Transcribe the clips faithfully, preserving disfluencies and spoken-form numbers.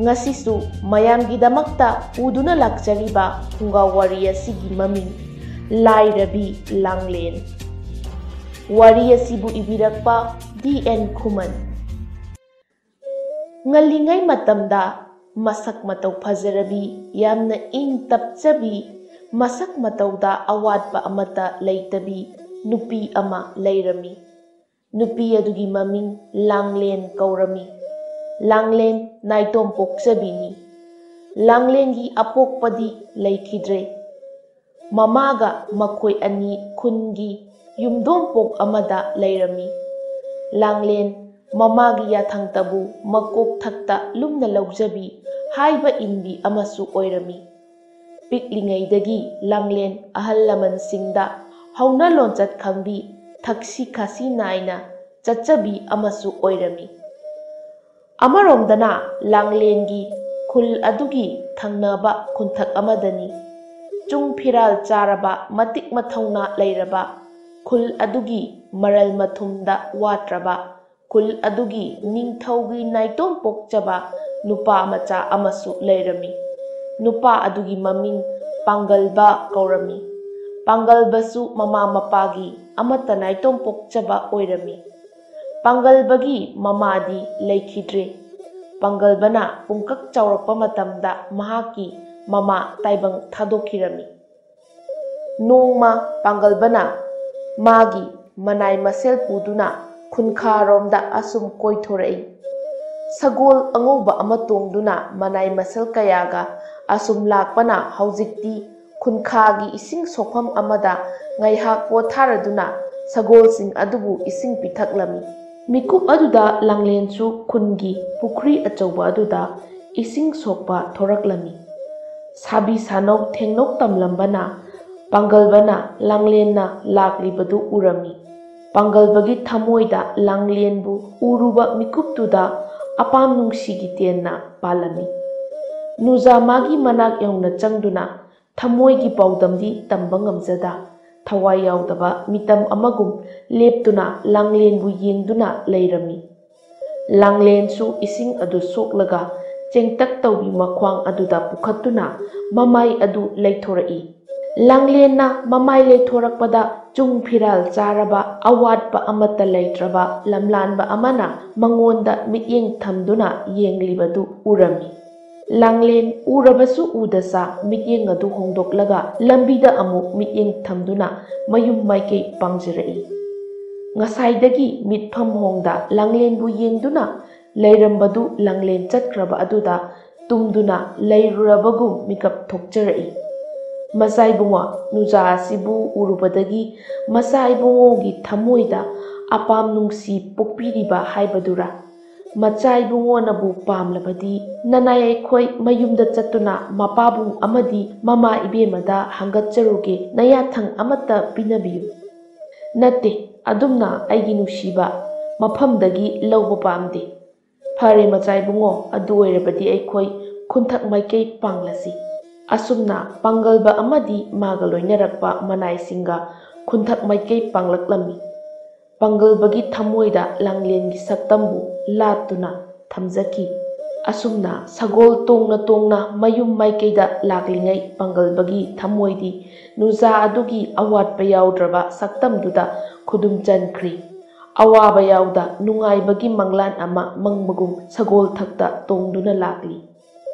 ꯉꯁꯤꯁꯨ ꯃꯌꯥꯝꯒꯤꯗꯃꯛꯇ ꯄꯨꯗꯨꯅ ꯂꯥꯛꯆꯔꯤꯕ ꯐꯨꯡꯒꯥ ꯋꯥꯔꯤ ꯑꯁꯤꯒꯤ ꯃꯃꯤꯡ ꯂꯥꯏꯔꯕꯤ ꯂꯥꯡꯂꯦꯟ꯫ ꯋꯥꯔꯤ ꯑꯁꯤꯕꯨ ꯏꯕꯤꯔꯛꯄ ꯗꯤ ꯑꯦꯟ ꯈꯨꯃꯟ꯫ ꯉꯜꯂꯤꯉꯩ ꯃꯇꯝꯗ ꯃꯁꯛ ꯃꯇꯧ ꯐꯖꯔꯕꯤ, ꯌꯥꯝꯅ ꯏꯪ ꯇꯞꯆꯕꯤ, ꯃꯁꯛ ꯃꯇꯧꯗ ꯑꯋꯥꯠꯄ ꯑꯃꯠꯇ ꯂꯩꯇꯕꯤ ꯅꯨꯄꯤ ꯑꯃ ꯂꯩꯔꯝꯃꯤ꯫ ꯅꯨꯄꯤ ꯑꯗꯨꯒꯤ ꯃꯃꯤꯡ ꯂꯥꯡꯂꯦꯟ ꯀꯧꯔꯝꯃꯤ꯫ ꯂꯥꯡꯂꯦꯟ ꯅꯥꯏꯇꯣꯝ ꯄꯣꯛꯆꯕꯤꯅꯤ꯫ ꯂꯥꯡꯂꯦꯟꯒꯤ ꯑꯄꯣꯛꯄꯗꯤ ꯂꯩꯈꯤꯗ꯭ꯔꯦ꯫ ꯃꯃꯥꯒ ꯃꯈꯣꯏ ꯑꯅꯤ ꯈꯨꯟꯒꯤ ꯌꯨꯝꯗꯣꯡꯄꯣꯛ ꯑꯃꯗ ꯂꯩꯔꯝꯃꯤ꯫ ꯂꯥꯡꯂꯦꯟ ꯃꯃꯥꯒꯤ ꯌꯥꯊꯪꯇꯕꯨ ꯃꯀꯣꯛ ꯊꯛꯇ ꯂꯨꯝꯅ ꯂꯧꯖꯕꯤ, ꯍꯥꯏꯕ ꯏꯟꯕꯤ ꯑꯃꯁꯨ ꯑꯣꯏꯔꯝꯃꯤ꯫ ꯄꯤꯛꯂꯤꯉꯩꯗꯒꯤ ꯂꯥꯡꯂꯦꯟ ꯑꯍꯜ ꯂꯃꯟꯁꯤꯡꯗ ꯍꯧꯅ ꯂꯣꯟꯆꯠ ꯈꯪꯕꯤ, ꯊꯛꯁꯤ ꯈꯥꯁꯤ ꯅꯥꯏꯅ ꯆꯠꯆꯕꯤ ꯑꯃꯁꯨ ꯑꯣꯏꯔꯝꯃꯤ꯫ ꯑꯃꯔꯣꯝꯗꯅ ꯂꯥꯡꯂꯦꯟꯒꯤ ꯈꯨꯜ ꯑꯗꯨꯒꯤ ꯊꯪꯅꯕ ꯈꯨꯟꯊꯛ ꯑꯃꯗꯅꯤ꯫ ꯆꯨꯡ ꯐꯤꯔꯥꯜ ꯆꯥꯔꯕ, ꯃꯇꯤꯛ ꯃꯊꯧꯅꯥ ꯂꯩꯔꯕ, ꯈꯨꯜ ꯑꯗꯨꯒꯤ ꯃꯔꯜ ꯃꯊꯨꯝꯗ ꯋꯥꯠꯇ꯭ꯔꯕ, ꯈꯨꯜ ꯑꯗꯨꯒꯤ ꯅꯤꯡꯊꯧꯒꯤ ꯅꯥꯏꯇꯣꯝ ꯄꯣꯛꯆꯕ ꯅꯨꯄꯥ ꯃꯆꯥ ꯑꯃꯁꯨ ꯂꯩꯔꯝꯃꯤ꯫ ꯅꯨꯄꯥ ꯑꯗꯨꯒꯤ ꯃꯃꯤꯡ ꯄꯥꯡꯒꯜꯕ ꯀꯧꯔꯝꯃꯤ꯫ ꯄꯥꯡꯒꯜꯕꯁꯨ ꯃꯃꯥ ꯃꯄꯥꯒꯤ ꯑꯃꯠꯇ ꯅꯥꯏꯇꯣꯝ ꯄꯣꯛꯆꯕ ꯑꯣꯏꯔꯝꯃꯤ꯫ ꯄꯥꯡꯒꯜꯕꯒꯤ ꯃꯃꯥꯗꯤ ꯂꯩꯈꯤꯗ꯭ꯔꯦ꯫ ꯄꯥꯡꯒꯜꯕꯅ ꯄꯨꯡꯀꯛ ꯆꯥꯎꯔꯛꯄ ꯃꯇꯝꯗ ꯃꯍꯥꯛꯀꯤ ꯃꯃꯥ ꯇꯥꯏꯕꯪ ꯊꯥꯗꯣꯛꯈꯤꯔꯝꯃꯤ꯫ ꯅꯣꯡꯃ ꯄꯥꯡꯒꯜꯕꯅ ꯃꯥꯒꯤ ꯃꯅꯥꯏ ꯃꯁꯦꯜ ꯄꯨꯗꯨꯅ ꯈꯨꯟꯈꯥꯔꯣꯝꯗ ꯑꯁꯨꯝ ꯀꯣꯏꯊꯣꯔꯛꯏ꯫ ꯁꯒꯣꯜ ꯑꯉꯧꯕ ꯑꯃ ꯇꯣꯡꯗꯨꯅ ꯃꯅꯥꯏ ꯃꯁꯦꯜ ꯀꯌꯥꯒ ꯑꯁꯨꯝ ꯂꯥꯛꯄꯅ ꯍꯧꯖꯤꯛꯇꯤ ꯈꯨꯟꯈꯥꯒꯤ ꯏꯁꯤꯡ ꯁꯣꯛꯐꯝ ꯑꯃꯗ ꯉꯥꯏꯍꯥꯛ ꯄꯣꯊꯥꯔꯗꯨꯅ ꯁꯒꯣꯜꯁꯤꯡ ꯑꯗꯨꯕꯨ ꯏꯁꯤꯡ ꯄꯤꯊꯛꯂꯝꯃꯤ꯫ ꯃꯤꯀꯨꯞ ꯑꯗꯨꯗ ꯂꯥꯡꯂꯦꯟꯁꯨ ꯈꯨꯟꯒꯤ ꯄꯨꯈ꯭ꯔꯤ ꯑꯆꯧꯕ ꯑꯗꯨꯗ ꯏꯁꯤꯡ ꯁꯣꯛꯄ ꯊꯣꯔꯛꯂꯝꯃꯤ꯫ ꯁꯥꯕꯤ ꯁꯥꯅꯧ ꯊꯦꯡꯅꯧ ꯇꯝꯂꯝꯕꯅ ꯄꯥꯡꯒꯜꯕꯅ ꯂꯥꯡꯂꯦꯟꯅ ꯂꯥꯛꯂꯤꯕꯗꯨ ꯎꯔꯝꯃꯤ꯫ ꯄꯥꯡꯒꯜꯕꯒꯤ ꯊꯃꯣꯏꯗ ꯂꯥꯡꯂꯦꯟꯕꯨ ꯎꯔꯨꯕ ꯃꯤꯀꯨꯞꯇꯨꯗ ꯑꯄꯥꯝ ꯅꯨꯡꯁꯤꯒꯤ ꯇꯦꯟꯅ ꯄꯥꯜꯂꯝꯃꯤ꯫ ꯅꯨꯖꯥ ꯃꯥꯒꯤ ꯃꯅꯥꯛ ꯌꯧꯅ ꯆꯪꯗꯨꯅ ꯊꯃꯣꯏꯒꯤ ꯄꯥꯎꯗꯝꯗꯤ ꯇꯝꯕ ꯉꯝꯖꯗ, ꯊꯋꯥꯏ ꯌꯥꯎꯗꯕ ꯃꯤꯇꯝ ꯑꯃꯒꯨꯝ ꯂꯦꯞꯇꯨꯅ ꯂꯥꯡꯂꯦꯟꯕꯨ ꯌꯦꯡꯗꯨꯅ ꯂꯩꯔꯝꯃꯤ꯫ ꯂꯥꯡꯂꯦꯟꯁꯨ ꯏꯁꯤꯡ ꯑꯗꯨ ꯁꯣꯛꯂꯒ ꯆꯦꯡꯇꯛ ꯇꯧꯕꯤ ꯃꯈ꯭ꯋꯥꯡ ꯑꯗꯨꯗ ꯄꯨꯈꯠꯇꯨꯅ ꯃꯃꯥꯏ ꯑꯗꯨ ꯂꯩꯊꯣꯔꯛꯏ꯫ ꯂꯥꯡꯂꯦꯟꯅ ꯃꯃꯥꯏ ꯂꯩꯊꯣꯔꯛꯄꯗ ꯆꯨꯡ ꯐꯤꯔꯥꯜ ꯆꯥꯔꯕ ꯑꯋꯥꯠꯄ ꯑꯃꯠꯇ ꯂꯩꯇ꯭ꯔꯕ ꯂꯝꯂꯥꯟꯕ ꯑꯃꯅ ꯃꯉꯣꯟꯗ ꯃꯤꯠꯌꯦꯡ ꯊꯝꯗꯨꯅ ꯌꯦꯡꯂꯤꯕꯗꯨ ꯎꯔꯝꯃꯤ꯫ ꯂꯥꯡꯂꯦꯟ ꯎꯔꯕꯁꯨ ꯎꯗ ꯆꯥ ꯃꯤꯠꯌꯦꯡ ꯑꯗꯨ ꯍꯣꯡꯗꯣꯛꯂꯒ ꯂꯝꯕꯤꯗ ꯑꯃꯨꯛ ꯃꯤꯠꯌꯦꯡ ꯊꯝꯗꯨꯅ ꯃꯌꯨꯝ ꯃꯥꯏꯀꯩ ꯄꯥꯡꯖꯔꯛꯏ꯫ ꯉꯁꯥꯏꯗꯒꯤ ꯃꯤꯠꯐꯝ ꯍꯣꯡꯗ ꯂꯥꯡꯂꯦꯟꯕꯨ ꯌꯦꯡꯗꯨꯅ ꯂꯩꯔꯝꯕꯗꯨ ꯂꯥꯡꯂꯦꯟ ꯆꯠꯈ꯭ꯔꯕ ꯑꯗꯨꯗ ꯇꯨꯝꯗꯨꯅ ꯂꯩꯔꯨꯔꯕꯒꯨꯝ ꯃꯤꯀꯞ ꯊꯣꯛꯆꯔꯛꯏ꯫ ꯃꯆꯥ ꯏꯕꯨꯡꯉꯣ, ꯅꯨꯖꯥ ꯑꯁꯤꯕꯨ ꯎꯔꯨꯕꯗꯒꯤ ꯃꯆꯥ ꯏꯕꯨꯡꯉꯣꯒꯤ ꯊꯃꯣꯏꯗ ꯑꯄꯥꯝ ꯅꯨꯡꯁꯤ ꯄꯣꯛꯄꯤꯔꯤꯕ ꯍꯥꯏꯕꯗꯨꯔꯥ? ꯃꯆꯥ ꯏꯕꯨꯡꯉꯣꯅꯕꯨ ꯄꯥꯝꯂꯕꯗꯤ ꯅꯅꯥꯏ ꯑꯩꯈꯣꯏ ꯃꯌꯨꯝꯗ ꯆꯠꯇꯨꯅ ꯃꯄꯥꯕꯨꯡ ꯑꯃꯗꯤ ꯃꯃꯥ ꯏꯕꯦꯝꯃꯗ ꯍꯪꯒꯠꯆꯔꯨꯒꯦ, ꯅꯌꯥꯊꯪ ꯑꯃꯠꯇ ꯄꯤꯅꯕꯤꯌꯨ꯫ ꯅꯠꯇꯦ, ꯑꯗꯨꯝꯅ ꯑꯩꯒꯤ ꯅꯨꯡꯁꯤꯕ ꯃꯐꯝꯗꯒꯤ ꯂꯧꯕ ꯄꯥꯝꯗꯦ꯫ ꯐꯔꯦ ꯃꯆꯥ ꯏꯕꯨꯡꯉꯣ, ꯑꯗꯨ ꯑꯣꯏꯔꯕꯗꯤ ꯑꯩꯈꯣꯏ ꯈꯨꯟꯊꯛ ꯃꯥꯏꯀꯩ ꯄꯥꯡꯂꯁꯤ꯫ ꯑꯁꯨꯝꯅ ꯄꯥꯡꯒꯜꯕ ꯑꯃꯗꯤ ꯃꯥꯒ ꯂꯣꯏꯅꯔꯛꯄ ꯃꯅꯥꯏꯁꯤꯡꯒ ꯈꯨꯟꯊꯛ ꯃꯥꯏꯀꯩ ꯄꯥꯡꯂꯛꯂꯝꯃꯤ꯫ ꯄꯥꯡꯒꯜꯕꯒꯤ ꯊꯃꯣꯏꯗ ꯂꯥꯡꯂꯦꯟꯒꯤ ꯁꯛꯇꯝꯕꯨ ꯂꯥꯠꯇꯨꯅ ꯊꯝꯖꯈꯤ꯫ ꯑꯁꯨꯝꯅ ꯁꯒꯣꯜ ꯇꯣꯡꯅ ꯇꯣꯡꯅ ꯃꯌꯨꯝ ꯃꯥꯏꯀꯩꯗ ꯂꯥꯛꯂꯤꯉꯩ ꯄꯥꯡꯒꯜꯕꯒꯤ ꯊꯃꯣꯏꯗꯤ ꯅꯨꯖꯥ ꯑꯗꯨꯒꯤ ꯑꯋꯥꯠꯄ ꯌꯥꯎꯗ꯭ꯔꯕ ꯁꯛꯇꯝꯗꯨꯗ ꯈꯨꯗꯨꯝ ꯆꯟꯈ꯭ꯔꯤ꯫ ꯑꯋꯥꯕ ꯌꯥꯎꯗ ꯅꯨꯡꯉꯥꯏꯕꯒꯤ ꯃꯪꯂꯥꯟ ꯑꯃ ꯃꯪꯕꯒꯨꯝ ꯁꯒꯣꯜ ꯊꯛꯇ ꯇꯣꯡꯗꯨꯅ ꯂꯥꯛꯂꯤ꯫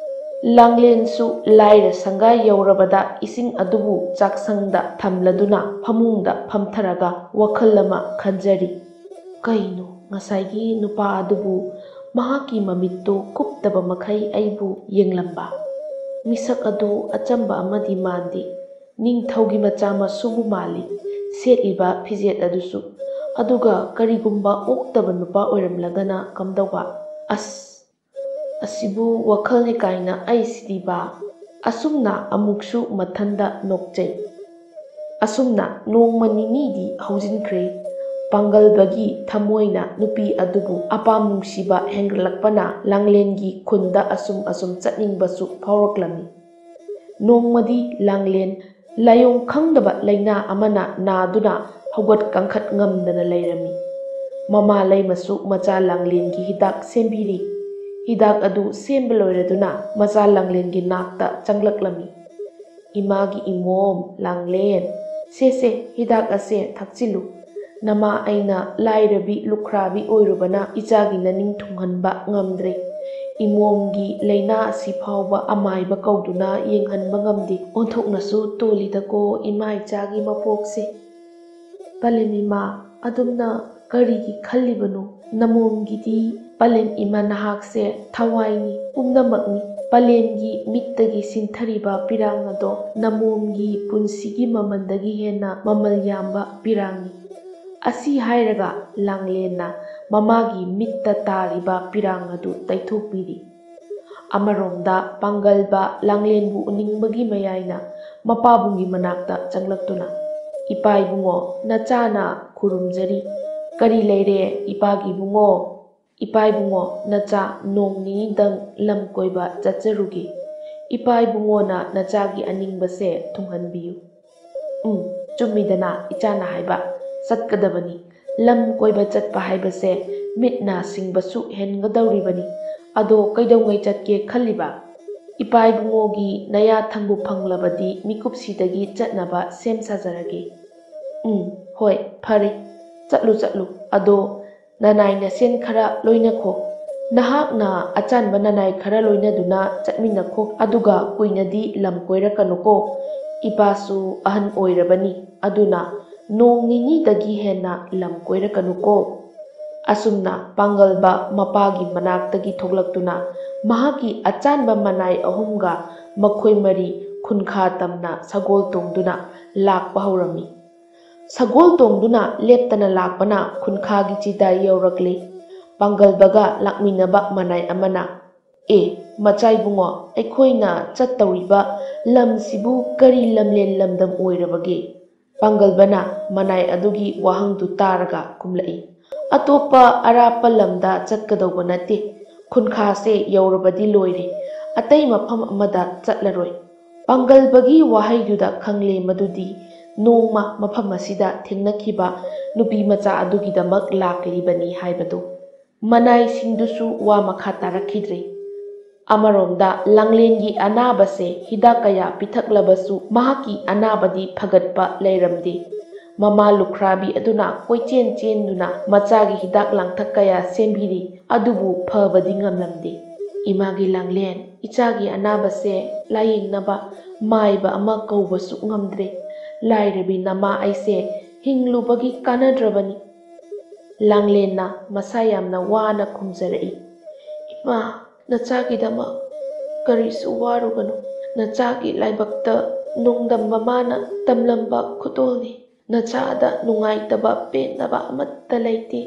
ꯂꯥꯡꯂꯦꯟꯁꯨ ꯂꯥꯏꯔ ꯁꯪꯒꯥꯏ ꯌꯧꯔꯕꯗ ꯏꯁꯤꯡ ꯑꯗꯨꯕꯨ ꯆꯥꯛꯁꯪꯗ ꯊꯝꯂꯗꯨꯅ ꯐꯃꯨꯡꯗ ꯐꯝꯊꯔꯒ ꯋꯥꯈꯜ ꯑꯃ ꯈꯟꯖꯔꯤ꯫ ꯀꯩꯅꯣ, ꯉꯁꯥꯏꯒꯤ ꯅꯨꯄꯥ ꯑꯗꯨꯕꯨ ꯃꯍꯥꯛꯀꯤ ꯃꯃꯤꯠꯇꯨ ꯀꯨꯞꯇꯕ ꯃꯈꯩ ꯑꯩꯕꯨ ꯌꯦꯡꯂꯝꯕ? ꯃꯤꯁꯛ ꯑꯗꯨ ꯑꯆꯝꯕ ꯑꯃꯗꯤ ꯃꯥꯟꯗꯦ꯫ ꯅꯤꯡꯊꯧꯒꯤ ꯃꯆꯥ ꯃꯁꯨꯕꯨ ꯃꯥꯜꯂꯤ, ꯁꯦꯠꯂꯤꯕ ꯐꯤꯖꯦꯠ ꯑꯗꯨꯁꯨ꯫ ꯑꯗꯨꯒ ꯀꯔꯤꯒꯨꯝꯕ ꯑꯣꯛꯇꯕ ꯅꯨꯄꯥ ꯑꯣꯏꯔꯝꯂꯒꯅ ꯀꯝꯗꯧꯕ? ꯑꯁ! ꯑꯁꯤꯕꯨ ꯋꯥꯈꯜꯅꯤ ꯀꯥꯏꯅ ꯑꯩꯁꯤꯗꯤꯕ꯫ ꯑꯁꯨꯝꯅ ꯑꯃꯨꯛꯁꯨ ꯃꯊꯟꯗ ꯅꯣꯛꯆꯩ꯫ ꯑꯁꯨꯝꯅ ꯅꯣꯡꯃ ꯅꯤꯅꯤꯗꯤ ꯍꯧꯖꯤꯟꯈ꯭ꯔꯦ꯫ ꯄꯥꯡꯒꯜꯕꯒꯤ ꯊꯃꯣꯏꯅ ꯅꯨꯄꯤ ꯑꯗꯨꯕꯨ ꯑꯄꯥꯝ ꯅꯨꯡꯁꯤꯕ ꯍꯦꯟꯒꯠꯂꯛꯄꯅ ꯂꯥꯡꯂꯦꯟꯒꯤ ꯈꯨꯟꯗ ꯑꯁꯨꯝ ꯑꯁꯨꯝ ꯆꯠꯅꯤꯡꯕꯁꯨ ꯐꯥꯎꯔꯛꯂꯝꯃꯤ꯫ ꯅꯣꯡꯃꯗꯤ ꯂꯥꯡꯂꯦꯟ ꯂꯥꯏꯑꯣꯡ ꯈꯪꯗꯕ ꯂꯥꯏꯅꯥ ꯑꯃꯅ ꯅꯥꯗꯨꯅ ꯍꯧꯒꯠ ꯀꯥꯡꯈꯠ ꯉꯝꯗꯅ ꯂꯩꯔꯝꯃꯤ꯫ ꯃꯃꯥ ꯂꯩꯃꯁꯨ ꯃꯆꯥ ꯂꯥꯡꯂꯦꯟꯒꯤ ꯍꯤꯗꯥꯛ ꯁꯦꯝꯕꯤꯔꯤ꯫ ꯍꯤꯗꯥꯛ ꯑꯗꯨ ꯁꯦꯝꯕ ꯂꯣꯏꯔꯗꯨꯅ ꯃꯆꯥ ꯂꯥꯡꯂꯦꯟꯒꯤ ꯅꯥꯛꯇ ꯆꯪꯂꯛꯂꯝꯃꯤ꯫ "ꯏꯃꯥꯒꯤ ꯏꯃꯣꯝ, ꯂꯥꯡꯂꯦꯟ, ꯁꯦ ꯁꯦ, ꯍꯤꯗꯥꯛ ꯑꯁꯦ ꯊꯛꯆꯤꯜꯂꯨ꯫ ꯅꯃꯥ ꯑꯩꯅ ꯂꯥꯏꯔꯕꯤ ꯂꯨꯈ꯭ꯔꯥꯕꯤ ꯑꯣꯏꯔꯨꯕꯅ ꯏꯆꯥꯒꯤ ꯅꯅꯤꯡ ꯊꯨꯡꯍꯟꯕ ꯉꯝꯗ꯭ꯔꯦ꯫ ꯏꯃꯣꯝꯒꯤ ꯂꯥꯏꯅꯥ ꯑꯁꯤ ꯐꯥꯎꯕ ꯑꯃꯥꯏꯕ ꯀꯧꯗꯨꯅ ꯌꯦꯡꯍꯟꯕ ꯉꯝꯗꯦ꯫ ꯑꯣꯟꯊꯣꯛꯅꯁꯨ ꯇꯣꯜꯂꯤꯗꯀꯣ ꯏꯃꯥ ꯏꯆꯥꯒꯤ ꯃꯄꯣꯛꯁꯦ꯫" "ꯄꯂꯦꯝ ꯏꯃꯥ, ꯑꯗꯣꯝꯅ ꯀꯔꯤꯒꯤ ꯈꯜꯂꯤꯕꯅꯣ? ꯅꯃꯣꯝꯒꯤꯗꯤ ꯄꯂꯦꯝ ꯏꯃꯥ ꯅꯍꯥꯛꯁꯦ ꯊꯋꯥꯏꯅꯤ, ꯄꯨꯝꯅꯃꯛꯅꯤ꯫ ꯄꯂꯦꯝꯒꯤ ꯃꯤꯠꯇꯒꯤ ꯁꯤꯟꯊꯔꯤꯕ ꯄꯤꯔꯥꯡ ꯑꯗꯣ ꯅꯃꯣꯝꯒꯤ ꯄꯨꯟꯁꯤꯒꯤ ꯃꯃꯜꯗꯒꯤ ꯍꯦꯟꯅ ꯃꯃꯜ ꯌꯥꯝꯕ ꯄꯤꯔꯥꯡꯅꯤ꯫ ꯑꯁꯤ ꯍꯥꯏꯔꯒ ꯂꯥꯡꯂꯦꯟꯅ ꯃꯃꯥꯒꯤ ꯃꯤꯠꯇ ꯇꯥꯔꯤꯕ ꯄꯤꯔꯥꯡ ꯑꯗꯨ ꯇꯩꯊꯣꯛꯄꯤꯔꯤ꯫ ꯑꯃꯔꯣꯝꯗ ꯄꯥꯡꯒꯜꯕ ꯂꯥꯡꯂꯦꯟꯕꯨ ꯎꯅꯤꯡꯕꯒꯤ ꯃꯌꯥꯏꯅ ꯃꯄꯥꯕꯨꯡꯒꯤ ꯃꯅꯥꯛꯇ ꯆꯪꯂꯛꯇꯨꯅ, "ꯏꯄꯥ ꯏꯕꯨꯡꯉꯣ, ꯅꯆꯥꯅ ꯈꯨꯔꯨꯝꯖꯔꯤ꯫" "ꯀꯔꯤ ꯂꯩꯔꯦ ꯏꯄꯥꯒꯤ ꯏꯕꯨꯡꯉꯣ?" "ꯏꯄꯥ ꯏꯕꯨꯡꯉꯣ, ꯅꯆꯥ ꯅꯣꯡ ꯅꯤꯅꯤꯗꯪ ꯂꯝ ꯀꯣꯏꯕ ꯆꯠꯆꯔꯨꯒꯦ꯫ ꯏꯄꯥ ꯏꯕꯨꯡꯉꯣꯅ ꯅꯆꯥꯒꯤ ꯑꯅꯤꯡꯕꯁꯦ ꯊꯨꯡꯍꯟꯕꯤꯌꯨ꯫" "ꯎꯝ, ꯆꯨꯝꯃꯤꯗꯅ ꯏꯆꯥꯅ ꯍꯥꯏꯕ, ꯆꯠꯀꯗꯕꯅꯤ꯫ ꯂꯝ ꯀꯣꯏꯕ ꯆꯠꯄ ꯍꯥꯏꯕꯁꯦ ꯃꯤꯠ ꯅꯥ ꯁꯤꯡꯕꯁꯨ ꯍꯦꯟꯒꯗꯧꯔꯤꯕꯅꯤ꯫ ꯑꯗꯣ ꯀꯩꯗꯧꯉꯩ ꯆꯠꯀꯦ ꯈꯜꯂꯤꯕ? ꯏꯄꯥ ꯏꯕꯨꯡꯉꯣꯒꯤ ꯅꯌꯥ ꯊꯪꯕꯨ ꯐꯪꯂꯕꯗꯤ ꯃꯤꯀꯨꯞꯁꯤꯗꯒꯤ ꯆꯠꯅꯕ ꯁꯦꯝ ꯁꯥꯖꯔꯒꯦ꯫" "ꯎꯝ, ꯍꯣꯏ, ꯐꯔꯦ, ꯆꯠꯂꯨ ꯆꯠꯂꯨ꯫ ꯑꯗꯣ ꯅꯅꯥꯏ ꯅꯁꯦꯟ ꯈꯔ ꯂꯣꯏꯅꯈꯣ꯫ ꯅꯍꯥꯛꯅ ꯑꯆꯥꯟꯕ ꯅꯅꯥꯏ ꯈꯔ ꯂꯣꯏꯅꯗꯨꯅ ꯆꯠꯃꯤꯟꯅꯈꯣ꯫ ꯑꯗꯨꯒ ꯀꯨꯏꯅꯗꯤ ꯂꯝ ꯀꯣꯏꯔꯛꯀꯅꯨꯀꯣ꯫ ꯏꯄꯥꯁꯨ ꯑꯍꯟ ꯑꯣꯏꯔꯕꯅꯤ, ꯑꯗꯨꯅ ꯅꯣꯡ ꯅꯤꯅꯤꯗꯒꯤ ꯍꯦꯟꯅ ꯂꯝ ꯀꯣꯏꯔꯛꯀꯅꯨꯀꯣ꯫" ꯑꯁꯨꯝꯅ ꯄꯥꯡꯒꯜꯕ ꯃꯄꯥꯒꯤ ꯃꯅꯥꯛꯇꯒꯤ ꯊꯣꯛꯂꯛꯇꯨꯅ ꯃꯍꯥꯛꯀꯤ ꯑꯆꯥꯟꯕ ꯃꯅꯥꯏ ꯑꯍꯨꯝꯒ ꯃꯈꯣꯏ ꯃꯔꯤ ꯈꯨꯟꯈꯥ ꯇꯝꯅ ꯁꯒꯣꯜ ꯇꯣꯡꯗꯨꯅ ꯂꯥꯛꯄ ꯍꯧꯔꯝꯃꯤ꯫ ꯁꯒꯣꯜ ꯇꯣꯡꯗꯨꯅ ꯂꯦꯞꯇꯅ ꯂꯥꯛꯄꯅ ꯈꯨꯟꯈꯥꯒꯤ ꯆꯤꯗꯥꯏ ꯌꯧꯔꯛꯂꯤ꯫ ꯄꯥꯡꯒꯜꯕꯒ ꯂꯥꯛꯃꯤꯟꯅꯕ ꯃꯅꯥꯏ ꯑꯃꯅ, "ꯑꯦ, ꯃꯆꯥ ꯏꯕꯨꯡꯉꯣ, ꯑꯩꯈꯣꯏꯅ ꯆꯠꯇꯧꯔꯤꯕ ꯂꯝꯁꯤꯕꯨ ꯀꯔꯤ ꯂꯝꯂꯦꯟ ꯂꯝꯗꯝ ꯑꯣꯏꯔꯕꯒꯦ?" ꯄꯥꯡꯒꯜꯕꯅ ꯃꯅꯥꯏ ꯑꯗꯨꯒꯤ ꯋꯥꯍꯪꯗꯨ ꯇꯥꯔꯒ ꯈꯨꯝꯂꯛꯏ, "ꯑꯇꯣꯞꯄ ꯑꯔꯥꯞꯄ ꯂꯝꯗ ꯆꯠꯀꯗꯧꯕ ꯅꯠꯇꯦ꯫ ꯈꯨꯟꯈꯥꯁꯦ ꯌꯧꯔꯕꯗꯤ ꯂꯣꯏꯔꯦ꯫ ꯑꯇꯩ ꯃꯐꯝ ꯑꯃꯗ ꯆꯠꯂꯔꯣꯏ꯫" ꯄꯥꯡꯒꯜꯕꯒꯤ ꯋꯥꯍꯩꯗꯨꯗ ꯈꯪꯂꯦ ꯃꯗꯨꯗꯤ ꯅꯣꯡꯃ ꯃꯐꯝ ꯑꯁꯤꯗ ꯊꯦꯡꯅꯈꯤꯕ ꯅꯨꯄꯤ ꯃꯆꯥ ꯑꯗꯨꯒꯤꯗꯃꯛ ꯂꯥꯛꯂꯤꯕꯅꯤ ꯍꯥꯏꯕꯗꯨ꯫ ꯃꯅꯥꯏꯁꯤꯡꯗꯨꯁꯨ ꯋꯥ ꯃꯈꯥ ꯇꯥꯔꯛꯈꯤꯗ꯭ꯔꯦ꯫ ꯑꯃꯔꯣꯝꯗ ꯂꯥꯡꯂꯦꯟꯒꯤ ꯑꯅꯥꯕꯁꯦ ꯍꯤꯗꯥꯛ ꯀꯌꯥ ꯄꯤꯊꯛꯂꯕꯁꯨ ꯃꯍꯥꯛꯀꯤ ꯑꯅꯥꯕꯗꯤ ꯐꯒꯠꯄ ꯂꯩꯔꯝꯗꯦ꯫ ꯃꯃꯥ ꯂꯨꯈ꯭ꯔꯥꯕꯤ ꯑꯗꯨꯅ ꯀꯣꯏꯆꯦꯟ ꯆꯦꯟꯗꯨꯅ ꯃꯆꯥꯒꯤ ꯍꯤꯗꯥꯛ ꯂꯥꯡꯊꯛ ꯀꯌꯥ ꯁꯦꯝꯕꯤꯔꯤ, ꯑꯗꯨꯕꯨ ꯐꯕꯗꯤ ꯉꯝꯂꯝꯗꯦ꯫ "ꯏꯃꯥꯒꯤ ꯂꯥꯡꯂꯦꯟ, ꯏꯆꯥꯒꯤ ꯑꯅꯥꯕꯁꯦ ꯂꯥꯌꯦꯡꯅꯕ ꯃꯥꯏꯕ ꯑꯃ ꯀꯧꯕꯁꯨ ꯉꯝꯗ꯭ꯔꯦ꯫ ꯂꯥꯏꯔꯕꯤ ꯅꯃꯥ ꯑꯩꯁꯦ ꯍꯤꯡꯂꯨꯕꯒꯤ ꯀꯥꯟꯅꯗ꯭ꯔꯕꯅꯤ꯫" ꯂꯥꯡꯂꯦꯟꯅ ꯃꯁꯥ ꯌꯥꯝꯅ ꯋꯥꯅ ꯈꯨꯝꯖꯔꯛꯏ꯫ "ꯏꯃꯥ, ꯅꯆꯥꯒꯤꯗꯃꯛ ꯀꯔꯤꯁꯨ ꯋꯥꯔꯨꯒꯅꯨ꯫ ꯅꯆꯥꯒꯤ ꯂꯥꯏꯕꯛꯇ ꯅꯣꯡꯗꯝ ꯃꯃꯥꯅ ꯇꯝꯂꯝꯕ ꯈꯨꯗꯣꯜꯅꯤ꯫ ꯅꯆꯥꯗ ꯅꯨꯡꯉꯥꯏꯇꯕ ꯄꯦꯟꯗꯕ ꯑꯃꯠꯇ ꯂꯩꯇꯦ꯫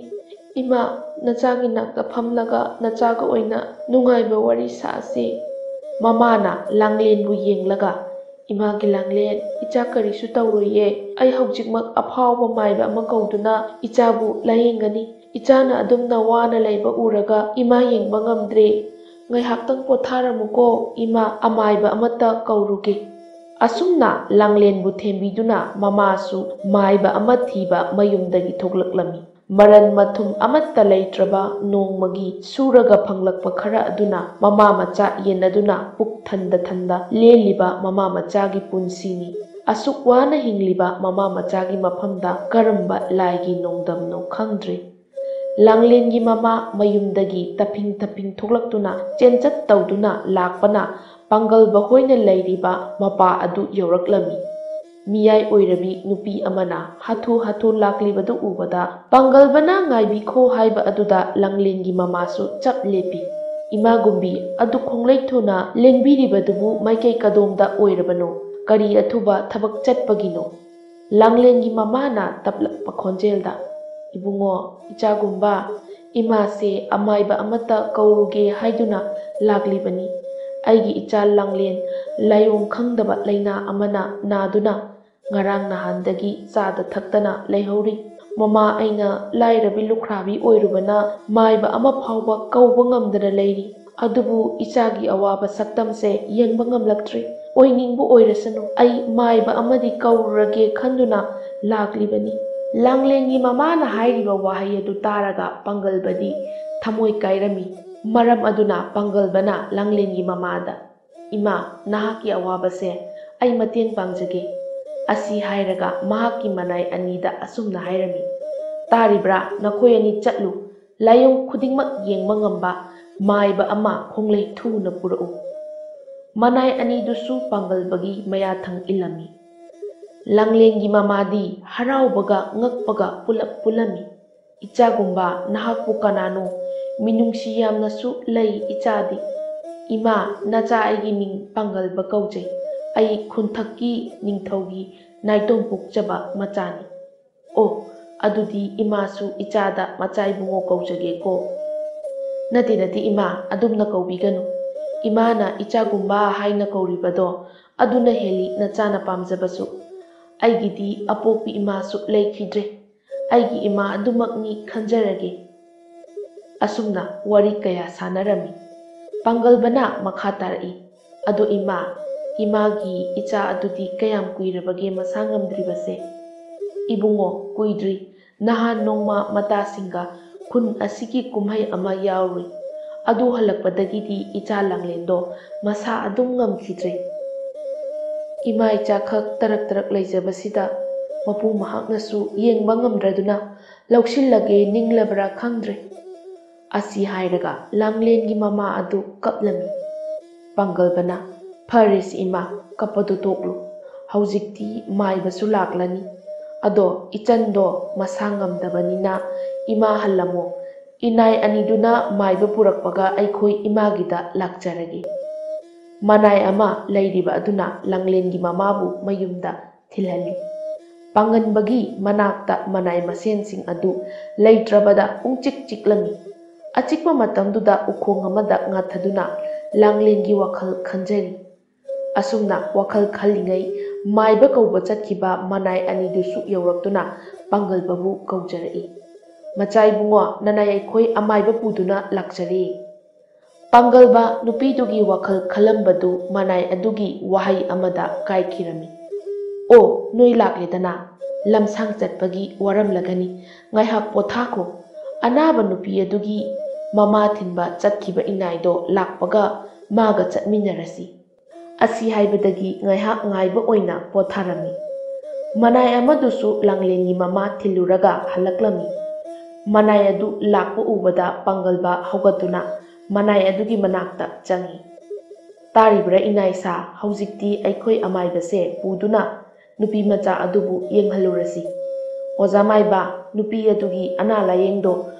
ꯏꯃꯥ, ꯅꯆꯥꯒꯤ ꯅꯥꯛꯇ ꯐꯝꯂꯒ ꯅꯆꯥꯒ ꯑꯣꯏꯅ ꯅꯨꯡꯉꯥꯏꯕ ꯋꯥꯔꯤ ꯁꯥꯁꯤ꯫" ꯃꯃꯥꯅ ꯂꯥꯡꯂꯦꯟꯕꯨ ꯌꯦꯡꯂꯒ, "ꯏꯃꯥꯒꯤ ꯂꯥꯡꯂꯦꯟ, ꯏꯆꯥ ꯀꯔꯤꯁꯨ ꯇꯧꯔꯣꯏꯌꯦ꯫ ꯑꯩ ꯍꯧꯖꯤꯛꯃꯛ ꯑꯐꯥꯎꯕ ꯃꯥꯏꯕ ꯑꯃ ꯀꯧꯗꯨꯅ ꯏꯆꯥꯕꯨ ꯂꯥꯌꯦꯡꯒꯅꯤ꯫ ꯏꯆꯥꯅ ꯑꯗꯨꯝꯅ ꯋꯥꯅ ꯂꯩꯕ ꯎꯔꯒ ꯏꯃꯥ ꯌꯦꯡꯕ ꯉꯝꯗ꯭ꯔꯦ꯫ ꯉꯥꯏꯍꯥꯛꯇꯪ ꯄꯣꯊꯥꯔꯝꯃꯨꯀꯣ ꯏꯃꯥ, ꯑꯃꯥꯏꯕ ꯑꯃꯠꯇ ꯀꯧꯔꯨꯒꯦ꯫" ꯑꯁꯨꯝꯅ ꯂꯥꯡꯂꯦꯟꯕꯨ ꯊꯦꯝꯕꯤꯗꯨꯅ ꯃꯃꯥꯁꯨ ꯃꯥꯏꯕ ꯑꯃ ꯊꯤꯕ ꯃꯌꯨꯝꯗꯒꯤ ꯊꯣꯛꯂꯛꯂꯝꯃꯤ꯫ ꯃꯔꯟ ꯃꯊꯨꯝ ꯑꯃꯠꯇ ꯂꯩꯇ꯭ꯔꯕ ꯅꯣꯡꯃꯒꯤ ꯁꯨꯔꯒ ꯐꯪꯂꯛꯄ ꯈꯔ ꯑꯗꯨꯅ ꯃꯃꯥ ꯃꯆꯥ ꯌꯦꯟꯅꯗꯨꯅ ꯄꯨꯛ ꯊꯟꯗ ꯊꯟꯗ ꯂꯦꯜꯂꯤꯕ ꯃꯃꯥ ꯃꯆꯥꯒꯤ ꯄꯨꯟꯁꯤꯅꯤ꯫ ꯑꯁꯨꯛ ꯋꯥꯅ ꯍꯤꯡꯂꯤꯕ ꯃꯃꯥ ꯃꯆꯥꯒꯤ ꯃꯐꯝꯗ ꯀꯔꯝꯕ ꯂꯥꯏꯒꯤ ꯅꯣꯡꯗꯝꯅꯣ ꯈꯪꯗ꯭ꯔꯦ꯫ ꯂꯥꯡꯂꯦꯟꯒꯤ ꯃꯃꯥ ꯃꯌꯨꯝꯗꯒꯤ ꯇꯞꯐꯤꯡ ꯇꯞꯐꯤꯡ ꯊꯣꯛꯂꯛꯇꯨꯅ ꯆꯦꯟꯆꯠ ꯇꯧꯗꯨꯅ ꯂꯥꯛꯄꯅ ꯄꯥꯡꯒꯜꯕ ꯍꯣꯏꯅ ꯂꯩꯔꯤꯕ ꯃꯄꯥ ꯑꯗꯨ ꯌꯧꯔꯛꯂꯝꯃꯤ꯫ ꯃꯤꯌꯥꯏ ꯑꯣꯏꯔꯕꯤ ꯅꯨꯄꯤ ꯑꯃꯅ ꯍꯥꯊꯨ ꯍꯥꯊꯨ ꯂꯥꯛꯂꯤꯕꯗꯨ ꯎꯕꯗ ꯄꯥꯡꯒꯜꯕꯅ ꯉꯥꯏꯕꯤꯈꯣ ꯍꯥꯏꯕ ꯑꯗꯨꯗ ꯂꯥꯡꯂꯦꯟꯒꯤ ꯃꯃꯥꯁꯨ ꯆꯞ ꯂꯦꯞꯄꯤ꯫ "ꯏꯃꯥ ꯒꯨꯝꯕꯤ, ꯑꯗꯨ ꯈꯣꯡꯂꯩ ꯊꯨꯅ ꯂꯦꯡꯕꯤꯔꯤꯕꯗꯨꯕꯨ ꯃꯥꯏꯀꯩ ꯀꯗꯣꯝꯗ ꯑꯣꯏꯔꯕꯅꯣ? ꯀꯔꯤ ꯑꯊꯨꯕ ꯊꯕꯛ ꯆꯠꯄꯒꯤꯅꯣ?" ꯂꯥꯡꯂꯦꯟꯒꯤ ꯃꯃꯥꯅ ꯇꯞꯂꯛꯄ ꯈꯣꯟꯖꯦꯜꯗ, "ꯏꯕꯨꯡꯉꯣ, ꯏꯆꯥꯒꯨꯝꯕ, ꯏꯃꯥꯁꯦ ꯑꯃꯥꯏꯕ ꯑꯃꯠꯇ ꯀꯧꯔꯨꯒꯦ ꯍꯥꯏꯗꯨꯅ ꯂꯥꯛꯂꯤꯕꯅꯤ꯫ ꯑꯩꯒꯤ ꯏꯆꯥ ꯂꯥꯡꯂꯦꯟ ꯂꯥꯏꯑꯣꯡ ꯈꯪꯗꯕ ꯂꯥꯏꯅꯥ ꯑꯃꯅ ꯅꯥꯗꯨꯅ ꯉꯔꯥꯡ ꯅꯍꯥꯟꯗꯒꯤ ꯆꯥꯗ ꯊꯛꯇꯅ ꯂꯩꯍꯧꯔꯤ꯫ ꯃꯃꯥ ꯑꯩꯅ ꯂꯥꯏꯔꯕꯤ ꯂꯨꯈ꯭ꯔꯥꯕꯤ ꯑꯣꯏꯔꯨꯕꯅ ꯃꯥꯏꯕ ꯑꯃ ꯐꯥꯎꯕ ꯀꯧꯕ ꯉꯝꯗꯅ ꯂꯩꯔꯤ꯫ ꯑꯗꯨꯕꯨ ꯏꯆꯥꯒꯤ ꯑꯋꯥꯕ ꯁꯛꯇꯝꯁꯦ ꯌꯦꯡꯕ ꯉꯝꯂꯛꯇ꯭ꯔꯦ꯫ ꯑꯣꯏꯅꯤꯡꯕ ꯑꯣꯏꯔꯁꯅꯨ, ꯑꯩ ꯃꯥꯏꯕ ꯑꯃꯗꯤ ꯀꯧꯔꯨꯔꯒꯦ ꯈꯟꯗꯨꯅ ꯂꯥꯛꯂꯤꯕꯅꯤ꯫ ꯂꯥꯡꯂꯦꯟꯒꯤ ꯃꯃꯥꯅ ꯍꯥꯏꯔꯤꯕ ꯋꯥꯍꯩ ꯑꯗꯨ ꯇꯥꯔꯒ ꯄꯥꯡꯒꯜꯕꯗꯤ ꯊꯃꯣꯏ ꯀꯥꯏꯔꯝꯃꯤ꯫ ꯃꯔꯝ ꯑꯗꯨꯅ ꯄꯥꯡꯒꯜꯕꯅ ꯂꯥꯡꯂꯦꯟꯒꯤ ꯃꯃꯥꯗ, "ꯏꯃꯥ, ꯅꯍꯥꯛꯀꯤ ꯑꯋꯥꯕꯁꯦ ꯑꯩ ꯃꯇꯦꯡ ꯄꯥꯡꯖꯒꯦ" ꯑꯁꯤ ꯍꯥꯏꯔꯒ ꯃꯍꯥꯛꯀꯤ ꯃꯅꯥꯏ ꯑꯅꯤꯗ ꯑꯁꯨꯝꯅ ꯍꯥꯏꯔꯝꯃꯤ, "ꯇꯥꯔꯤꯕ꯭ꯔꯥ? ꯅꯈꯣꯏ ꯑꯅꯤ ꯆꯠꯂꯨ, ꯂꯥꯏꯑꯣꯡ ꯈꯨꯗꯤꯡꯃꯛ ꯌꯦꯡꯕ ꯉꯝꯕ ꯃꯥꯏꯕ ꯑꯃ ꯈꯣꯡꯂꯩ ꯊꯨꯅ ꯄꯨꯔꯛꯎ"꯫ ꯃꯅꯥꯏ ꯑꯅꯤꯗꯨꯁꯨ ꯄꯥꯡꯒꯜꯕꯒꯤ ꯃꯌꯥꯊꯪ ꯏꯜꯂꯝꯃꯤ꯫ ꯂꯥꯡꯂꯦꯟꯒꯤ ꯃꯃꯥꯗꯤ ꯍꯔꯥꯎꯕꯒ ꯉꯛꯄꯒ ꯄꯨꯂꯞ ꯄꯨꯜꯂꯝꯃꯤ꯫ "ꯏꯆꯥꯒꯨꯝꯕ, ꯅꯍꯥꯛꯄꯨ ꯀꯅꯥꯅꯣ? ꯃꯤꯅꯨꯡꯁꯤ ꯌꯥꯝꯅꯁꯨ ꯂꯩ ꯏꯆꯥꯗꯤ꯫ ꯏꯃꯥ, ꯅꯆꯥ ꯑꯩꯒꯤ ꯃꯤꯡ ꯄꯥꯡꯒꯜꯕ ꯀꯧꯖꯩ꯫ ꯑꯩ ꯈꯨꯟꯊꯛꯀꯤ ꯅꯤꯡꯊꯧꯒꯤ ꯅꯥꯏꯇꯣꯝ ꯄꯣꯛꯆꯕ ꯃꯆꯥꯅꯤ"꯫ "ꯑꯣ, ꯑꯗꯨꯗꯤ ꯏꯃꯥꯁꯨ ꯏꯆꯥꯗ ꯃꯆꯥ ꯏꯕꯨꯡꯉꯣ ꯀꯧꯖꯒꯦꯀꯣ"꯫ "ꯅꯠꯇꯦ, ꯅꯠꯇꯦ ꯏꯃꯥ, ꯑꯗꯨꯝꯅ ꯀꯧꯕꯤꯒꯅꯨ꯫ ꯏꯃꯥꯅ ꯏꯆꯥꯒꯨꯝꯕ ꯍꯥꯏꯅ ꯀꯧꯔꯤꯕꯗꯣ ꯑꯗꯨꯅ ꯍꯦꯜꯂꯤ ꯅꯆꯥꯅ ꯄꯥꯝꯖꯕꯁꯨ꯫ ꯑꯩꯒꯤꯗꯤ ꯑꯄꯣꯛꯄꯤ ꯏꯃꯥꯁꯨ ꯂꯩꯈꯤꯗ꯭ꯔꯦ꯫ ꯑꯩꯒꯤ ꯏꯃꯥ ꯑꯗꯨꯃꯛꯅꯤ ꯈꯟꯖꯔꯒꯦ"꯫ ꯑꯁꯨꯝꯅ ꯋꯥꯔꯤ ꯀꯌꯥ ꯁꯥꯟꯅꯔꯝꯃꯤ꯫ ꯄꯥꯡꯒꯜꯕꯅ ꯃꯈꯥ ꯇꯥꯔꯛꯏ, "ꯑꯗꯣ ꯏꯃꯥ, ꯏꯃꯥꯒꯤ ꯏꯆꯥ ꯑꯗꯨꯗꯤ ꯀꯌꯥꯝ ꯀꯨꯏꯔꯕꯒꯦ ꯃꯁꯥ ꯉꯝꯗ꯭ꯔꯤꯕꯁꯦ?" "ꯏꯕꯨꯡꯉꯣ, ꯀꯨꯏꯗ꯭ꯔꯤ꯫ ꯅꯍꯥꯟ ꯅꯣꯡꯃ ꯃꯇꯥꯁꯤꯡꯒ ꯈꯨꯟ ꯑꯁꯤꯒꯤ ꯀꯨꯝꯍꯩ ꯑꯃ ꯌꯥꯎꯔꯨꯏ꯫ ꯑꯗꯨ ꯍꯜꯂꯛꯄꯗꯒꯤꯗꯤ ꯏꯆꯥ ꯂꯥꯡꯂꯦꯟꯗꯣ ꯃꯁꯥ ꯑꯗꯨꯝ ꯉꯝꯈꯤꯗ꯭ꯔꯦ꯫ ꯏꯃꯥ ꯏꯆꯥꯈꯛ ꯇꯔꯛ ꯇꯔꯛ ꯂꯩꯖꯕꯁꯤꯗ ꯃꯄꯨ ꯃꯍꯥꯛꯅꯁꯨ ꯌꯦꯡꯕ ꯉꯝꯗ꯭ꯔꯗꯨꯅ ꯂꯧꯁꯤꯜꯂꯒꯦ ꯅꯤꯡꯂꯕ꯭ꯔꯥ ꯈꯪꯗ꯭ꯔꯦ"꯫ ꯑꯁꯤ ꯍꯥꯏꯔꯒ ꯂꯥꯡꯂꯦꯟꯒꯤ ꯃꯃꯥ ꯑꯗꯨ ꯀꯞꯂꯝꯃꯤ꯫ ꯄꯥꯡꯒꯜꯕꯅ, "ꯐꯔꯦꯁꯤ ꯏꯃꯥ, ꯀꯞꯄꯗꯨ ꯇꯣꯛꯂꯨ꯫ ꯍꯧꯖꯤꯛꯇꯤ ꯃꯥꯏꯕꯁꯨ ꯂꯥꯛꯂꯅꯤ꯫ ꯑꯗꯣ ꯏꯆꯟꯗꯣ ꯃꯁꯥ ꯉꯝꯗꯕꯅꯤꯅ ꯏꯃꯥ ꯍꯜꯂꯝꯃꯣ꯫ ꯏꯅꯥꯏ ꯑꯅꯤꯗꯨꯅ ꯃꯥꯏꯕ ꯄꯨꯔꯛꯄꯒ ꯑꯩꯈꯣꯏ ꯏꯃꯥꯒꯤꯗ ꯂꯥꯛꯆꯔꯒꯦ"꯫ ꯃꯅꯥꯏ ꯑꯃ ꯂꯩꯔꯤꯕ ꯑꯗꯨꯅ ꯂꯥꯡꯂꯦꯟꯒꯤ ꯃꯃꯥꯕꯨ ꯃꯌꯨꯝꯗ ꯊꯤꯜꯍꯜꯂꯤ꯫ ꯄꯥꯡꯒꯟꯕꯒꯤ ꯃꯅꯥꯛꯇ ꯃꯅꯥꯏ ꯃꯁꯦꯟꯁꯤꯡ ꯑꯗꯨ ꯂꯩꯇ꯭ꯔꯕꯗ ꯄꯨꯡꯆꯤꯛ ꯆꯤꯛꯂꯝꯃꯤ꯫ ꯑꯆꯤꯛꯄ ꯃꯇꯝꯗꯨꯗ ꯎꯈꯣꯡ ꯑꯃꯗ ꯉꯥꯊꯗꯨꯅ ꯂꯥꯡꯂꯦꯟꯒꯤ ꯋꯥꯈꯜ ꯈꯟꯖꯔꯤ꯫ ꯑꯁꯨꯝꯅ ꯋꯥꯈꯜ ꯈꯜꯂꯤꯉꯩ ꯃꯥꯏꯕ ꯀꯧꯕ ꯆꯠꯈꯤꯕ ꯃꯅꯥꯏ ꯑꯅꯤꯗꯨꯁꯨ ꯌꯧꯔꯛꯇꯨꯅ ꯄꯥꯡꯒꯜꯕꯕꯨ ꯀꯧꯖꯔꯛꯏ, "ꯃꯆꯥ ꯏꯕꯨꯡꯉꯣ, ꯅꯅꯥꯏ ꯑꯩꯈꯣꯏ ꯑꯃꯥꯏꯕ ꯄꯨꯗꯨꯅ ꯂꯥꯛꯆꯔꯦ"꯫ ꯄꯥꯡꯒꯜꯕ ꯅꯨꯄꯤꯗꯨꯒꯤ ꯋꯥꯈꯜ ꯈꯜꯂꯝꯕꯗꯨ ꯃꯅꯥꯏ ꯑꯗꯨꯒꯤ ꯋꯥꯍꯩ ꯑꯃꯗ ꯀꯥꯏꯈꯤꯔꯝꯃꯤ꯫ "ꯑꯣ, ꯅꯣꯏ ꯂꯥꯛꯂꯦꯗꯅ, ꯂꯝꯁꯥꯡ ꯆꯠꯄꯒꯤ ꯋꯥꯔꯝꯂꯒꯅꯤ꯫ ꯉꯥꯏꯍꯥꯛ ꯄꯣꯊꯥꯈꯣ꯫ ꯑꯅꯥꯕ ꯅꯨꯄꯤ ꯑꯗꯨꯒꯤ ꯃꯃꯥ ꯊꯤꯟꯕ ꯆꯠꯈꯤꯕ ꯏꯅꯥꯏꯗꯣ ꯂꯥꯛꯄꯒ ꯃꯥꯒ ꯆꯠꯃꯤꯟꯅꯔꯁꯤ꯫ ꯑꯁꯤ ꯍꯥꯏꯕꯗꯒꯤ ꯉꯥꯏꯍꯥꯛ ꯉꯥꯏꯕ ꯑꯣꯏꯅ ꯄꯣꯊꯥꯔꯝꯃꯤ꯫ ꯃꯅꯥꯏ ꯑꯃꯗꯨꯁꯨ ꯂꯥꯡꯂꯦꯟꯒꯤ ꯃꯃꯥ ꯊꯤꯜꯂꯨꯔꯒ ꯍꯜꯂꯛꯂꯝꯃꯤ꯫ ꯃꯅꯥꯏ ꯑꯗꯨ ꯂꯥꯛꯄ ꯎꯕꯗ ꯄꯥꯡꯒꯜꯕ ꯍꯧꯒꯠꯇꯨꯅ ꯃꯅꯥꯏ ꯑꯗꯨꯒꯤ ꯃꯅꯥꯛꯇ ꯆꯪꯏ꯫ "ꯇꯥꯔꯤꯕ꯭ꯔꯥ ꯏꯅꯥꯏꯁꯥ, ꯍꯧꯖꯤꯛꯇꯤ ꯑꯩꯈꯣꯏ ꯑꯃꯥꯏꯕꯁꯦ ꯄꯨꯗꯨꯅ ꯅꯨꯄꯤ ꯃꯆꯥ ꯑꯗꯨꯕꯨ ꯌꯦꯡꯍꯜꯂꯨꯔꯁꯤ꯫ ꯑꯣꯖꯥ ꯃꯥꯏꯕ, ꯅꯨꯄꯤ ꯑꯗꯨꯒꯤ ꯑꯅꯥ ꯂꯥꯌꯦꯡꯗꯣ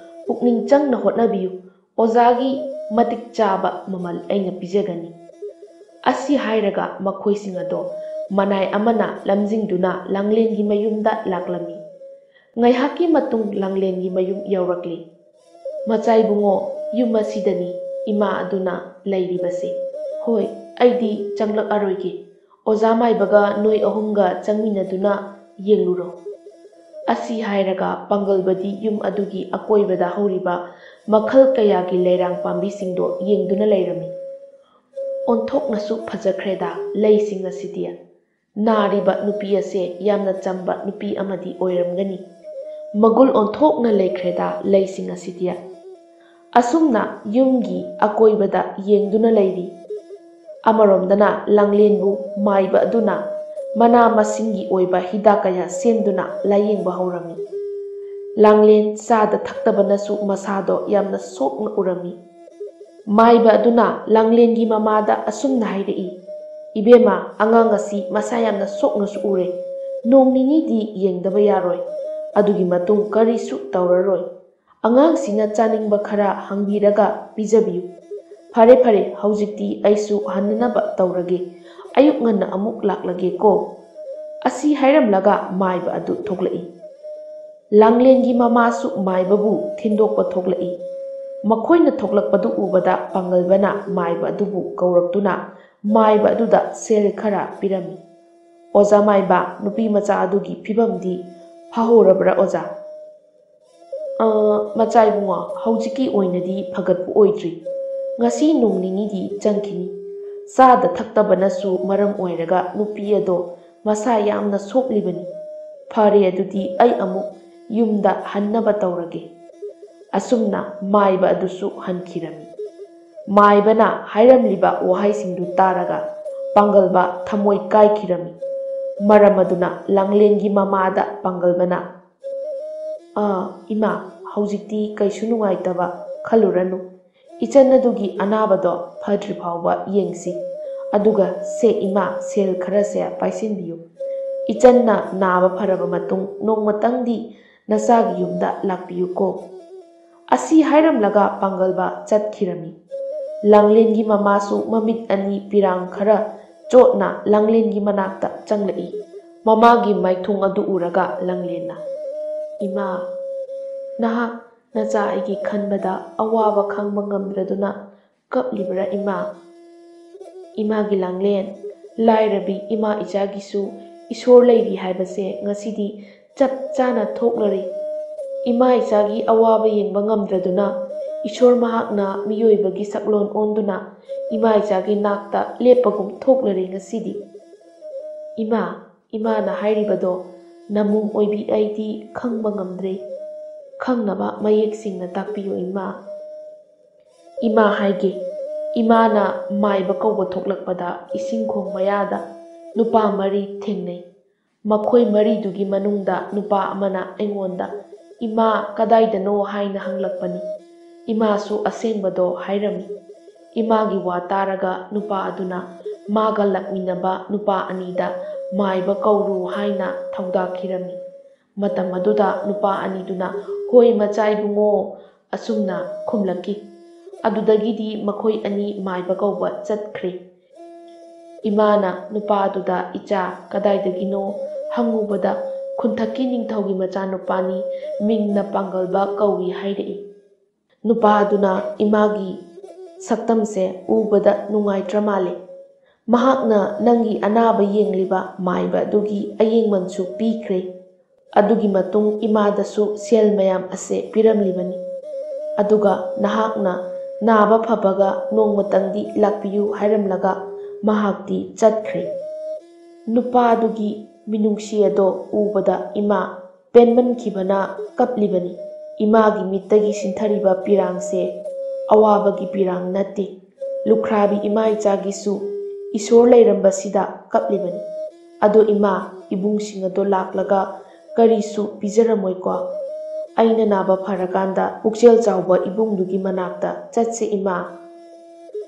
ꯄꯨꯛꯅꯤꯡ ꯆꯪꯅ ꯍꯣꯠꯅꯕꯤꯌꯨ꯫ ꯑꯣꯖꯥꯒꯤ ꯃꯇꯤꯛ ꯆꯥꯕ ꯃꯃꯜ ꯑꯩꯅ ꯄꯤꯖꯒꯅꯤ"꯫ ꯑꯁꯤ ꯍꯥꯏꯔꯒ ꯃꯈꯣꯏꯁꯤꯡ ꯑꯗꯣ ꯃꯅꯥꯏ ꯑꯃꯅ ꯂꯝꯖꯤꯡꯗꯨꯅ ꯂꯥꯡꯂꯦꯟꯒꯤ ꯃꯌꯨꯝꯗ ꯂꯥꯛꯂꯝꯃꯤ꯫ ꯉꯥꯏꯍꯥꯛꯀꯤ ꯃꯇꯨꯡ ꯂꯥꯡꯂꯦꯟꯒꯤ ꯃꯌꯨꯝ ꯌꯧꯔꯛꯂꯤ꯫ "ꯃꯆꯥ ꯏꯕꯨꯡꯉꯣ, ꯌꯨꯝ ꯑꯁꯤꯗꯅꯤ ꯏꯃꯥ ꯑꯗꯨꯅ ꯂꯩꯔꯤꯕꯁꯦ꯫ ꯍꯣꯏ, ꯑꯩꯗꯤ ꯆꯪꯂꯛꯑꯔꯣꯏꯒꯦ꯫ ꯑꯣꯖꯥ ꯃꯥꯏꯕꯒ ꯅꯣꯏ ꯑꯍꯨꯝꯒ ꯆꯪꯃꯤꯟꯅꯗꯨꯅ ꯌꯦꯡꯂꯨꯔꯣ"꯫ ꯑꯁꯤ ꯍꯥꯏꯔꯒ ꯄꯥꯡꯒꯜꯕꯗꯤ ꯌꯨꯝ ꯑꯗꯨꯒꯤ ꯑꯀꯣꯏꯕꯗ ꯍꯧꯔꯤꯕ ꯃꯈꯜ ꯀꯌꯥꯒꯤ ꯂꯩꯔꯥꯡ ꯄꯥꯝꯕꯤꯁꯤꯡꯗꯣ ꯌꯦꯡꯗꯨꯅ ꯂꯩꯔꯝꯃꯤ꯫ "ꯑꯣꯟꯊꯣꯛꯅꯁꯨ ꯐꯖꯈ꯭ꯔꯦꯗ ꯂꯩꯁꯤꯡ ꯑꯁꯤꯗꯤ꯫ ꯅꯥꯔꯤꯕ ꯅꯨꯄꯤ ꯑꯁꯦ ꯌꯥꯝꯅ ꯆꯝꯕ ꯅꯨꯄꯤ ꯑꯃꯗꯤ ꯑꯣꯏꯔꯝꯒꯅꯤ꯫ ꯃꯒꯨꯜ ꯑꯣꯟꯊꯣꯛꯅ ꯂꯩꯈ꯭ꯔꯦꯗ ꯂꯩꯁꯤꯡ ꯑꯁꯤꯗꯤ"꯫ ꯑꯁꯨꯝꯅ ꯌꯨꯝꯒꯤ ꯑꯀꯣꯏꯕꯗ ꯌꯦꯡꯗꯨꯅ ꯂꯩꯔꯤ꯫ ꯑꯃꯔꯣꯝꯗꯅ ꯂꯥꯡꯂꯦꯟꯕꯨ ꯃꯥꯏꯕ ꯑꯗꯨꯅ ꯃꯅꯥ ꯃꯁꯤꯡꯒꯤ ꯑꯣꯏꯕ ꯍꯤꯗꯥꯛ ꯀꯌꯥ ꯁꯦꯝꯗꯨꯅ ꯂꯥꯌꯦꯡꯕ ꯍꯧꯔꯝꯃꯤ꯫ ꯂꯥꯡꯂꯦꯟ ꯆꯥꯗ ꯊꯛꯇꯕꯅꯁꯨ ꯃꯁꯥꯗꯣ ꯌꯥꯝꯅ ꯁꯣꯛꯅ ꯎꯔꯝꯃꯤ꯫ ꯃꯥꯏꯕ ꯑꯗꯨꯅ ꯂꯥꯡꯂꯦꯟꯒꯤ ꯃꯃꯥꯗ ꯑꯁꯨꯝꯅ ꯍꯥꯏꯔꯛꯏ, "ꯏꯕꯦꯝꯃ, ꯑꯉꯥꯡ ꯑꯁꯤ ꯃꯁꯥ ꯌꯥꯝꯅ ꯁꯣꯛꯅꯁꯨ ꯎꯔꯦ꯫ ꯅꯣꯡ ꯅꯤꯅꯤꯗꯤ ꯌꯦꯡꯗꯕ ꯌꯥꯔꯣꯏ꯫ ꯑꯗꯨꯒꯤ ꯃꯇꯨꯡ ꯀꯔꯤꯁꯨ ꯇꯧꯔꯔꯣꯏ꯫ ꯑꯉꯥꯡꯁꯤꯅ ꯆꯥꯅꯤꯡꯕ ꯈꯔ ꯍꯪꯕꯤꯔꯒ ꯄꯤꯖꯕꯤꯌꯨ꯫ ꯐꯔꯦ, ꯐꯔꯦ, ꯍꯧꯖꯤꯛꯇꯤ ꯑꯩꯁꯨ ꯍꯟꯅꯅꯕ ꯇꯧꯔꯒꯦ꯫ ꯑꯌꯨꯛ ꯉꯟꯅ ꯑꯃꯨꯛ ꯂꯥꯛꯂꯒꯦꯀꯣ"꯫ ꯑꯁꯤ ꯍꯥꯏꯔꯝꯂꯒ ꯃꯥꯏꯕ ꯑꯗꯨ ꯊꯣꯛꯂꯛꯏ꯫ ꯂꯥꯡꯂꯦꯟꯒꯤ ꯃꯃꯥꯁꯨ ꯃꯥꯏꯕꯕꯨ ꯊꯤꯟꯗꯣꯛꯄ ꯊꯣꯛꯂꯛꯏ꯫ ꯃꯈꯣꯏꯅ ꯊꯣꯛꯂꯛꯄꯗꯨ ꯎꯕꯗ ꯄꯥꯡꯒꯜꯕꯅ ꯃꯥꯏꯕ ꯑꯗꯨꯕꯨ ꯀꯧꯔꯛꯇꯨꯅ ꯃꯥꯏꯕ ꯑꯗꯨꯗ ꯁꯦꯜ ꯈꯔ ꯄꯤꯔꯝꯃꯤ꯫ "ꯑꯣꯖꯥ ꯃꯥꯏꯕ, ꯅꯨꯄꯤ ꯃꯆꯥ ꯑꯗꯨꯒꯤ ꯐꯤꯕꯝꯗꯤ ꯐꯍꯧꯔꯕ꯭ꯔꯥ ꯑꯣꯖꯥ?" "ꯑ, ꯃꯆꯥ ꯏꯕꯨꯡꯉꯣ, ꯍꯧꯖꯤꯛꯀꯤ ꯑꯣꯏꯅꯗꯤ ꯐꯒꯠꯄ ꯑꯣꯏꯗ꯭ꯔꯤ꯫ ꯉꯁꯤ ꯅꯣꯡ ꯅꯤꯅꯤꯗꯤ ꯆꯪꯈꯤꯅꯤ꯫ ꯆꯥꯗ ꯊꯛꯇꯕꯅꯁꯨ ꯃꯔꯝ ꯑꯣꯏꯔꯒ ꯅꯨꯄꯤ ꯑꯗꯣ ꯃꯁꯥ ꯌꯥꯝꯅ ꯁꯣꯛꯂꯤꯕꯅꯤ"꯫ "ꯐꯔꯦ, ꯑꯗꯨꯗꯤ ꯑꯩ ꯑꯃꯨꯛ ꯌꯨꯝꯗ ꯍꯟꯅꯕ ꯇꯧꯔꯒꯦ"꯫ ꯑꯁꯨꯝꯅ ꯃꯥꯏꯕ ꯑꯗꯨꯁꯨ ꯍꯟꯈꯤꯔꯝꯃꯤ꯫ ꯃꯥꯏꯕꯅ ꯍꯥꯏꯔꯝꯂꯤꯕ ꯋꯥꯍꯩꯁꯤꯡꯗꯨ ꯇꯥꯔꯒ ꯄꯥꯡꯒꯜꯕ ꯊꯃꯣꯏ ꯀꯥꯏꯈꯤꯔꯝꯃꯤ꯫ ꯃꯔꯝ ꯑꯗꯨꯅ ꯂꯥꯡꯂꯦꯟꯒꯤ ꯃꯃꯥꯗ ꯄꯥꯡꯒꯜꯕꯅ, "ꯑꯥ, ꯏꯃꯥ, ꯍꯧꯖꯤꯛꯇꯤ ꯀꯩꯁꯨ ꯅꯨꯡꯉꯥꯏꯇꯕ ꯈꯜꯂꯨꯔꯅꯨ꯫ ꯏꯆꯟ ꯑꯗꯨꯒꯤ ꯑꯅꯥꯕꯗꯣ ꯐꯗ꯭ꯔꯤ ꯐꯥꯎꯕ ꯌꯦꯡꯁꯤ꯫ ꯑꯗꯨꯒ ꯁꯦ ꯏꯃꯥ, ꯁꯦꯜ ꯈꯔꯁꯦ ꯄꯥꯏꯁꯤꯟꯕꯤꯌꯨ꯫ ꯏꯆꯟꯅ ꯅꯥꯕ ꯐꯔꯕ ꯃꯇꯨꯡ ꯅꯣꯡꯃꯇꯪꯗꯤ ꯅꯆꯥꯒꯤ ꯌꯨꯝꯗ ꯂꯥꯛꯄꯤꯌꯨꯀꯣ"꯫ ꯑꯁꯤ ꯍꯥꯏꯔꯝꯂꯒ ꯄꯥꯡꯒꯜꯕ ꯆꯠꯈꯤꯔꯝꯃꯤ꯫ ꯂꯥꯡꯂꯦꯟꯒꯤ ꯃꯃꯥꯁꯨ ꯃꯃꯤꯠ ꯑꯅꯤ ꯄꯤꯔꯥꯡ ꯈꯔ ꯆꯣꯠꯅ ꯂꯥꯡꯂꯦꯟꯒꯤ ꯃꯅꯥꯛꯇ ꯆꯪꯂꯛꯏ꯫ ꯃꯃꯥꯒꯤ ꯃꯥꯏꯊꯣꯡ ꯑꯗꯨ ꯎꯔꯒ ꯂꯥꯡꯂꯦꯟꯅ, "ꯏꯃꯥ, ꯅꯍꯥꯛ ꯅꯆꯥ ꯑꯩꯒꯤ ꯈꯟꯕꯗ ꯑꯋꯥꯕ ꯈꯪꯕ ꯉꯝꯗ꯭ꯔꯗꯨꯅ ꯀꯞꯂꯤꯕ꯭ꯔꯥ ꯏꯃꯥ?" ꯏꯃꯥꯒꯤ ꯂꯥꯡꯂꯦꯟ, ꯂꯥꯏꯔꯕꯤ ꯏꯃꯥ ꯏꯆꯥꯒꯤꯁꯨ ꯏꯁꯣꯔ ꯂꯩꯔꯤ ꯍꯥꯏꯕꯁꯦ ꯉꯁꯤꯗꯤ ꯆꯞ ꯆꯥꯅ ꯊꯣꯛꯂꯔꯦ꯫ ꯏꯃꯥ ꯏꯆꯥꯒꯤ ꯑꯋꯥꯕ ꯌꯦꯡꯕ ꯉꯝꯗ꯭ꯔꯗꯨꯅ ꯏꯁꯣꯔ ꯃꯍꯥꯛꯅ ꯃꯤꯑꯣꯏꯕꯒꯤ ꯁꯛꯂꯣꯟ ꯑꯣꯟꯗꯨꯅ ꯏꯃꯥ ꯏꯆꯥꯒꯤ ꯅꯥꯛꯇ ꯂꯦꯞꯄꯒꯨꯝ ꯊꯣꯛꯂꯔꯦ ꯉꯁꯤꯗꯤ꯫ "ꯏꯃꯥ, ꯏꯃꯥꯅ ꯍꯥꯏꯔꯤꯕꯗꯣ ꯅꯃꯨꯡ ꯑꯣꯏꯕꯤ ꯑꯩꯗꯤ ꯈꯪꯕ ꯉꯝꯗ꯭ꯔꯦ꯫ ꯈꯪꯅꯕ ꯃꯌꯦꯛ ꯁꯦꯡꯅ ꯇꯥꯛꯄꯤꯌꯨ ꯏꯃꯥ"꯫ ꯏꯃꯥ ꯍꯥꯏꯒꯦ꯫ ꯏꯃꯥꯅ ꯃꯥꯏꯕ ꯀꯧꯕ ꯊꯣꯛꯂꯛꯄꯗ ꯏꯁꯤꯡ ꯈꯣꯡ ꯃꯌꯥꯗ ꯅꯨꯄꯥ ꯃꯔꯤ ꯊꯦꯡꯅꯩ꯫ ꯃꯈꯣꯏ ꯃꯔꯤꯗꯨꯒꯤ ꯃꯅꯨꯡꯗ ꯅꯨꯄꯥ ꯑꯃꯅ ꯑꯩꯉꯣꯟꯗ, "ꯏꯃꯥ ꯀꯗꯥꯏꯗꯅꯣ?" ꯍꯥꯏꯅ ꯍꯪꯂꯛꯄꯅꯤ꯫ ꯏꯃꯥꯁꯨ ꯑꯁꯦꯡꯕꯗꯣ ꯍꯥꯏꯔꯝꯃꯤ꯫ ꯏꯃꯥꯒꯤ ꯋꯥ ꯇꯥꯔꯒ ꯅꯨꯄꯥ ꯑꯗꯨꯅ ꯃꯥꯒ ꯂꯥꯛꯃꯤꯟꯅꯕ ꯅꯨꯄꯥ ꯑꯅꯤꯗ ꯃꯥꯏꯕ ꯀꯧꯔꯨ ꯍꯥꯏꯅ ꯊꯧꯗꯥꯈꯤꯔꯝꯃꯤ꯫ ꯃꯇꯝ ꯑꯗꯨꯗ ꯅꯨꯄꯥ ꯑꯅꯤꯗꯨꯅ, "ꯍꯣꯏ ꯃꯆꯥ ꯏꯕꯨꯡꯉꯣ", ꯑꯁꯨꯝꯅ ꯈꯨꯝꯂꯛꯈꯤ꯫ ꯑꯗꯨꯗꯒꯤꯗꯤ ꯃꯈꯣꯏ ꯑꯅꯤ ꯃꯥꯏꯕ ꯀꯧꯕ ꯆꯠꯈ꯭ꯔꯦ꯫ ꯏꯃꯥꯅ ꯅꯨꯄꯥꯗꯨꯗ, "ꯏꯆꯥ, ꯀꯗꯥꯏꯗꯒꯤꯅꯣ?" ꯍꯪꯉꯨꯕꯗ, "ꯈꯨꯟꯊꯛꯀꯤ ꯅꯤꯡꯊꯧꯒꯤ ꯃꯆꯥꯅꯨꯄꯥꯅꯤ, ꯃꯤꯡꯅ ꯄꯥꯡꯒꯜꯕ ꯀꯧꯏ" ꯍꯥꯏꯔꯛꯏ꯫ ꯅꯨꯄꯥꯗꯨꯅ ꯏꯃꯥꯒꯤ ꯁꯛꯇꯝꯁꯦ ꯎꯕꯗ ꯅꯨꯡꯉꯥꯏꯇ꯭ꯔ ꯃꯥꯜꯂꯦ꯫ ꯃꯍꯥꯛꯅ ꯅꯪꯒꯤ ꯑꯅꯥꯕ ꯌꯦꯡꯂꯤꯕ ꯃꯥꯏꯕ ꯑꯗꯨꯒꯤ ꯑꯌꯦꯡꯃꯟꯁꯨ ꯄꯤꯈ꯭ꯔꯦ꯫ ꯑꯗꯨꯒꯤ ꯃꯇꯨꯡ ꯏꯃꯥꯗꯁꯨ ꯁꯦꯜ ꯃꯌꯥꯝ ꯑꯁꯦ ꯄꯤꯔꯝꯂꯤꯕꯅꯤ꯫ ꯑꯗꯨꯒ ꯅꯍꯥꯛꯅ ꯅꯥꯕ ꯐꯕꯒ ꯅꯣꯡꯃꯇꯪꯗꯤ ꯂꯥꯛꯄꯤꯌꯨ ꯍꯥꯏꯔꯝꯂꯒ ꯃꯍꯥꯛꯇꯤ ꯆꯠꯈ꯭ꯔꯦ꯫ ꯅꯨꯄꯥꯗꯨꯒꯤ ꯃꯤꯅꯨꯡꯁꯤ ꯑꯗꯣ ꯎꯕꯗ ꯏꯃꯥ ꯄꯦꯟꯃꯟꯈꯤꯕꯅ ꯀꯞꯂꯤꯕꯅꯤ꯫ ꯏꯃꯥꯒꯤ ꯃꯤꯠꯇꯒꯤ ꯁꯤꯟꯊꯔꯤꯕ ꯄꯤꯔꯥꯡꯁꯦ ꯑꯋꯥꯕꯒꯤ ꯄꯤꯔꯥꯡ ꯅꯠꯇꯦ꯫ ꯂꯨꯈ꯭ꯔꯥꯕꯤ ꯏꯃꯥ ꯏꯆꯥꯒꯤꯁꯨ ꯏꯁꯣꯔ ꯂꯩꯔꯝꯕꯁꯤꯗ ꯀꯞꯂꯤꯕꯅꯤ꯫ ꯑꯗꯣ ꯏꯃꯥ, ꯏꯕꯨꯡꯁꯤꯡ ꯑꯗꯣ ꯂꯥꯛꯂꯒ ꯀꯔꯤꯁꯨ ꯄꯤꯖꯔꯝꯃꯣꯏꯀꯣ? ꯑꯩꯅ ꯅꯥꯕ ꯐꯔꯀꯥꯟꯗ ꯄꯨꯛꯆꯦꯜ ꯆꯥꯎꯕ ꯏꯕꯨꯡꯗꯨꯒꯤ ꯃꯅꯥꯛꯇ ꯆꯠꯁꯦ ꯏꯃꯥ꯫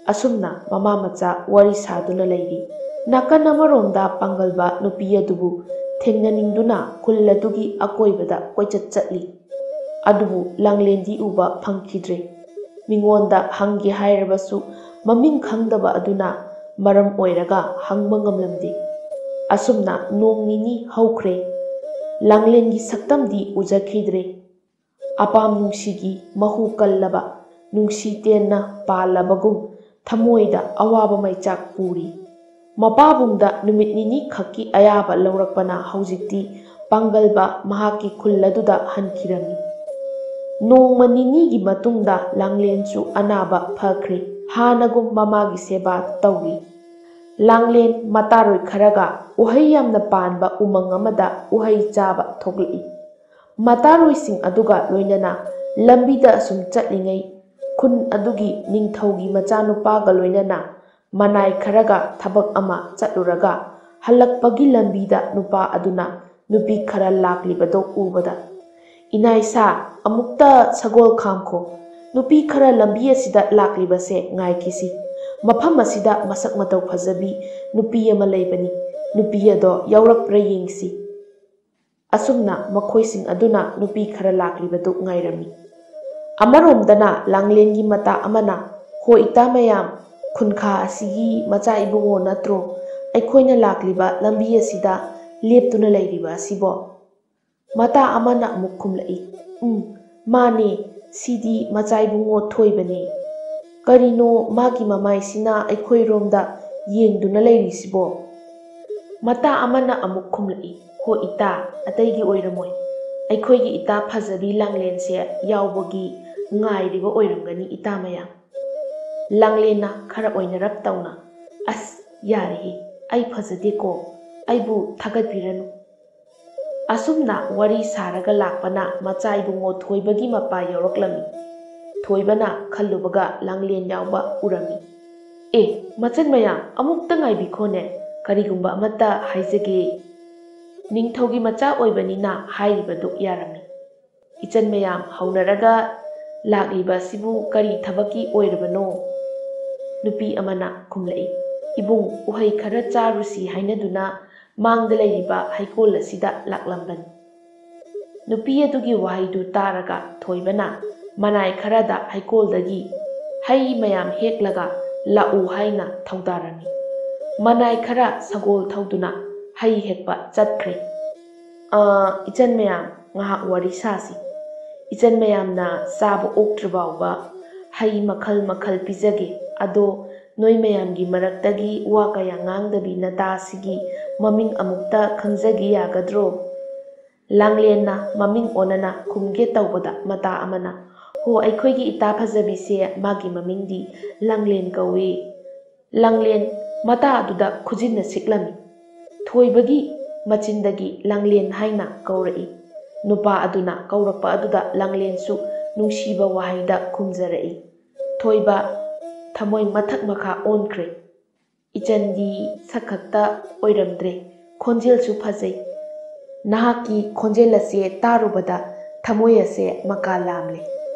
ꯑꯁꯨꯝꯅ ꯃꯃꯥ ꯃꯆꯥ ꯋꯥꯔꯤ ꯁꯥꯗꯨꯅ ꯂꯩꯔꯤ꯫ ꯅꯥꯀꯟ ꯑꯃꯔꯣꯝꯗ ꯄꯥꯡꯒꯜꯕ ꯅꯨꯄꯤ ꯑꯗꯨꯕꯨ ꯊꯦꯡꯅꯅꯤꯡꯗꯨꯅ ꯈꯨꯜ ꯑꯗꯨꯒꯤ ꯑꯀꯣꯏꯕꯗ ꯀꯣꯏꯆꯠ ꯆꯠꯂꯤ꯫ ꯑꯗꯨꯕꯨ ꯂꯥꯡꯂꯦꯟꯗꯤ ꯎꯕ ꯐꯪꯈꯤꯗ꯭ꯔꯦ꯫ ꯃꯤꯉꯣꯟꯗ ꯍꯪꯒꯦ ꯍꯥꯏꯔꯕꯁꯨ ꯃꯃꯤꯡ ꯈꯪꯗꯕ ꯑꯗꯨꯅ ꯃꯔꯝ ꯑꯣꯏꯔꯒ ꯍꯪꯕ ꯉꯝꯂꯝꯗꯦ꯫ ꯑꯁꯨꯝꯅ ꯅꯣꯡ ꯅꯤꯅꯤ ꯍꯧꯈ꯭ꯔꯦ꯫ ꯂꯥꯡꯂꯦꯟꯒꯤ ꯁꯛꯇꯝꯗꯤ ꯎꯖꯈꯤꯗ꯭ꯔꯦ꯫ ꯑꯄꯥꯝ ꯅꯨꯡꯁꯤꯒꯤ ꯃꯍꯨ ꯀꯜꯂꯕ ꯅꯨꯡꯁꯤ ꯇꯦꯟꯅ ꯄꯥꯜꯂꯕꯒꯨꯝ ꯊꯃꯣꯏꯗ ꯑꯋꯥꯕ ꯃꯩꯆꯥꯛ ꯄꯨꯔꯤ꯫ ꯃꯄꯥꯕꯨꯡꯗ ꯅꯨꯃꯤꯠ ꯅꯤꯅꯤ ꯈꯛꯀꯤ ꯑꯌꯥꯕ ꯂꯧꯔꯛꯄꯅ ꯍꯧꯖꯤꯛꯇꯤ ꯄꯥꯡꯒꯜꯕ ꯃꯍꯥꯛꯀꯤ ꯈꯨꯜ ꯑꯗꯨꯗ ꯍꯟꯈꯤꯔꯝꯃꯤ꯫ ꯅꯣꯡꯃ ꯅꯤꯅꯤꯒꯤ ꯃꯇꯨꯡꯗ ꯂꯥꯡꯂꯦꯟꯁꯨ ꯑꯅꯥꯕ ꯐꯈ꯭ꯔꯦ꯫ ꯍꯥꯟꯅꯒꯨꯝ ꯃꯃꯥꯒꯤ ꯁꯦꯕꯥ ꯇꯧꯔꯤ꯫ ꯂꯥꯡꯂꯦꯟ ꯃꯇꯥꯔꯣꯏ ꯈꯔꯒ ꯎꯍꯩ ꯌꯥꯝꯅ ꯄꯥꯟꯕ ꯎꯃꯪ ꯑꯃꯗ ꯎꯍꯩ ꯆꯥꯕ ꯊꯣꯛꯂꯛꯏ꯫ ꯃꯇꯥꯔꯣꯏꯁꯤꯡ ꯑꯗꯨꯒ ꯂꯣꯏꯅꯅ ꯂꯝꯕꯤꯗ ꯑꯁꯨꯝ ꯆꯠꯂꯤꯉꯩ, ꯈꯨꯟ ꯑꯗꯨꯒꯤ ꯅꯤꯡꯊꯧꯒꯤ ꯃꯆꯥꯅꯨꯄꯥꯒ ꯂꯣꯏꯅꯅ ꯃꯅꯥꯏ ꯈꯔꯒ ꯊꯕꯛ ꯑꯃ ꯆꯠꯂꯨꯔꯒ ꯍꯜꯂꯛꯄꯒꯤ ꯂꯝꯕꯤꯗ ꯅꯨꯄꯥ ꯑꯗꯨꯅ ꯅꯨꯄꯤ ꯈꯔ ꯂꯥꯛꯂꯤꯕꯗꯣ ꯎꯕꯗ, "ꯏꯅꯥꯏꯁꯥ, ꯑꯃꯨꯛꯇ ꯁꯒꯣꯜ ꯈꯥꯝꯈꯣ꯫ ꯅꯨꯄꯤ ꯈꯔ ꯂꯝꯕꯤ ꯑꯁꯤꯗ ꯂꯥꯛꯂꯤꯕꯁꯦ ꯉꯥꯏꯈꯤꯁꯤ꯫ ꯃꯐꯝ ꯑꯁꯤꯗ ꯃꯁꯛ ꯃꯇꯧ ꯐꯖꯕꯤ ꯅꯨꯄꯤ ꯑꯃ ꯂꯩꯕꯅꯤ꯫ ꯅꯨꯄꯤ ꯑꯗꯣ ꯌꯥꯎꯔꯛꯄ꯭ꯔꯥ ꯌꯦꯡꯁꯤ꯫" ꯑꯁꯨꯝꯅ ꯃꯈꯣꯏꯁꯤꯡ ꯑꯗꯨꯅ ꯅꯨꯄꯤ ꯈꯔ ꯂꯥꯛꯂꯤꯕꯗꯨ ꯉꯥꯏꯔꯝꯃꯤ꯫ ꯑꯃꯔꯣꯝꯗꯅ ꯂꯥꯡꯂꯦꯟꯒꯤ ꯃꯇꯥ ꯑꯃꯅ, "ꯍꯣ ꯏꯇꯥ ꯃꯌꯥꯝ, ꯈꯨꯟꯈꯥ ꯑꯁꯤꯒꯤ ꯃꯆꯥ ꯏꯕꯨꯡꯉꯣ ꯅꯠꯇ꯭ꯔꯣ? ꯑꯩꯈꯣꯏꯅ ꯂꯥꯛꯂꯤꯕ ꯂꯝꯕꯤ ꯑꯁꯤꯗ ꯂꯦꯞꯇꯨꯅ ꯂꯩꯔꯤꯕ ꯑꯁꯤꯕꯣ?" ꯃꯇꯥ ꯑꯃꯅ ꯑꯃꯨꯛ ꯈꯨꯝꯂꯛꯏ, "ꯎꯝ, ꯃꯥꯅꯦ, ꯁꯤꯗꯤ ꯃꯆꯥ ꯏꯕꯨꯡꯉꯣ ꯊꯣꯏꯕꯅꯦ꯫ ꯀꯔꯤꯅꯣ ꯃꯥꯒꯤ ꯃꯃꯥꯏꯁꯤꯅ ꯑꯩꯈꯣꯏꯔꯣꯝꯗ ꯌꯦꯡꯗꯨꯅ ꯂꯩꯔꯤꯁꯤꯕꯣ?" ꯃꯇꯥ ꯑꯃꯅ ꯑꯃꯨꯛ ꯈꯨꯝꯂꯛꯏ, "ꯍꯣ ꯏꯇꯥ, ꯑꯇꯩꯒꯤ ꯑꯣꯏꯔꯝꯃꯣꯏ꯫ ꯑꯩꯈꯣꯏꯒꯤ ꯏꯇꯥ ꯐꯖꯕꯤ ꯂꯥꯡꯂꯦꯟꯁꯦ ꯌꯥꯎꯕꯒꯤ ꯉꯥꯏꯔꯤꯕ ꯑꯣꯏꯔꯝꯒꯅꯤ ꯏꯇꯥ ꯃꯌꯥꯝ꯫" ꯂꯥꯡꯂꯦꯟꯅ ꯈꯔ ꯑꯣꯏꯅꯔꯞ ꯇꯧꯅ, "ꯑꯁ, ꯌꯥꯔꯦꯍꯦ, ꯑꯩ ꯐꯖꯗꯦꯀꯣ꯫ ꯑꯩꯕꯨ ꯊꯥꯒꯠꯄꯤꯔꯅꯨ꯫ ꯑꯁꯨꯝꯅ ꯋꯥꯔꯤ ꯁꯥꯔꯒ ꯂꯥꯛꯄꯅ ꯃꯆꯥ ꯏꯕꯨꯡꯉꯣ ꯊꯣꯏꯕꯒꯤ ꯃꯄꯥ ꯌꯧꯔꯛꯂꯝꯃꯤ꯫ ꯊꯣꯏꯕꯅ ꯈꯜꯂꯨꯕꯒ ꯂꯥꯡꯂꯦꯟ ꯌꯥꯎꯕ ꯎꯔꯝꯃꯤ꯫ "ꯑꯦ, ꯃꯆꯟ ꯃꯌꯥꯝ, ꯑꯃꯨꯛꯇ ꯉꯥꯏꯕꯤꯈꯣꯅꯦ, ꯀꯔꯤꯒꯨꯝꯕ ꯑꯃꯠꯇ ꯍꯥꯏꯖꯒꯦ꯫" ꯅꯤꯡꯊꯧꯒꯤ ꯃꯆꯥ ꯑꯣꯏꯕꯅꯤꯅ ꯍꯥꯏꯔꯤꯕꯗꯨ ꯌꯥꯔꯝꯃꯤ꯫ "ꯏꯆꯟ ꯃꯌꯥꯝ ꯍꯧꯅꯔꯒ ꯂꯥꯛꯂꯤꯕ ꯑꯁꯤꯕꯨ ꯀꯔꯤ ꯊꯕꯛꯀꯤ ꯑꯣꯏꯔꯕꯅꯣ?" ꯅꯨꯄꯤ ꯑꯃꯅ ꯈꯨꯝꯂꯛꯏ, "ꯏꯕꯨꯡ, ꯎꯍꯩ ꯈꯔ ꯆꯥꯔꯨꯁꯤ ꯍꯥꯏꯅꯗꯨꯅ ꯃꯥꯡꯗ ꯂꯩꯔꯤꯕ ꯍꯩꯀꯣꯜ ꯑꯁꯤꯗ ꯂꯥꯛꯂꯝꯕꯅꯤ꯫" ꯅꯨꯄꯤ ꯑꯗꯨꯒꯤ ꯋꯥꯍꯩꯗꯨ ꯇꯥꯔꯒ ꯊꯣꯏꯕꯅ ꯃꯅꯥꯏ ꯈꯔꯗ ꯍꯩꯀꯣꯜꯗꯒꯤ ꯍꯩ ꯃꯌꯥꯝ ꯍꯦꯛꯂꯒ ꯂꯥꯛꯎ ꯍꯥꯏꯅ ꯊꯧꯗꯥꯔꯝꯃꯤ꯫ ꯃꯅꯥꯏ ꯈꯔ ꯁꯒꯣꯜ ꯊꯧꯗꯨꯅ ꯍꯩ ꯍꯦꯛꯄ ꯆꯠꯈ꯭ꯔꯦ꯫ "ꯑ, ꯏꯆꯟ ꯃꯌꯥꯝ, ꯉꯥꯏꯍꯥꯛ ꯋꯥꯔꯤ ꯁꯥꯁꯤ꯫ ꯏꯆꯟ ꯃꯌꯥꯝꯅ ꯆꯥꯕ ꯑꯣꯛꯇ꯭ꯔꯤ ꯐꯥꯎꯕ ꯍꯩ ꯃꯈꯜ ꯃꯈꯜ ꯄꯤꯖꯒꯦ꯫ ꯑꯗꯣ ꯅꯣꯏ ꯃꯌꯥꯝꯒꯤ ꯃꯔꯛꯇꯒꯤ ꯋꯥ ꯀꯌꯥ ꯉꯥꯡꯗꯕꯤ ꯅꯇꯥꯁꯤꯒꯤ ꯃꯃꯤꯡ ꯑꯃꯨꯛꯇ ꯈꯪꯖꯒꯦ ꯌꯥꯒꯗ꯭ꯔꯣ?" ꯂꯥꯡꯂꯦꯟꯅ ꯃꯃꯤꯡ ꯑꯣꯟꯅꯅ ꯈꯨꯝꯒꯦ ꯇꯧꯕꯗ ꯃꯇꯥ ꯑꯃꯅ, "ꯍꯣ, ꯑꯩꯈꯣꯏꯒꯤ ꯏꯇꯥ ꯐꯖꯕꯤꯁꯦ, ꯃꯥꯒꯤ ꯃꯃꯤꯡꯗꯤ ꯂꯥꯡꯂꯦꯟ ꯀꯧꯏ꯫" ꯂꯥꯡꯂꯦꯟ ꯃꯇꯥ ꯑꯗꯨꯗ ꯈꯨꯖꯤꯟꯅ ꯁꯤꯛꯂꯝꯃꯤ꯫ ꯊꯣꯏꯕꯒꯤ ꯃꯆꯤꯟꯗꯒꯤ ꯂꯥꯡꯂꯦꯟ ꯍꯥꯏꯅ ꯀꯧꯔꯛꯏ꯫ ꯅꯨꯄꯥ ꯑꯗꯨꯅ ꯀꯧꯔꯛꯄ ꯑꯗꯨꯗ ꯂꯥꯡꯂꯦꯟꯁꯨ ꯅꯨꯡꯁꯤꯕ ꯋꯥꯍꯩꯗ ꯈꯨꯝꯖꯔꯛꯏ꯫ ꯊꯣꯏꯕ ꯊꯃꯣꯏ ꯃꯊꯛ ꯃꯈꯥ ꯑꯣꯟꯈ꯭ꯔꯦ꯫ "ꯏꯆꯟꯗꯤ ꯁꯛ ꯈꯛꯇ ꯑꯣꯏꯔꯝꯗ꯭ꯔꯦ, ꯈꯣꯟꯖꯦꯜꯁꯨ ꯐꯖꯩ꯫ ꯅꯍꯥꯛꯀꯤ ꯈꯣꯟꯖꯦꯜ ꯑꯁꯦ ꯇꯥꯔꯨꯕꯗ ꯊꯃꯣꯏ ꯑꯁꯦ ꯃꯀꯥ ꯂꯥꯝꯂꯦ꯫"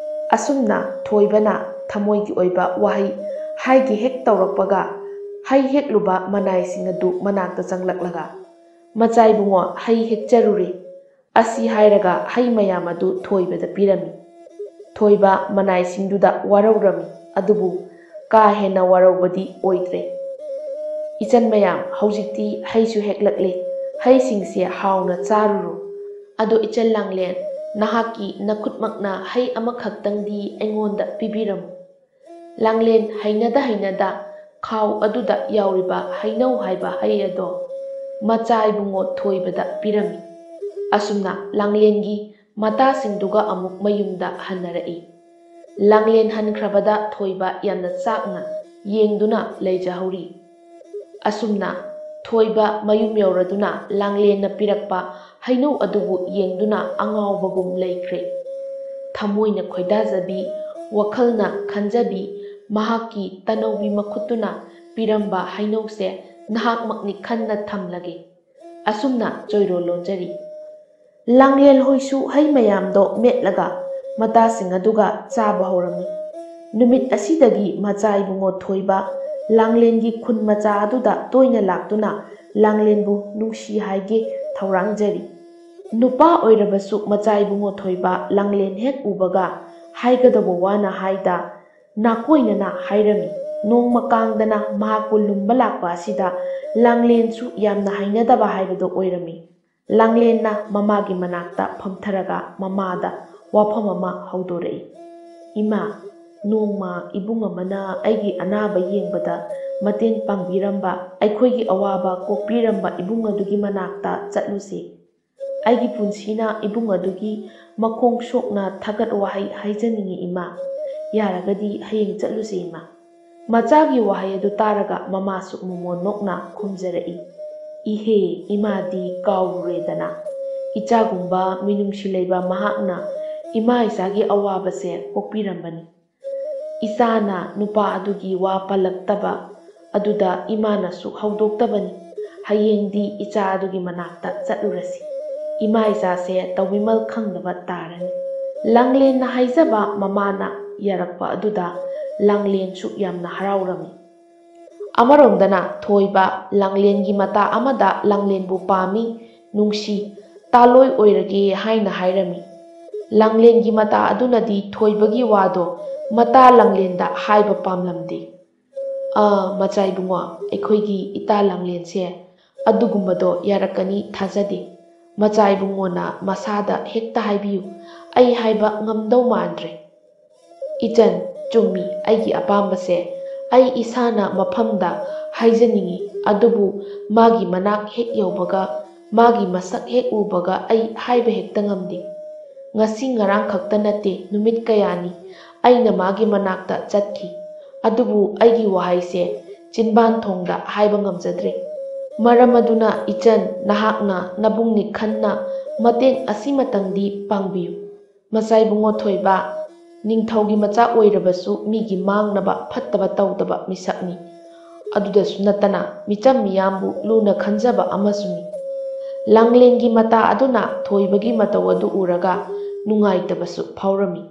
ꯑꯁꯨꯝꯅ ꯊꯣꯏꯕꯅ ꯊꯃꯣꯏꯒꯤ ꯑꯣꯏꯕ ꯋꯥꯍꯩ ꯍꯥꯏꯒꯦ ꯍꯦꯛ ꯇꯧꯔꯛꯄꯒ, ꯍꯩ ꯍꯦꯛꯂꯨꯕ ꯃꯅꯥꯏꯁꯤꯡ ꯑꯗꯨ ꯃꯅꯥꯛꯇ ꯆꯪꯂꯛꯂꯒ, "ꯃꯆꯥ ꯏꯕꯨꯡꯉꯣ, ꯍꯩ ꯍꯦꯛꯆꯔꯨꯔꯦ꯫" ꯑꯁꯤ ꯍꯥꯏꯔꯒ ꯍꯩ ꯃꯌꯥꯝ ꯑꯗꯨ ꯊꯣꯏꯕꯗ ꯄꯤꯔꯝꯃꯤ꯫ ꯊꯣꯏꯕ ꯃꯅꯥꯏꯁꯤꯡꯗꯨꯗ ꯋꯥꯔꯧꯔꯝꯃꯤ, ꯑꯗꯨꯕꯨ ꯀꯥ ꯍꯦꯟꯅ ꯋꯥꯔꯧꯕꯗꯤ ꯑꯣꯏꯗ꯭ꯔꯦ꯫ "ꯏꯆꯟ ꯃꯌꯥꯝ, ꯍꯧꯖꯤꯛꯇꯤ ꯍꯩꯁꯨ ꯍꯦꯛꯂꯛꯂꯦ, ꯍꯩꯁꯤꯡꯁꯦ ꯍꯥꯎꯅ ꯆꯥꯔꯨꯔꯣ꯫ ꯑꯗꯣ ꯏꯆꯟ ꯂꯥꯡꯂꯦꯟ, ꯅꯍꯥꯛꯀꯤ ꯅꯈꯨꯠꯃꯛꯅ ꯍꯩ ꯑꯃꯈꯛꯇꯪꯗꯤ ꯑꯩꯉꯣꯟꯗ ꯄꯤꯕꯤꯔꯝꯃꯨ꯫" ꯂꯥꯡꯂꯦꯟ ꯍꯩꯅꯗ ꯍꯩꯅꯗ ꯈꯥꯎ ꯑꯗꯨꯗ ꯌꯥꯎꯔꯤꯕ ꯍꯩꯅꯧ ꯍꯥꯏꯕ ꯍꯩ ꯑꯗꯣ ꯃꯆꯥ ꯏꯕꯨꯡꯉꯣ ꯊꯣꯏꯕꯗ ꯄꯤꯔꯝꯃꯤ꯫ ꯑꯁꯨꯝꯅ ꯂꯥꯡꯂꯦꯟꯒꯤ ꯃꯇꯥꯁꯤꯡꯗꯨꯒ ꯑꯃꯨꯛ ꯃꯌꯨꯝꯗ ꯍꯟꯅꯔꯛꯏ꯫ ꯂꯥꯡꯂꯦꯟ ꯍꯟꯈ꯭ꯔꯕꯗ ꯊꯣꯏꯕ ꯌꯥꯝꯅ ꯆꯥꯛꯅ ꯌꯦꯡꯗꯨꯅ ꯂꯩꯖꯍꯧꯔꯤ꯫ ꯑꯁꯨꯝꯅ ꯊꯣꯏꯕ ꯃꯌꯨꯝ ꯌꯧꯔꯗꯨꯅ ꯂꯥꯡꯂꯦꯟꯅ ꯄꯤꯔꯛꯄ ꯍꯩꯅꯧ ꯑꯗꯨꯕꯨ ꯌꯦꯡꯗꯨꯅ ꯑꯉꯥꯎꯕꯒꯨꯝ ꯂꯩꯈ꯭ꯔꯦ꯫ ꯊꯃꯣꯏꯅ ꯈꯣꯏꯗꯥꯖꯕꯤ, ꯋꯥꯈꯜꯅ ꯈꯟꯖꯕꯤ, ꯃꯍꯥꯛꯀꯤ ꯇꯅꯧꯕꯤ ꯃꯈꯨꯠꯇꯨꯅ ꯄꯤꯔꯝꯕ ꯍꯩꯅꯧꯁꯦ ꯅꯍꯥꯛꯃꯛꯅꯤ ꯈꯟꯅ ꯊꯝꯂꯒꯦ꯫ ꯑꯁꯨꯝꯅ ꯆꯣꯏꯔꯣꯜ ꯂꯣꯟꯖꯔꯤ꯫ ꯂꯥꯡꯂꯦꯟ ꯍꯣꯏꯁꯨ ꯍꯩ ꯃꯌꯥꯝꯗꯣ ꯃꯦꯠꯂꯒ ꯃꯇꯥꯁꯤꯡ ꯑꯗꯨꯒ ꯆꯥꯕ ꯍꯧꯔꯝꯃꯤ꯫ ꯅꯨꯃꯤꯠ ꯑꯁꯤꯗꯒꯤ ꯃꯆꯥ ꯏꯕꯨꯡꯉꯣ ꯊꯣꯏꯕ ꯂꯥꯡꯂꯦꯟꯒꯤ ꯈꯨꯟ ꯃꯆꯥ ꯑꯗꯨꯗ ꯇꯣꯏꯅ ꯂꯥꯛꯇꯨꯅ ꯂꯥꯡꯂꯦꯟꯕꯨ ꯅꯨꯡꯁꯤ ꯍꯥꯏꯒꯦ ꯊꯧꯔꯥꯡꯖꯔꯤ꯫ ꯅꯨꯄꯥ ꯑꯣꯏꯔꯕꯁꯨ ꯃꯆꯥ ꯏꯕꯨꯡꯉꯣ ꯊꯣꯏꯕ ꯂꯥꯡꯂꯦꯟ ꯍꯦꯛ ꯎꯕꯒ ꯍꯥꯏꯒꯗꯧꯕ ꯋꯥꯅ ꯍꯥꯏꯗ, ꯅꯥꯀꯣꯏꯅꯅ ꯍꯥꯏꯔꯝꯃꯤ꯫ ꯅꯣꯡꯃ ꯀꯥꯡꯗꯅ ꯃꯍꯥꯛꯄꯨ ꯂꯨꯝꯕ ꯂꯥꯛꯄ ꯑꯁꯤꯗ ꯂꯥꯡꯂꯦꯟꯁꯨ ꯌꯥꯝꯅ ꯍꯩꯅꯗꯕ ꯍꯥꯏꯕꯗꯨ ꯑꯣꯏꯔꯝꯃꯤ꯫ ꯂꯥꯡꯂꯦꯟꯅ ꯃꯃꯥꯒꯤ ꯃꯅꯥꯛꯇ ꯐꯝꯊꯔꯒ ꯃꯃꯥꯗ ꯋꯥꯐꯝ ꯑꯃ ꯍꯧꯗꯣꯔꯛꯏ꯫ "ꯏꯃꯥ, ꯅꯣꯡꯃ ꯏꯕꯨꯡ ꯑꯃꯅ ꯑꯩꯒꯤ ꯑꯅꯥꯕ ꯌꯦꯡꯕꯗ ꯃꯇꯦꯡ ꯄꯥꯡꯕꯤꯔꯝꯕ, ꯑꯩꯈꯣꯏꯒꯤ ꯑꯋꯥꯕ ꯀꯣꯛꯄꯤꯔꯝꯕ ꯏꯕꯨꯡ ꯑꯗꯨꯒꯤ ꯃꯅꯥꯛꯇ ꯆꯠꯂꯨꯁꯤ꯫ ꯑꯩꯒꯤ ꯄꯨꯟꯁꯤꯅ ꯏꯕꯨꯡ ꯑꯗꯨꯒꯤ ꯃꯈꯣꯡ ꯁꯣꯛꯅ ꯊꯥꯒꯠ ꯋꯥꯍꯩ ꯍꯥꯏꯖꯅꯤꯡꯏ ꯏꯃꯥ꯫ ꯌꯥꯔꯒꯗꯤ ꯍꯌꯦꯡ ꯆꯠꯂꯨꯁꯤ ꯏꯃꯥ꯫" ꯃꯆꯥꯒꯤ ꯋꯥꯍꯩ ꯑꯗꯨ ꯇꯥꯔꯒ ꯃꯃꯥꯁꯨ ꯃꯣꯃꯣꯟ ꯅꯣꯛꯅ ꯈꯨꯝꯖꯔꯛꯏ, "ꯏꯍꯦ, ꯏꯃꯥꯗꯤ ꯀꯥꯎꯔꯨꯔꯦꯗꯅ꯫ ꯏꯆꯥꯒꯨꯝꯕ ꯃꯤꯅꯨꯡꯁꯤ ꯂꯩꯕ ꯃꯍꯥꯛꯅ ꯏꯃꯥ ꯏꯆꯥꯒꯤ ꯑꯋꯥꯕꯁꯦ ꯀꯣꯛꯄꯤꯔꯝꯕꯅꯤ꯫ ꯏꯆꯥꯅ ꯅꯨꯄꯥ ꯑꯗꯨꯒꯤ ꯋꯥ ꯄꯜꯂꯛꯇꯕ ꯑꯗꯨꯗ ꯏꯃꯥꯅꯁꯨ ꯍꯧꯗꯣꯛꯇꯕꯅꯤ꯫ ꯍꯌꯦꯡꯗꯤ ꯏꯆꯥ ꯑꯗꯨꯒꯤ ꯃꯅꯥꯛꯇ ꯆꯠꯂꯨꯔꯁꯤ꯫ ꯏꯃꯥ ꯏꯆꯥꯁꯦ ꯇꯧꯕꯤꯃꯜ ꯈꯪꯗꯕ ꯇꯥꯔꯅꯤ꯫" ꯂꯥꯡꯂꯦꯟꯅ ꯍꯥꯏꯖꯕ ꯃꯃꯥꯅ ꯌꯥꯔꯛꯄ ꯑꯗꯨꯗ ꯂꯥꯡꯂꯦꯟꯁꯨ ꯌꯥꯝꯅ ꯍꯔꯥꯎꯔꯝꯃꯤ꯫ ꯑꯃꯔꯣꯝꯗꯅ ꯊꯣꯏꯕ ꯂꯥꯡꯂꯦꯟꯒꯤ ꯃꯇꯥ ꯑꯃꯗ ꯂꯥꯡꯂꯦꯟꯕꯨ ꯄꯥꯝꯃꯤ, ꯅꯨꯡꯁꯤ, ꯇꯥꯂꯣꯏ ꯑꯣꯏꯔꯒꯦ ꯍꯥꯏꯅ ꯍꯥꯏꯔꯝꯃꯤ꯫ ꯂꯥꯡꯂꯦꯟꯒꯤ ꯃꯇꯥ ꯑꯗꯨꯅꯗꯤ ꯊꯣꯏꯕꯒꯤ ꯋꯥꯗꯣ ꯃꯇꯥ ꯂꯥꯡꯂꯦꯟꯗ ꯍꯥꯏꯕ ꯄꯥꯝꯂꯝꯗꯦ꯫ "ꯑꯥ, ꯃꯆꯥ ꯏꯕꯨꯡꯉꯣ, ꯑꯩꯈꯣꯏꯒꯤ ꯏꯇꯥ ꯂꯥꯡꯂꯦꯟꯁꯦ ꯑꯗꯨꯒꯨꯝꯕꯗꯣ ꯌꯥꯔꯛꯀꯅꯤ ꯊꯥꯖꯗꯦ꯫ ꯃꯆꯥ ꯏꯕꯨꯡꯉꯣꯅ ꯃꯁꯥꯗ ꯍꯦꯛꯇ ꯍꯥꯏꯕꯤꯌꯨ, ꯑꯩ ꯍꯥꯏꯕ ꯉꯝꯗꯧ ꯃꯥꯟꯗ꯭ꯔꯦ꯫" "ꯏꯆꯟ, ꯆꯨꯝꯃꯤ, ꯑꯩꯒꯤ ꯑꯄꯥꯝꯕꯁꯦ ꯑꯩ ꯏꯁꯥꯅ ꯃꯐꯝꯗ ꯍꯥꯏꯖꯅꯤꯡꯏ, ꯑꯗꯨꯕꯨ ꯃꯥꯒꯤ ꯃꯅꯥꯛ ꯍꯦꯛ ꯌꯧꯕꯒ, ꯃꯥꯒꯤ ꯃꯁꯛ ꯍꯦꯛ ꯎꯕꯒ ꯑꯩ ꯍꯥꯏꯕ ꯍꯦꯛꯇ ꯉꯝꯗꯦ꯫ ꯉꯁꯤ ꯉꯔꯥꯡ ꯈꯛꯇ ꯅꯠꯇꯦ, ꯅꯨꯃꯤꯠ ꯀꯌꯥꯅꯤ ꯑꯩꯅ ꯃꯥꯒꯤ ꯃꯅꯥꯛꯇ ꯆꯠꯈꯤ, ꯑꯗꯨꯕꯨ ꯑꯩꯒꯤ ꯋꯥꯍꯩꯁꯦ ꯆꯤꯟꯕꯥꯟ ꯊꯣꯡꯗ ꯍꯥꯏꯕ ꯉꯝꯖꯗ꯭ꯔꯦ꯫ ꯃꯔꯝ ꯑꯗꯨꯅ ꯏꯆꯟ, ꯅꯍꯥꯛꯅ ꯅꯕꯨꯡꯅꯤ ꯈꯟꯅ ꯃꯇꯦꯡ ꯑꯁꯤꯃꯇꯪꯗꯤ ꯄꯥꯡꯕꯤꯌꯨ꯫ ꯃꯆꯥ ꯏꯕꯨꯡꯉꯣ ꯊꯣꯏꯕ, ꯅꯤꯡꯊꯧꯒꯤ ꯃꯆꯥ ꯑꯣꯏꯔꯕꯁꯨ ꯃꯤꯒꯤ ꯃꯥꯡꯅꯕ ꯐꯠꯇꯕ ꯇꯧꯗꯕ ꯃꯤꯁꯛꯅꯤ꯫ ꯑꯗꯨꯗꯁꯨ ꯅꯠꯇꯅ ꯃꯤꯆꯝ ꯃꯤꯌꯥꯝꯕꯨ ꯂꯨꯅ ꯈꯟꯖꯕ ꯑꯃꯁꯨꯅꯤ꯫ ꯂꯥꯡꯂꯦꯟꯒꯤ ꯃꯇꯥ ꯑꯗꯨꯅ ꯊꯣꯏꯕꯒꯤ ꯃꯇꯧ ꯑꯗꯨ ꯎꯔꯒ ꯅꯨꯡꯉꯥꯏꯇꯕꯁꯨ ꯐꯥꯎꯔꯝꯃꯤ꯫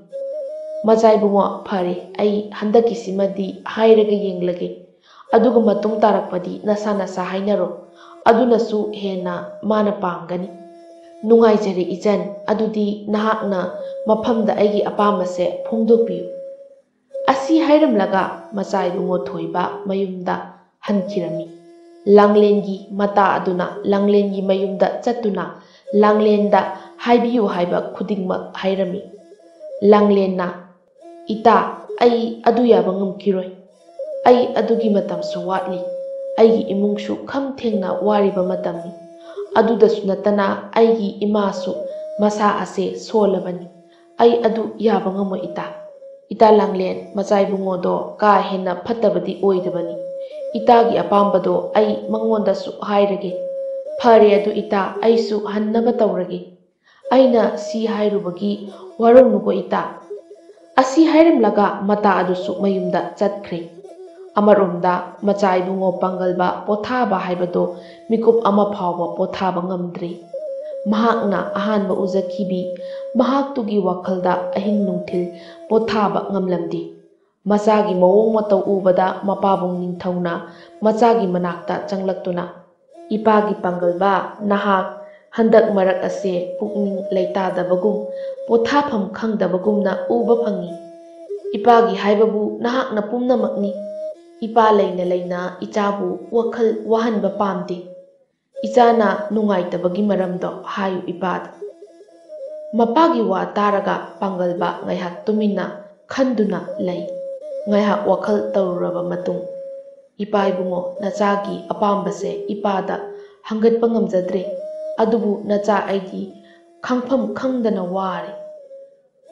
ꯃꯆꯥ ꯏꯕꯨꯡꯉꯣ, ꯐꯔꯦ, ꯑꯩ ꯍꯟꯗꯛꯀꯤꯁꯤꯃꯗꯤ ꯍꯥꯏꯔꯒ ꯌꯦꯡꯂꯒꯦ꯫ ꯑꯗꯨꯒ ꯃꯇꯨꯡ ꯇꯥꯔꯛꯄꯗꯤ ꯅꯁꯥ ꯅꯁꯥ ꯍꯥꯏꯅꯔꯣ꯫ ꯑꯗꯨꯅꯁꯨ ꯍꯦꯟꯅ ꯃꯥꯅ ꯄꯥꯝꯒꯅꯤ꯫ ꯅꯨꯡꯉꯥꯏꯖꯔꯦ ꯏꯆꯟ, ꯑꯗꯨꯗꯤ ꯅꯍꯥꯛꯅ ꯃꯐꯝꯗ ꯑꯩꯒꯤ ꯑꯄꯥꯝꯕꯁꯦ ꯐꯣꯡꯗꯣꯛꯄꯤꯌꯨ꯫ ꯑꯁꯤ ꯍꯥꯏꯔꯝꯂꯒ ꯃꯆꯥ ꯏꯕꯨꯡꯉꯣ ꯊꯣꯏꯕ ꯃꯌꯨꯝꯗ ꯍꯟꯈꯤꯔꯝꯃꯤ꯫ ꯂꯥꯡꯂꯦꯟꯒꯤ ꯃꯇꯥ ꯑꯗꯨꯅ ꯂꯥꯡꯂꯦꯟꯒꯤ ꯃꯌꯨꯝꯗ ꯆꯠꯇꯨꯅ ꯂꯥꯡꯂꯦꯟꯗ ꯍꯥꯏꯕꯤꯌꯨ ꯍꯥꯏꯕ ꯈꯨꯗꯤꯡꯃꯛ ꯍꯥꯏꯔꯝꯃꯤ꯫ ꯂꯥꯡꯂꯦꯟꯅ, "ꯏꯇꯥ, ꯑꯩ ꯑꯗꯨ ꯌꯥꯕ ꯉꯝꯈꯤꯔꯣꯏ꯫ ꯑꯩ ꯑꯗꯨꯒꯤ ꯃꯇꯝꯁꯨ ꯋꯥꯠꯂꯤ꯫ ꯑꯩꯒꯤ ꯏꯃꯨꯡꯁꯨ ꯈꯝ ꯊꯦꯡꯅ ꯋꯥꯔꯤꯕ ꯃꯇꯝꯅꯤ꯫ ꯑꯗꯨꯗꯁꯨ ꯅꯠꯇꯅ ꯑꯩꯒꯤ ꯏꯃꯥꯁꯨ ꯃꯁꯥ ꯑꯁꯦ ꯁꯣꯜꯂꯕꯅꯤ꯫ ꯑꯩ ꯑꯗꯨ ꯌꯥꯕ ꯉꯝꯃꯣꯏ ꯏꯇꯥ꯫ ꯏꯇꯥ ꯂꯥꯡꯂꯦꯟ, ꯃꯆꯥ ꯏꯕꯨꯡꯉꯣꯗꯣ ꯀꯥ ꯍꯦꯟꯅ ꯐꯠꯇꯕꯗꯤ ꯑꯣꯏꯗꯕꯅꯤ꯫ ꯏꯇꯥꯒꯤ ꯑꯄꯥꯝꯕꯗꯣ ꯑꯩ ꯃꯉꯣꯟꯗꯁꯨ ꯍꯥꯏꯔꯒꯦ꯫ ꯐꯔꯦ ꯑꯗꯨ ꯏꯇꯥ, ꯑꯩꯁꯨ ꯍꯟꯅꯕ ꯇꯧꯔꯒꯦ꯫ ꯑꯩꯅ ꯁꯤ ꯍꯥꯏꯔꯨꯕꯒꯤ ꯋꯥꯔꯧꯅꯨꯀꯣ ꯏꯇꯥ꯫" ꯑꯁꯤ ꯍꯥꯏꯔꯝꯂꯒ ꯃꯇꯥ ꯑꯗꯨꯁꯨ ꯃꯌꯨꯝꯗ ꯆꯠꯈ꯭ꯔꯦ꯫ ꯑꯃꯔꯣꯝꯗ ꯃꯆꯥ ꯏꯕꯨꯡꯉꯣ ꯄꯥꯡꯒꯜꯕ ꯄꯣꯊꯥꯕ ꯍꯥꯏꯕꯗꯣ ꯃꯤꯀꯨꯞ ꯑꯃ ꯐꯥꯎꯕ ꯄꯣꯊꯥꯕ ꯉꯝꯗ꯭ꯔꯦ꯫ ꯃꯍꯥꯛꯅ ꯑꯍꯥꯟꯕ ꯎꯖꯈꯤꯕꯤ ꯃꯍꯥꯛꯇꯨꯒꯤ ꯋꯥꯈꯜꯗ ꯑꯍꯤꯡ ꯅꯨꯡꯊꯤꯜ ꯄꯣꯊꯥꯕ ꯉꯝꯂꯝꯗꯦ꯫ ꯃꯆꯥꯒꯤ ꯃꯑꯣꯡ ꯃꯇꯧ ꯎꯕꯗ ꯃꯄꯥꯕꯨꯡ ꯅꯤꯡꯊꯧꯅ ꯃꯆꯥꯒꯤ ꯃꯅꯥꯛꯇ ꯆꯪꯂꯛꯇꯨꯅ, "ꯏꯄꯥꯒꯤ ꯄꯥꯡꯒꯜꯕ, ꯅꯍꯥꯛ ꯍꯟꯗꯛ ꯃꯔꯛ ꯑꯁꯦ ꯄꯨꯛꯅꯤꯡ ꯂꯩꯇꯥꯗꯕꯒꯨꯝ, ꯄꯣꯊꯥꯐꯝ ꯈꯪꯗꯕꯒꯨꯝꯅ ꯎꯕ ꯐꯪꯏ꯫ ꯏꯄꯥꯒꯤ ꯍꯥꯏꯕꯕꯨ ꯅꯍꯥꯛꯅ ꯄꯨꯝꯅꯃꯛꯅꯤ꯫ ꯏꯄꯥ ꯂꯩꯅ ꯂꯩꯅ ꯏꯆꯥꯕꯨ ꯋꯥꯈꯜ ꯋꯥꯍꯟꯕ ꯄꯥꯝꯗꯦ꯫ ꯏꯆꯥꯅ ꯅꯨꯡꯉꯥꯏꯇꯕꯒꯤ ꯃꯔꯝꯗꯣ ꯍꯥꯏꯌꯨ ꯏꯄꯥꯗ꯫" ꯃꯄꯥꯒꯤ ꯋꯥ ꯇꯥꯔꯒ ꯄꯥꯡꯒꯜꯕ ꯉꯥꯏꯍꯥꯛ ꯇꯨꯃꯤꯟꯅ ꯈꯟꯗꯨꯅ ꯂꯩ꯫ ꯉꯥꯏꯍꯥꯛ ꯋꯥꯈꯜ ꯇꯧꯔꯨꯔꯕ ꯃꯇꯨꯡ, "ꯏꯄꯥ ꯏꯕꯨꯡꯉꯣ, ꯅꯆꯥꯒꯤ ꯑꯄꯥꯝꯕꯁꯦ ꯏꯄꯥꯗ ꯍꯪꯒꯠꯄ ꯉꯝꯖꯗ꯭ꯔꯦ꯫ ꯑꯗꯨꯕꯨ ꯅꯆꯥ ꯑꯩꯗꯤ ꯈꯪꯐꯝ ꯈꯪꯗꯅ ꯋꯥꯔꯦ꯫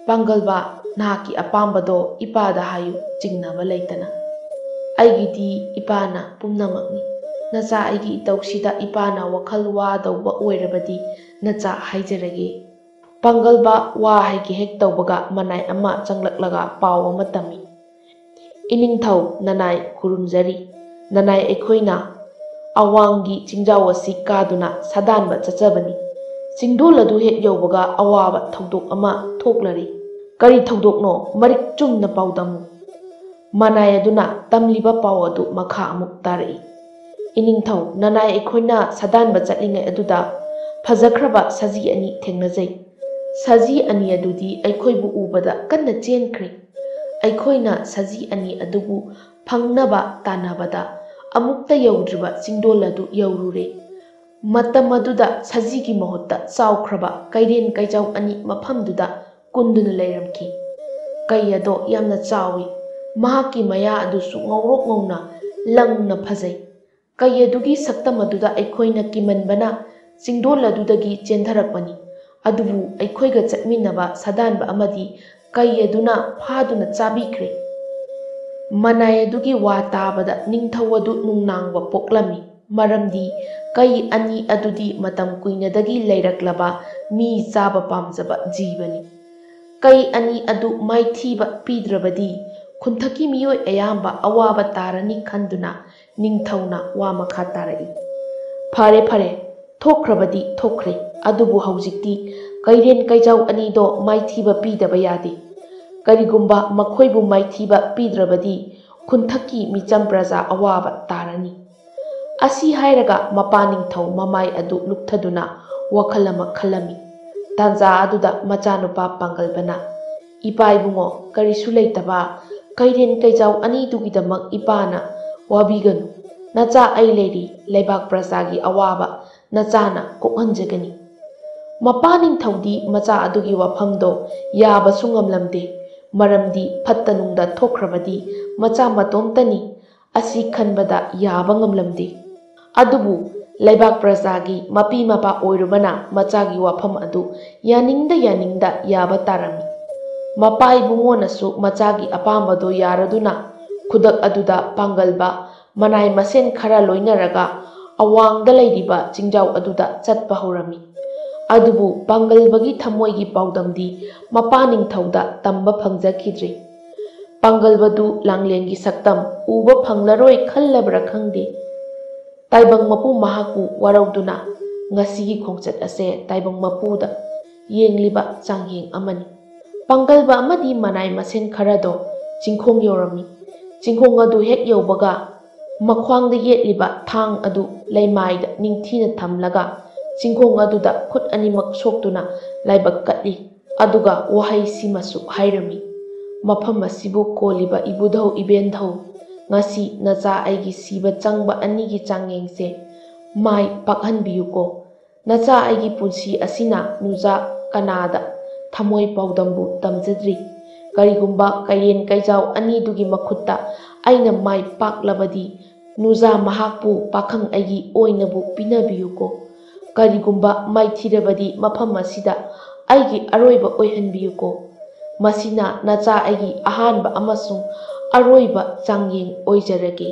ꯄꯥꯡꯒꯜꯕ, ꯅꯍꯥꯛꯀꯤ ꯑꯄꯥꯝꯕꯗꯣ ꯏꯄꯥꯗ ꯍꯥꯏꯌꯨ, ꯆꯤꯡꯅꯕ ꯂꯩꯇꯅ꯫ ꯑꯩꯒꯤꯗꯤ ꯏꯄꯥꯅ ꯄꯨꯝꯅꯃꯛꯅꯤ꯫" ꯅꯆꯥ ꯑꯩꯒꯤ ꯏꯇꯧꯁꯤꯗ ꯏꯄꯥꯅ ꯋꯥꯈꯜ ꯋꯥꯗꯧꯕ ꯑꯣꯏꯔꯕꯗꯤ ꯅꯆꯥ ꯍꯥꯏꯖꯔꯒꯦ꯫ ꯄꯥꯡꯒꯜꯕ ꯋꯥ ꯍꯥꯏꯒꯦ ꯍꯦꯛ ꯇꯧꯕꯒ ꯃꯅꯥꯏ ꯑꯃ ꯆꯪꯂꯛꯂꯒ ꯄꯥꯎ ꯑꯃ ꯇꯝꯃꯤ꯫ "ꯏꯅꯤꯡꯊꯧ ꯅꯅꯥꯏ ꯈꯨꯔꯨꯝꯖꯔꯤ꯫ ꯅꯅꯥꯏ ꯑꯩꯈꯣꯏꯅ ꯑꯋꯥꯡꯒꯤ ꯆꯤꯡꯖꯥꯎ ꯑꯁꯤ ꯀꯥꯗꯨꯅ ꯁꯥꯗꯥꯟꯕ ꯆꯠꯆꯕꯅꯤ꯫ ꯆꯤꯡꯗꯣꯜ ꯑꯗꯨ ꯍꯦꯛ ꯌꯧꯕꯒ ꯑꯋꯥꯕ ꯊꯧꯗꯣꯛ ꯑꯃ ꯊꯣꯛꯂꯔꯦ꯫" "ꯀꯔꯤ ꯊꯧꯗꯣꯛꯅꯣ? ꯃꯔꯤꯛ ꯆꯨꯝꯅ ꯄꯥꯎꯗꯝꯃꯨ꯫" ꯃꯅꯥꯏ ꯑꯗꯨꯅ ꯇꯝꯂꯤꯕ ꯄꯥꯎ ꯑꯗꯨ ꯃꯈꯥ ꯑꯃꯨꯛ ꯇꯥꯔꯛꯏ꯫ "ꯏꯅꯤꯡꯊꯧ ꯅꯅꯥꯏ ꯑꯩꯈꯣꯏꯅ ꯁꯥꯗꯥꯟꯕ ꯆꯠꯂꯤꯉꯩ ꯑꯗꯨꯗ ꯐꯖꯈ꯭ꯔꯕ ꯁꯖꯤ ꯑꯅꯤ ꯊꯦꯡꯅꯖꯩ꯫ ꯁꯖꯤ ꯑꯅꯤ ꯑꯗꯨꯗꯤ ꯑꯩꯈꯣꯏꯕꯨ ꯎꯕꯗ ꯀꯟꯅ ꯆꯦꯟꯈ꯭ꯔꯦ꯫ ꯑꯩꯈꯣꯏꯅ ꯁꯖꯤ ꯑꯅꯤ ꯑꯗꯨꯕꯨ ꯐꯪꯅꯕ ꯇꯥꯟꯅꯕꯗ ꯑꯃꯨꯛꯇ ꯌꯧꯗ꯭ꯔꯤꯕ ꯆꯤꯡꯗꯣꯜ ꯑꯗꯨ ꯌꯧꯔꯨꯔꯦ꯫ ꯃꯇꯝ ꯑꯗꯨꯗ ꯁꯖꯤꯒꯤ ꯃꯍꯨꯠꯇ ꯆꯥꯎꯈ꯭ꯔꯕ ꯀꯩꯔꯦꯟ ꯀꯩꯖꯥꯎ ꯑꯅꯤ ꯃꯐꯝꯗꯨꯗ ꯀꯨꯟꯗꯨꯅ ꯂꯩꯔꯝꯈꯤ꯫ ꯀꯩ ꯑꯗꯣ ꯌꯥꯝꯅ ꯆꯥꯎꯏ꯫ ꯃꯍꯥꯛꯀꯤ ꯃꯌꯥ ꯑꯗꯨꯁꯨ ꯉꯧꯔꯣꯛ ꯉꯧꯅ ꯂꯪꯅ ꯐꯖꯩ꯫ ꯀꯩ ꯑꯗꯨꯒꯤ ꯁꯛꯇꯝ ꯑꯗꯨꯗ ꯑꯩꯈꯣꯏꯅ ꯀꯤꯃꯟꯕꯅ ꯆꯤꯡꯗꯣꯜ ꯑꯗꯨꯗꯒꯤ ꯆꯦꯟꯊꯔꯛꯄꯅꯤ꯫ ꯑꯗꯨꯕꯨ ꯑꯩꯈꯣꯏꯒ ꯆꯠꯃꯤꯟꯅꯕ ꯁꯥꯗꯥꯟꯕ ꯑꯃꯗꯤ ꯀꯩ ꯑꯗꯨꯅ ꯐꯥꯗꯨꯅ ꯆꯥꯕꯤꯈ꯭ꯔꯦ꯫" ꯃꯅꯥꯏ ꯑꯗꯨꯒꯤ ꯋꯥ ꯇꯥꯕꯗ ꯅꯤꯡꯊꯧ ꯑꯗꯨ ꯅꯨꯡꯅꯥꯡꯕ ꯄꯣꯛꯂꯝꯃꯤ꯫ ꯃꯔꯝꯗꯤ ꯀꯩ ꯑꯅꯤ ꯑꯗꯨꯗꯤ ꯃꯇꯝ ꯀꯨꯏꯅꯗꯒꯤ ꯂꯩꯔꯛꯂꯕ ꯃꯤ ꯆꯥꯕ ꯄꯥꯝꯖꯕ ꯖꯤꯕꯅꯤ꯫ ꯀꯩ ꯑꯅꯤ ꯑꯗꯨ ꯃꯥꯏꯊꯤꯕ ꯄꯤꯗ꯭ꯔꯕꯗꯤ ꯈꯨꯟꯊꯛꯀꯤ ꯃꯤꯑꯣꯏ ꯑꯌꯥꯝꯕ ꯑꯋꯥꯕ ꯇꯥꯔꯅꯤ ꯈꯟꯗꯨꯅ ꯅꯤꯡꯊꯧꯅ ꯋꯥ ꯃꯈꯥ ꯇꯥꯔꯛꯏ꯫ "ꯐꯔꯦ, ꯐꯔꯦ, ꯊꯣꯛꯈ꯭ꯔꯕꯗꯤ ꯊꯣꯛꯈ꯭ꯔꯦ, ꯑꯗꯨꯕꯨ ꯍꯧꯖꯤꯛꯇꯤ ꯀꯩꯔꯦꯟ ꯀꯩꯖꯥꯎ ꯑꯅꯤꯗꯣ ꯃꯥꯏꯊꯤꯕ ꯄꯤꯗꯕ ꯌꯥꯗꯦ꯫ ꯀꯔꯤꯒꯨꯝꯕ ꯃꯈꯣꯏꯕꯨ ꯃꯥꯏꯊꯤꯕ ꯄꯤꯗ꯭ꯔꯕꯗꯤ ꯈꯨꯟꯊꯛꯀꯤ ꯃꯤꯆꯝ ꯄ꯭ꯔꯖꯥ ꯑꯋꯥꯕ ꯇꯥꯔꯅꯤ꯫" ꯑꯁꯤ ꯍꯥꯏꯔꯒ ꯃꯄꯥ ꯅꯤꯡꯊꯧ ꯃꯃꯥꯏ ꯑꯗꯨ ꯂꯨꯞꯊꯗꯨꯅ ꯋꯥꯈꯜ ꯑꯃ ꯈꯜꯂꯝꯃꯤ꯫ ꯇꯥꯟꯖꯥ ꯑꯗꯨꯗ ꯃꯆꯥꯅꯨꯄꯥ ꯄꯥꯡꯒꯜꯕꯅ, "ꯏꯄꯥ ꯏꯕꯨꯡꯉꯣ, ꯀꯔꯤꯁꯨ ꯂꯩꯇꯕ ꯀꯩꯔꯦꯟ ꯀꯩꯖꯥꯎ ꯑꯅꯤꯗꯨꯒꯤꯗꯃꯛ ꯏꯄꯥꯅ ꯋꯥꯕꯤꯒꯅꯨ꯫ ꯅꯆꯥ ꯑꯩ ꯂꯩꯔꯤ, ꯂꯩꯕꯥꯛ ꯄ꯭ꯔꯖꯥꯒꯤ ꯑꯋꯥꯕ ꯅꯆꯥꯅ ꯀꯣꯛꯍꯟꯖꯒꯅꯤ꯫" ꯃꯄꯥ ꯅꯤꯡꯊꯧꯗꯤ ꯃꯆꯥ ꯑꯗꯨꯒꯤ ꯋꯥꯐꯝꯗꯣ ꯌꯥꯕꯁꯨ ꯉꯝꯂꯝꯗꯦ, ꯃꯔꯝꯗꯤ ꯐꯠꯇ ꯅꯨꯡꯗ ꯊꯣꯛꯈ꯭ꯔꯕꯗꯤ ꯃꯆꯥ ꯃꯇꯣꯝꯇꯅꯤ꯫ ꯑꯁꯤ ꯈꯟꯕꯗ ꯌꯥꯕ ꯉꯝꯂꯝꯗꯦ꯫ ꯑꯗꯨꯕꯨ ꯂꯩꯕꯥꯛ ꯄ꯭ꯔꯖꯥꯒꯤ ꯃꯄꯤ ꯃꯄꯥ ꯑꯣꯏꯔꯨꯕꯅ ꯃꯆꯥꯒꯤ ꯋꯥꯐꯝ ꯑꯗꯨ ꯌꯥꯅꯤꯡꯗ ꯌꯥꯅꯤꯡꯗ ꯌꯥꯕ ꯇꯥꯔꯝꯃꯤ꯫ ꯃꯄꯥ ꯏꯕꯨꯡꯉꯣꯅꯁꯨ ꯃꯆꯥꯒꯤ ꯑꯄꯥꯝꯕꯗꯣ ꯌꯥꯔꯗꯨꯅ ꯈꯨꯗꯛ ꯑꯗꯨꯗ ꯄꯥꯡꯒꯜꯕ ꯃꯅꯥꯏ ꯃꯁꯦꯟ ꯈꯔ ꯂꯣꯏꯅꯔꯒ ꯑꯋꯥꯡꯗ ꯂꯩꯔꯤꯕ ꯆꯤꯡꯖꯥꯎ ꯑꯗꯨꯗ ꯆꯠꯄ ꯍꯧꯔꯝꯃꯤ꯫ ꯑꯗꯨꯕꯨ ꯄꯥꯡꯒꯜꯕꯒꯤ ꯊꯃꯣꯏꯒꯤ ꯄꯥꯎꯗꯝꯗꯤ ꯃꯄꯥ ꯅꯤꯡꯊꯧꯗ ꯇꯝꯕ ꯐꯪꯖꯈꯤꯗ꯭ꯔꯤ꯫ ꯄꯥꯡꯒꯜꯕꯗꯨ ꯂꯥꯡꯂꯦꯟꯒꯤ ꯁꯛꯇꯝ ꯎꯕ ꯐꯪꯂꯔꯣꯏ ꯈꯜꯂꯕ꯭ꯔꯥ ꯈꯪꯗꯦ꯫ ꯇꯥꯏꯕꯪ ꯃꯄꯨ ꯃꯍꯥꯛꯄꯨ ꯋꯥꯔꯧꯗꯨꯅ ꯉꯁꯤꯒꯤ ꯈꯣꯡꯆꯠ ꯑꯁꯦ ꯇꯥꯏꯕꯪ ꯃꯄꯨꯗ ꯌꯦꯡꯂꯤꯕ ꯆꯥꯡꯌꯦꯡ ꯑꯃꯅꯤ꯫ ꯄꯥꯡꯒꯜꯕ ꯑꯃꯗꯤ ꯃꯅꯥꯏ ꯃꯁꯦꯟ ꯈꯔꯗꯣ ꯆꯤꯡꯈꯣꯡ ꯌꯧꯔꯝꯃꯤ꯫ ꯆꯤꯡꯈꯣꯡ ꯑꯗꯨ ꯍꯦꯛ ꯌꯧꯕꯒ ꯃꯈ꯭ꯋꯥꯡꯗ ꯌꯦꯠꯂꯤꯕ ꯊꯥꯡ ꯑꯗꯨ ꯂꯩꯃꯥꯏꯗ ꯅꯤꯡꯊꯤꯅ ꯊꯝꯂꯒ ꯆꯤꯡꯈꯣꯡ ꯑꯗꯨꯗ ꯈꯨꯠ ꯑꯅꯤꯃꯛ ꯁꯣꯛꯇꯨꯅ ꯂꯥꯏꯕꯛ ꯀꯠꯂꯤ꯫ ꯑꯗꯨꯒ ꯋꯥꯍꯩ ꯁꯤꯃꯁꯨ ꯍꯥꯏꯔꯝꯃꯤ, "ꯃꯐꯝ ꯑꯁꯤꯕꯨ ꯀꯣꯜꯂꯤꯕ ꯏꯕꯨꯙꯧ ꯏꯕꯦꯟꯙꯧ, ꯉꯁꯤ ꯅꯆꯥ ꯑꯩꯒꯤ ꯁꯤꯕ ꯆꯪꯕ ꯑꯅꯤꯒꯤ ꯆꯥꯡꯌꯦꯡꯁꯦ ꯃꯥꯏ ꯄꯥꯛꯍꯟꯕꯤꯌꯨꯀꯣ꯫ ꯅꯆꯥ ꯑꯩꯒꯤ ꯄꯨꯟꯁꯤ ꯑꯁꯤꯅ ꯅꯨꯖꯥ ꯀꯅꯥꯗ ꯊꯃꯣꯏ ꯄꯥꯎꯗꯝꯕꯨ ꯇꯝꯖꯗ꯭ꯔꯤ꯫ ꯀꯔꯤꯒꯨꯝꯕ ꯀꯩꯔꯦꯟ ꯀꯩꯖꯥꯎ ꯑꯅꯤꯗꯨꯒꯤ ꯃꯈꯨꯠꯇ ꯑꯩꯅ ꯃꯥꯏ ꯄꯥꯛꯂꯕꯗꯤ, ꯅꯨꯖꯥ ꯃꯍꯥꯛꯄꯨ ꯄꯥꯈꯪ ꯑꯩꯒꯤ ꯑꯣꯏꯅꯕꯨ ꯄꯤꯅꯕꯤꯌꯨꯀꯣ꯫ ꯀꯔꯤꯒꯨꯝꯕ ꯃꯥꯏꯊꯤꯔꯕꯗꯤ ꯃꯐꯝ ꯑꯁꯤꯗ ꯑꯩꯒꯤ ꯑꯔꯣꯏꯕ ꯑꯣꯏꯍꯟꯕꯤꯌꯨꯀꯣ꯫ ꯃꯁꯤꯅ ꯅꯆꯥ ꯑꯩꯒꯤ ꯑꯍꯥꯟꯕ ꯑꯃꯁꯨꯡ ꯑꯔꯣꯏꯕ ꯆꯥꯡꯌꯦꯡ ꯑꯣꯏꯖꯔꯒꯦ"꯫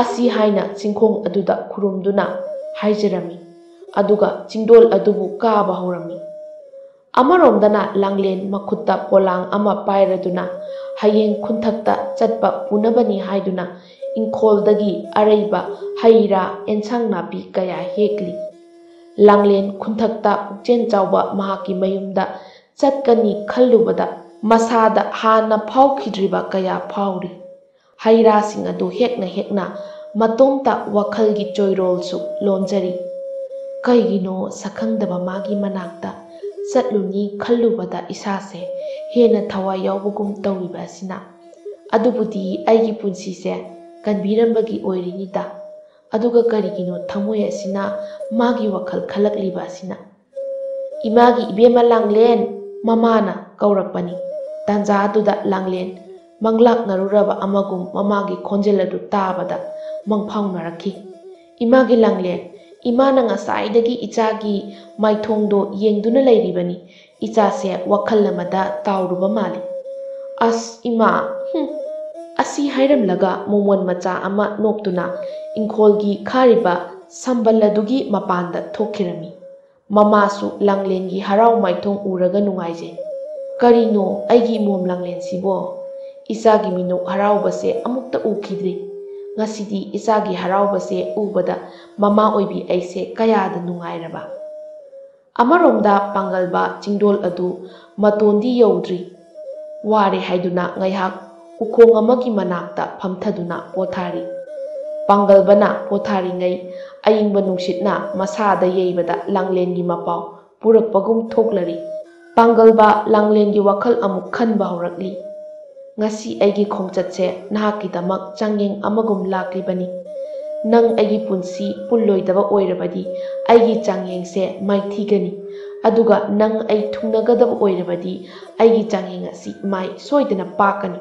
ꯑꯁꯤ ꯍꯥꯏꯅ ꯆꯤꯡꯈꯣꯡ ꯑꯗꯨꯗ ꯈꯨꯔꯨꯝꯗꯨꯅ ꯍꯥꯏꯖꯔꯝꯃꯤ꯫ ꯑꯗꯨꯒ ꯆꯤꯡꯗꯣꯜ ꯑꯗꯨꯕꯨ ꯀꯥꯕ ꯍꯧꯔꯝꯃꯤ꯫ ꯑꯃꯔꯣꯝꯗꯅ ꯂꯥꯡꯂꯦꯟ ꯃꯈꯨꯠꯇ ꯄꯣꯂꯥꯡ ꯑꯃ ꯄꯥꯏꯔꯗꯨꯅ ꯍꯌꯦꯡ ꯈꯨꯟꯊꯛꯇ ꯆꯠꯄ ꯄꯨꯅꯕꯅꯤ ꯍꯥꯏꯗꯨꯅ ꯏꯪꯈꯣꯜꯗꯒꯤ ꯑꯔꯩꯕ ꯍꯩ ꯔꯥ ꯑꯦꯟꯁꯥꯡ ꯅꯥꯄꯤ ꯀꯌꯥ ꯍꯦꯛꯂꯤ꯫ ꯂꯥꯡꯂꯦꯟ ꯈꯨꯟꯊꯛꯇ ꯄꯨꯛꯆꯦꯜ ꯆꯥꯎꯕ ꯃꯍꯥꯛꯀꯤ ꯃꯌꯨꯝꯗ ꯆꯠꯀꯅꯤ ꯈꯜꯂꯨꯕꯗ ꯃꯁꯥꯗ ꯍꯥꯟꯅ ꯐꯥꯎꯈꯤꯗ꯭ꯔꯤꯕ ꯀꯌꯥ ꯐꯥꯎꯔꯤ꯫ ꯍꯩ ꯔꯥꯁꯤꯡ ꯑꯗꯨ ꯍꯦꯛꯅ ꯍꯦꯛꯅ ꯃꯇꯣꯝꯇ ꯋꯥꯈꯜꯒꯤ ꯆꯣꯏꯔꯣꯜꯁꯨ ꯂꯣꯟꯖꯔꯤ꯫ ꯀꯩꯒꯤꯅꯣ ꯁꯛꯈꯪꯗꯕ ꯃꯥꯒꯤ ꯃꯅꯥꯛꯇ ꯆꯠꯂꯨꯅꯤ ꯈꯜꯂꯨꯕꯗ ꯏꯁꯥꯁꯦ ꯍꯦꯟꯅ ꯊꯋꯥꯏ ꯌꯥꯎꯕꯒꯨꯝ ꯇꯧꯔꯤꯕ ꯑꯁꯤꯅ? ꯑꯗꯨꯕꯨꯗꯤ ꯑꯩꯒꯤ ꯄꯨꯟꯁꯤꯁꯦ ꯀꯟꯕꯤꯔꯝꯕꯒꯤ ꯑꯣꯏꯔꯤꯅꯤꯗ꯫ ꯑꯗꯨꯒ ꯀꯔꯤꯒꯤꯅꯣ ꯊꯃꯣꯏ ꯑꯁꯤꯅ ꯃꯥꯒꯤ ꯋꯥꯈꯜ ꯈꯜꯂꯛꯂꯤꯕ ꯑꯁꯤꯅ? "ꯏꯃꯥꯒꯤ ꯏꯕꯦꯝꯃ ꯂꯥꯡꯂꯦꯟ!" ꯃꯃꯥꯅ ꯀꯧꯔꯛꯄꯅꯤ꯫ ꯇꯥꯟꯖꯥ ꯑꯗꯨꯗ ꯂꯥꯡꯂꯦꯟ ꯃꯪꯂꯥꯛꯅꯔꯨꯔꯕ ꯑꯃꯒꯨꯝ ꯃꯃꯥꯒꯤ ꯈꯣꯟꯖꯦꯜ ꯑꯗꯨ ꯇꯥꯕꯗ ꯃꯪꯐꯥꯎꯅꯔꯛꯈꯤ꯫ "ꯏꯃꯥꯒꯤ ꯂꯥꯡꯂꯦꯟ, ꯏꯃꯥꯅ ꯉꯁꯥꯏꯗꯒꯤ ꯏꯆꯥꯒꯤ ꯃꯥꯏꯊꯣꯡꯗꯣ ꯌꯦꯡꯗꯨꯅ ꯂꯩꯔꯤꯕꯅꯤ꯫ ꯏꯆꯥꯁꯦ ꯋꯥꯈꯜ ꯑꯃꯗ ꯇꯥꯎꯔꯨꯕ ꯃꯥꯜꯂꯤ꯫ ꯑꯁ, ꯏꯃꯥ, ꯍꯨꯝ!" ꯑꯁꯤ ꯍꯥꯏꯔꯝꯂꯒ ꯃꯣꯃꯣꯟ ꯃꯆꯥ ꯑꯃ ꯅꯣꯛꯇꯨꯅ ꯏꯪꯈꯣꯜꯒꯤ ꯈꯥꯔꯤꯕ ꯁꯝꯕꯜ ꯑꯗꯨꯒꯤ ꯃꯄꯥꯟꯗ ꯊꯣꯛꯈꯤꯔꯝꯃꯤ꯫ ꯃꯃꯥꯁꯨ ꯂꯥꯡꯂꯦꯟꯒꯤ ꯍꯔꯥꯎ ꯃꯥꯏꯊꯣꯡ ꯎꯔꯒ ꯅꯨꯡꯉꯥꯏꯖꯩ꯫ "ꯀꯔꯤꯅꯣ ꯑꯩꯒꯤ ꯏꯃꯣꯝ ꯂꯥꯡꯂꯦꯟꯁꯤꯕꯣ? ꯏꯆꯥꯒꯤ ꯃꯤꯅꯣꯛ ꯍꯔꯥꯎꯕꯁꯦ ꯑꯃꯨꯛꯇ ꯎꯈꯤꯗ꯭ꯔꯤ꯫ ꯉꯁꯤꯗꯤ ꯏꯆꯥꯒꯤ ꯍꯔꯥꯎꯕꯁꯦ ꯎꯕꯗ ꯃꯃꯥ ꯑꯣꯏꯕꯤ ꯑꯩꯁꯦ ꯀꯌꯥꯗ ꯅꯨꯡꯉꯥꯏꯔꯕ!" ꯑꯃꯔꯣꯝꯗ ꯄꯥꯡꯒꯜꯕ ꯆꯤꯡꯗꯣꯜ ꯑꯗꯨ ꯃꯇꯣꯟꯗꯤ ꯌꯧꯗ꯭ꯔꯤ꯫ ꯋꯥꯔꯦ ꯍꯥꯏꯗꯨꯅ ꯉꯥꯏꯍꯥꯛ ꯎꯈꯣꯡ ꯑꯃꯒꯤ ꯃꯅꯥꯛꯇ ꯐꯝꯊꯗꯨꯅ ꯄꯣꯊꯥꯔꯤ꯫ ꯄꯥꯡꯒꯜꯕꯅ ꯄꯣꯊꯥꯔꯤꯉꯩ ꯑꯏꯪꯕ ꯅꯨꯡꯁꯤꯠꯅ ꯃꯁꯥꯗ ꯌꯩꯕꯗ ꯂꯥꯡꯂꯦꯟꯒꯤ ꯃꯄꯥꯎ ꯄꯨꯔꯛꯄꯒꯨꯝ ꯊꯣꯛꯂꯔꯤ꯫ ꯄꯥꯡꯒꯜꯕ ꯂꯥꯡꯂꯦꯟꯒꯤ ꯋꯥꯈꯜ ꯑꯃꯨꯛ ꯈꯟꯕ ꯍꯧꯔꯛꯂꯤ꯫ "ꯉꯁꯤ ꯑꯩꯒꯤ ꯈꯣꯡꯆꯠꯁꯦ ꯅꯍꯥꯛꯀꯤꯗꯃꯛ ꯆꯥꯡꯌꯦꯡ ꯑꯃꯒꯨꯝ ꯂꯥꯛꯂꯤꯕꯅꯤ꯫ ꯅꯪ ꯑꯩꯒꯤ ꯄꯨꯟꯁꯤ ꯄꯨꯜꯂꯣꯏꯗꯕ ꯑꯣꯏꯔꯕꯗꯤ ꯑꯩꯒꯤ ꯆꯥꯡꯌꯦꯡꯁꯦ ꯃꯥꯏꯊꯤꯒꯅꯤ꯫ ꯑꯗꯨꯒ ꯅꯪ ꯑꯩ ꯊꯨꯡꯅꯒꯗꯕ ꯑꯣꯏꯔꯕꯗꯤ ꯑꯩꯒꯤ ꯆꯥꯡꯌꯦꯡ ꯑꯁꯤ ꯃꯥꯏ ꯁꯣꯏꯗꯅ ꯄꯥꯛꯀꯅꯤ꯫"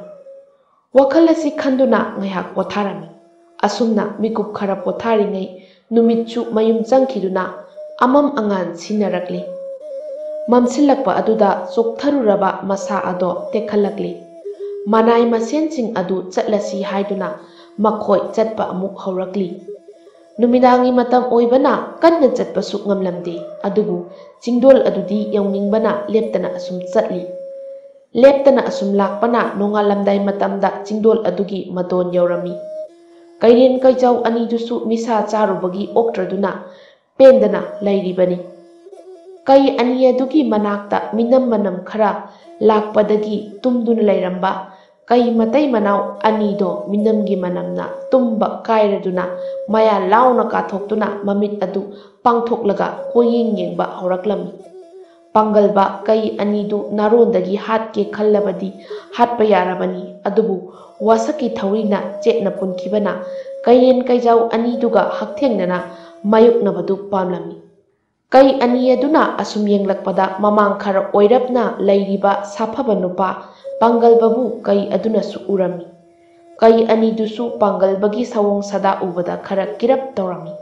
ꯋꯥꯈꯜ ꯑꯁꯤ ꯈꯟꯗꯨꯅ ꯉꯥꯏꯍꯥꯛ ꯄꯣꯊꯥꯔꯝꯃꯤ꯫ ꯑꯁꯨꯝꯅ ꯃꯤꯀꯨꯞ ꯈꯔ ꯄꯣꯊꯥꯔꯤꯉꯩ ꯅꯨꯃꯤꯠꯁꯨ ꯃꯌꯨꯝ ꯆꯪꯈꯤꯗꯨꯅ ꯑꯃꯝ ꯑꯉꯥꯟ ꯁꯤꯟꯅꯔꯛꯂꯤ꯫ ꯃꯝꯁꯤꯜꯂꯛꯄ ꯑꯗꯨꯗ ꯆꯣꯛꯊꯔꯨꯔꯕ ꯃꯁꯥ ꯑꯗꯣ ꯇꯦꯛꯈꯠꯂꯛꯂꯤ꯫ ꯃꯅꯥꯏ ꯃꯁꯦꯟꯁꯤꯡ ꯑꯗꯨ ꯆꯠꯂꯁꯤ ꯍꯥꯏꯗꯨꯅ ꯃꯈꯣꯏ ꯆꯠꯄ ꯑꯃꯨꯛ ꯍꯧꯔꯛꯂꯤ꯫ ꯅꯨꯃꯤꯗꯥꯡꯒꯤ ꯃꯇꯝ ꯑꯣꯏꯕꯅ ꯀꯟꯅ ꯆꯠꯄꯁꯨ ꯉꯝꯂꯝꯗꯦ, ꯑꯗꯨꯕꯨ ꯆꯤꯡꯗꯣꯜ ꯑꯗꯨꯗꯤ ꯌꯧꯅꯤꯡꯕꯅ ꯂꯦꯞꯇꯅ ꯑꯁꯨꯝ ꯆꯠꯂꯤ꯫ ꯂꯦꯞꯇꯅ ꯑꯁꯨꯝ ꯂꯥꯛꯄꯅ ꯅꯣꯡꯉꯥꯜꯂꯝꯗꯥꯏ ꯃꯇꯝꯗ ꯆꯤꯡꯗꯣꯜ ꯑꯗꯨꯒꯤ ꯃꯇꯣꯟ ꯌꯧꯔꯝꯃꯤ꯫ ꯀꯩꯔꯦꯟ ꯀꯩꯖꯥꯎ ꯑꯅꯤꯗꯨꯁꯨ ꯅꯤꯁꯥ ꯆꯥꯔꯨꯕꯒꯤ ꯑꯣꯛꯇ꯭ꯔꯗꯨꯅ ꯄꯦꯟꯗꯅ ꯂꯩꯔꯤꯕꯅꯤ꯫ ꯀꯩ ꯑꯅꯤ ꯑꯗꯨꯒꯤ ꯃꯅꯥꯛꯇ ꯃꯤꯅꯝ ꯃꯅꯝ ꯈꯔ ꯂꯥꯛꯄꯗꯒꯤ ꯇꯨꯝꯗꯨꯅ ꯂꯩꯔꯝꯕ ꯀꯩ ꯃꯇꯩ ꯃꯅꯥꯎ ꯑꯅꯤꯗꯣ ꯃꯤꯅꯝꯒꯤ ꯃꯅꯝꯅ ꯇꯨꯝꯕ ꯀꯥꯏꯔꯗꯨꯅ ꯃꯌꯥ ꯂꯥꯎꯅ ꯀꯥꯊꯣꯛꯇꯨꯅ ꯃꯃꯤꯠ ꯑꯗꯨ ꯄꯥꯡꯊꯣꯛꯂꯒ ꯀꯣꯏꯌꯦꯡ ꯌꯦꯡꯕ ꯍꯧꯔꯛꯂꯝꯃꯤ꯫ ꯄꯥꯡꯒꯜꯕ ꯀꯩ ꯑꯅꯤꯗꯨ ꯅꯥꯔꯣꯟꯗꯒꯤ ꯍꯥꯠꯀꯦ ꯈꯜꯂꯕꯗꯤ ꯍꯥꯠꯄ ꯌꯥꯔꯕꯅꯤ, ꯑꯗꯨꯕꯨ ꯋꯥꯁꯛꯀꯤ ꯊꯧꯔꯤꯅ ꯆꯦꯠꯅ ꯄꯨꯟꯈꯤꯕꯅ ꯀꯩꯔꯦꯟ ꯀꯩꯖꯥꯎ ꯑꯅꯤꯗꯨꯒ ꯍꯛꯊꯦꯡꯅꯅ ꯃꯥꯌꯣꯛꯅꯕꯗꯨ ꯄꯥꯝꯂꯝꯃꯤ꯫ ꯀꯩ ꯑꯅꯤ ꯑꯗꯨꯅ ꯑꯁꯨꯝ ꯌꯦꯡꯂꯛꯄꯗ ꯃꯃꯥꯡ ꯈꯔ ꯑꯣꯏꯔꯞꯅ ꯂꯩꯔꯤꯕ ꯁꯥꯐꯕ ꯅꯨꯄꯥ ꯄꯥꯡꯒꯜꯕꯕꯨ ꯀꯩ ꯑꯗꯨꯅꯁꯨ ꯎꯔꯝꯃꯤ꯫ ꯀꯩ ꯑꯅꯤꯗꯨꯁꯨ ꯄꯥꯡꯒꯜꯕꯒꯤ ꯁꯑꯣꯡ ꯁꯥꯗꯥ ꯎꯕꯗ ꯈꯔ ꯀꯤꯔꯞ ꯇꯧꯔꯝꯃꯤ꯫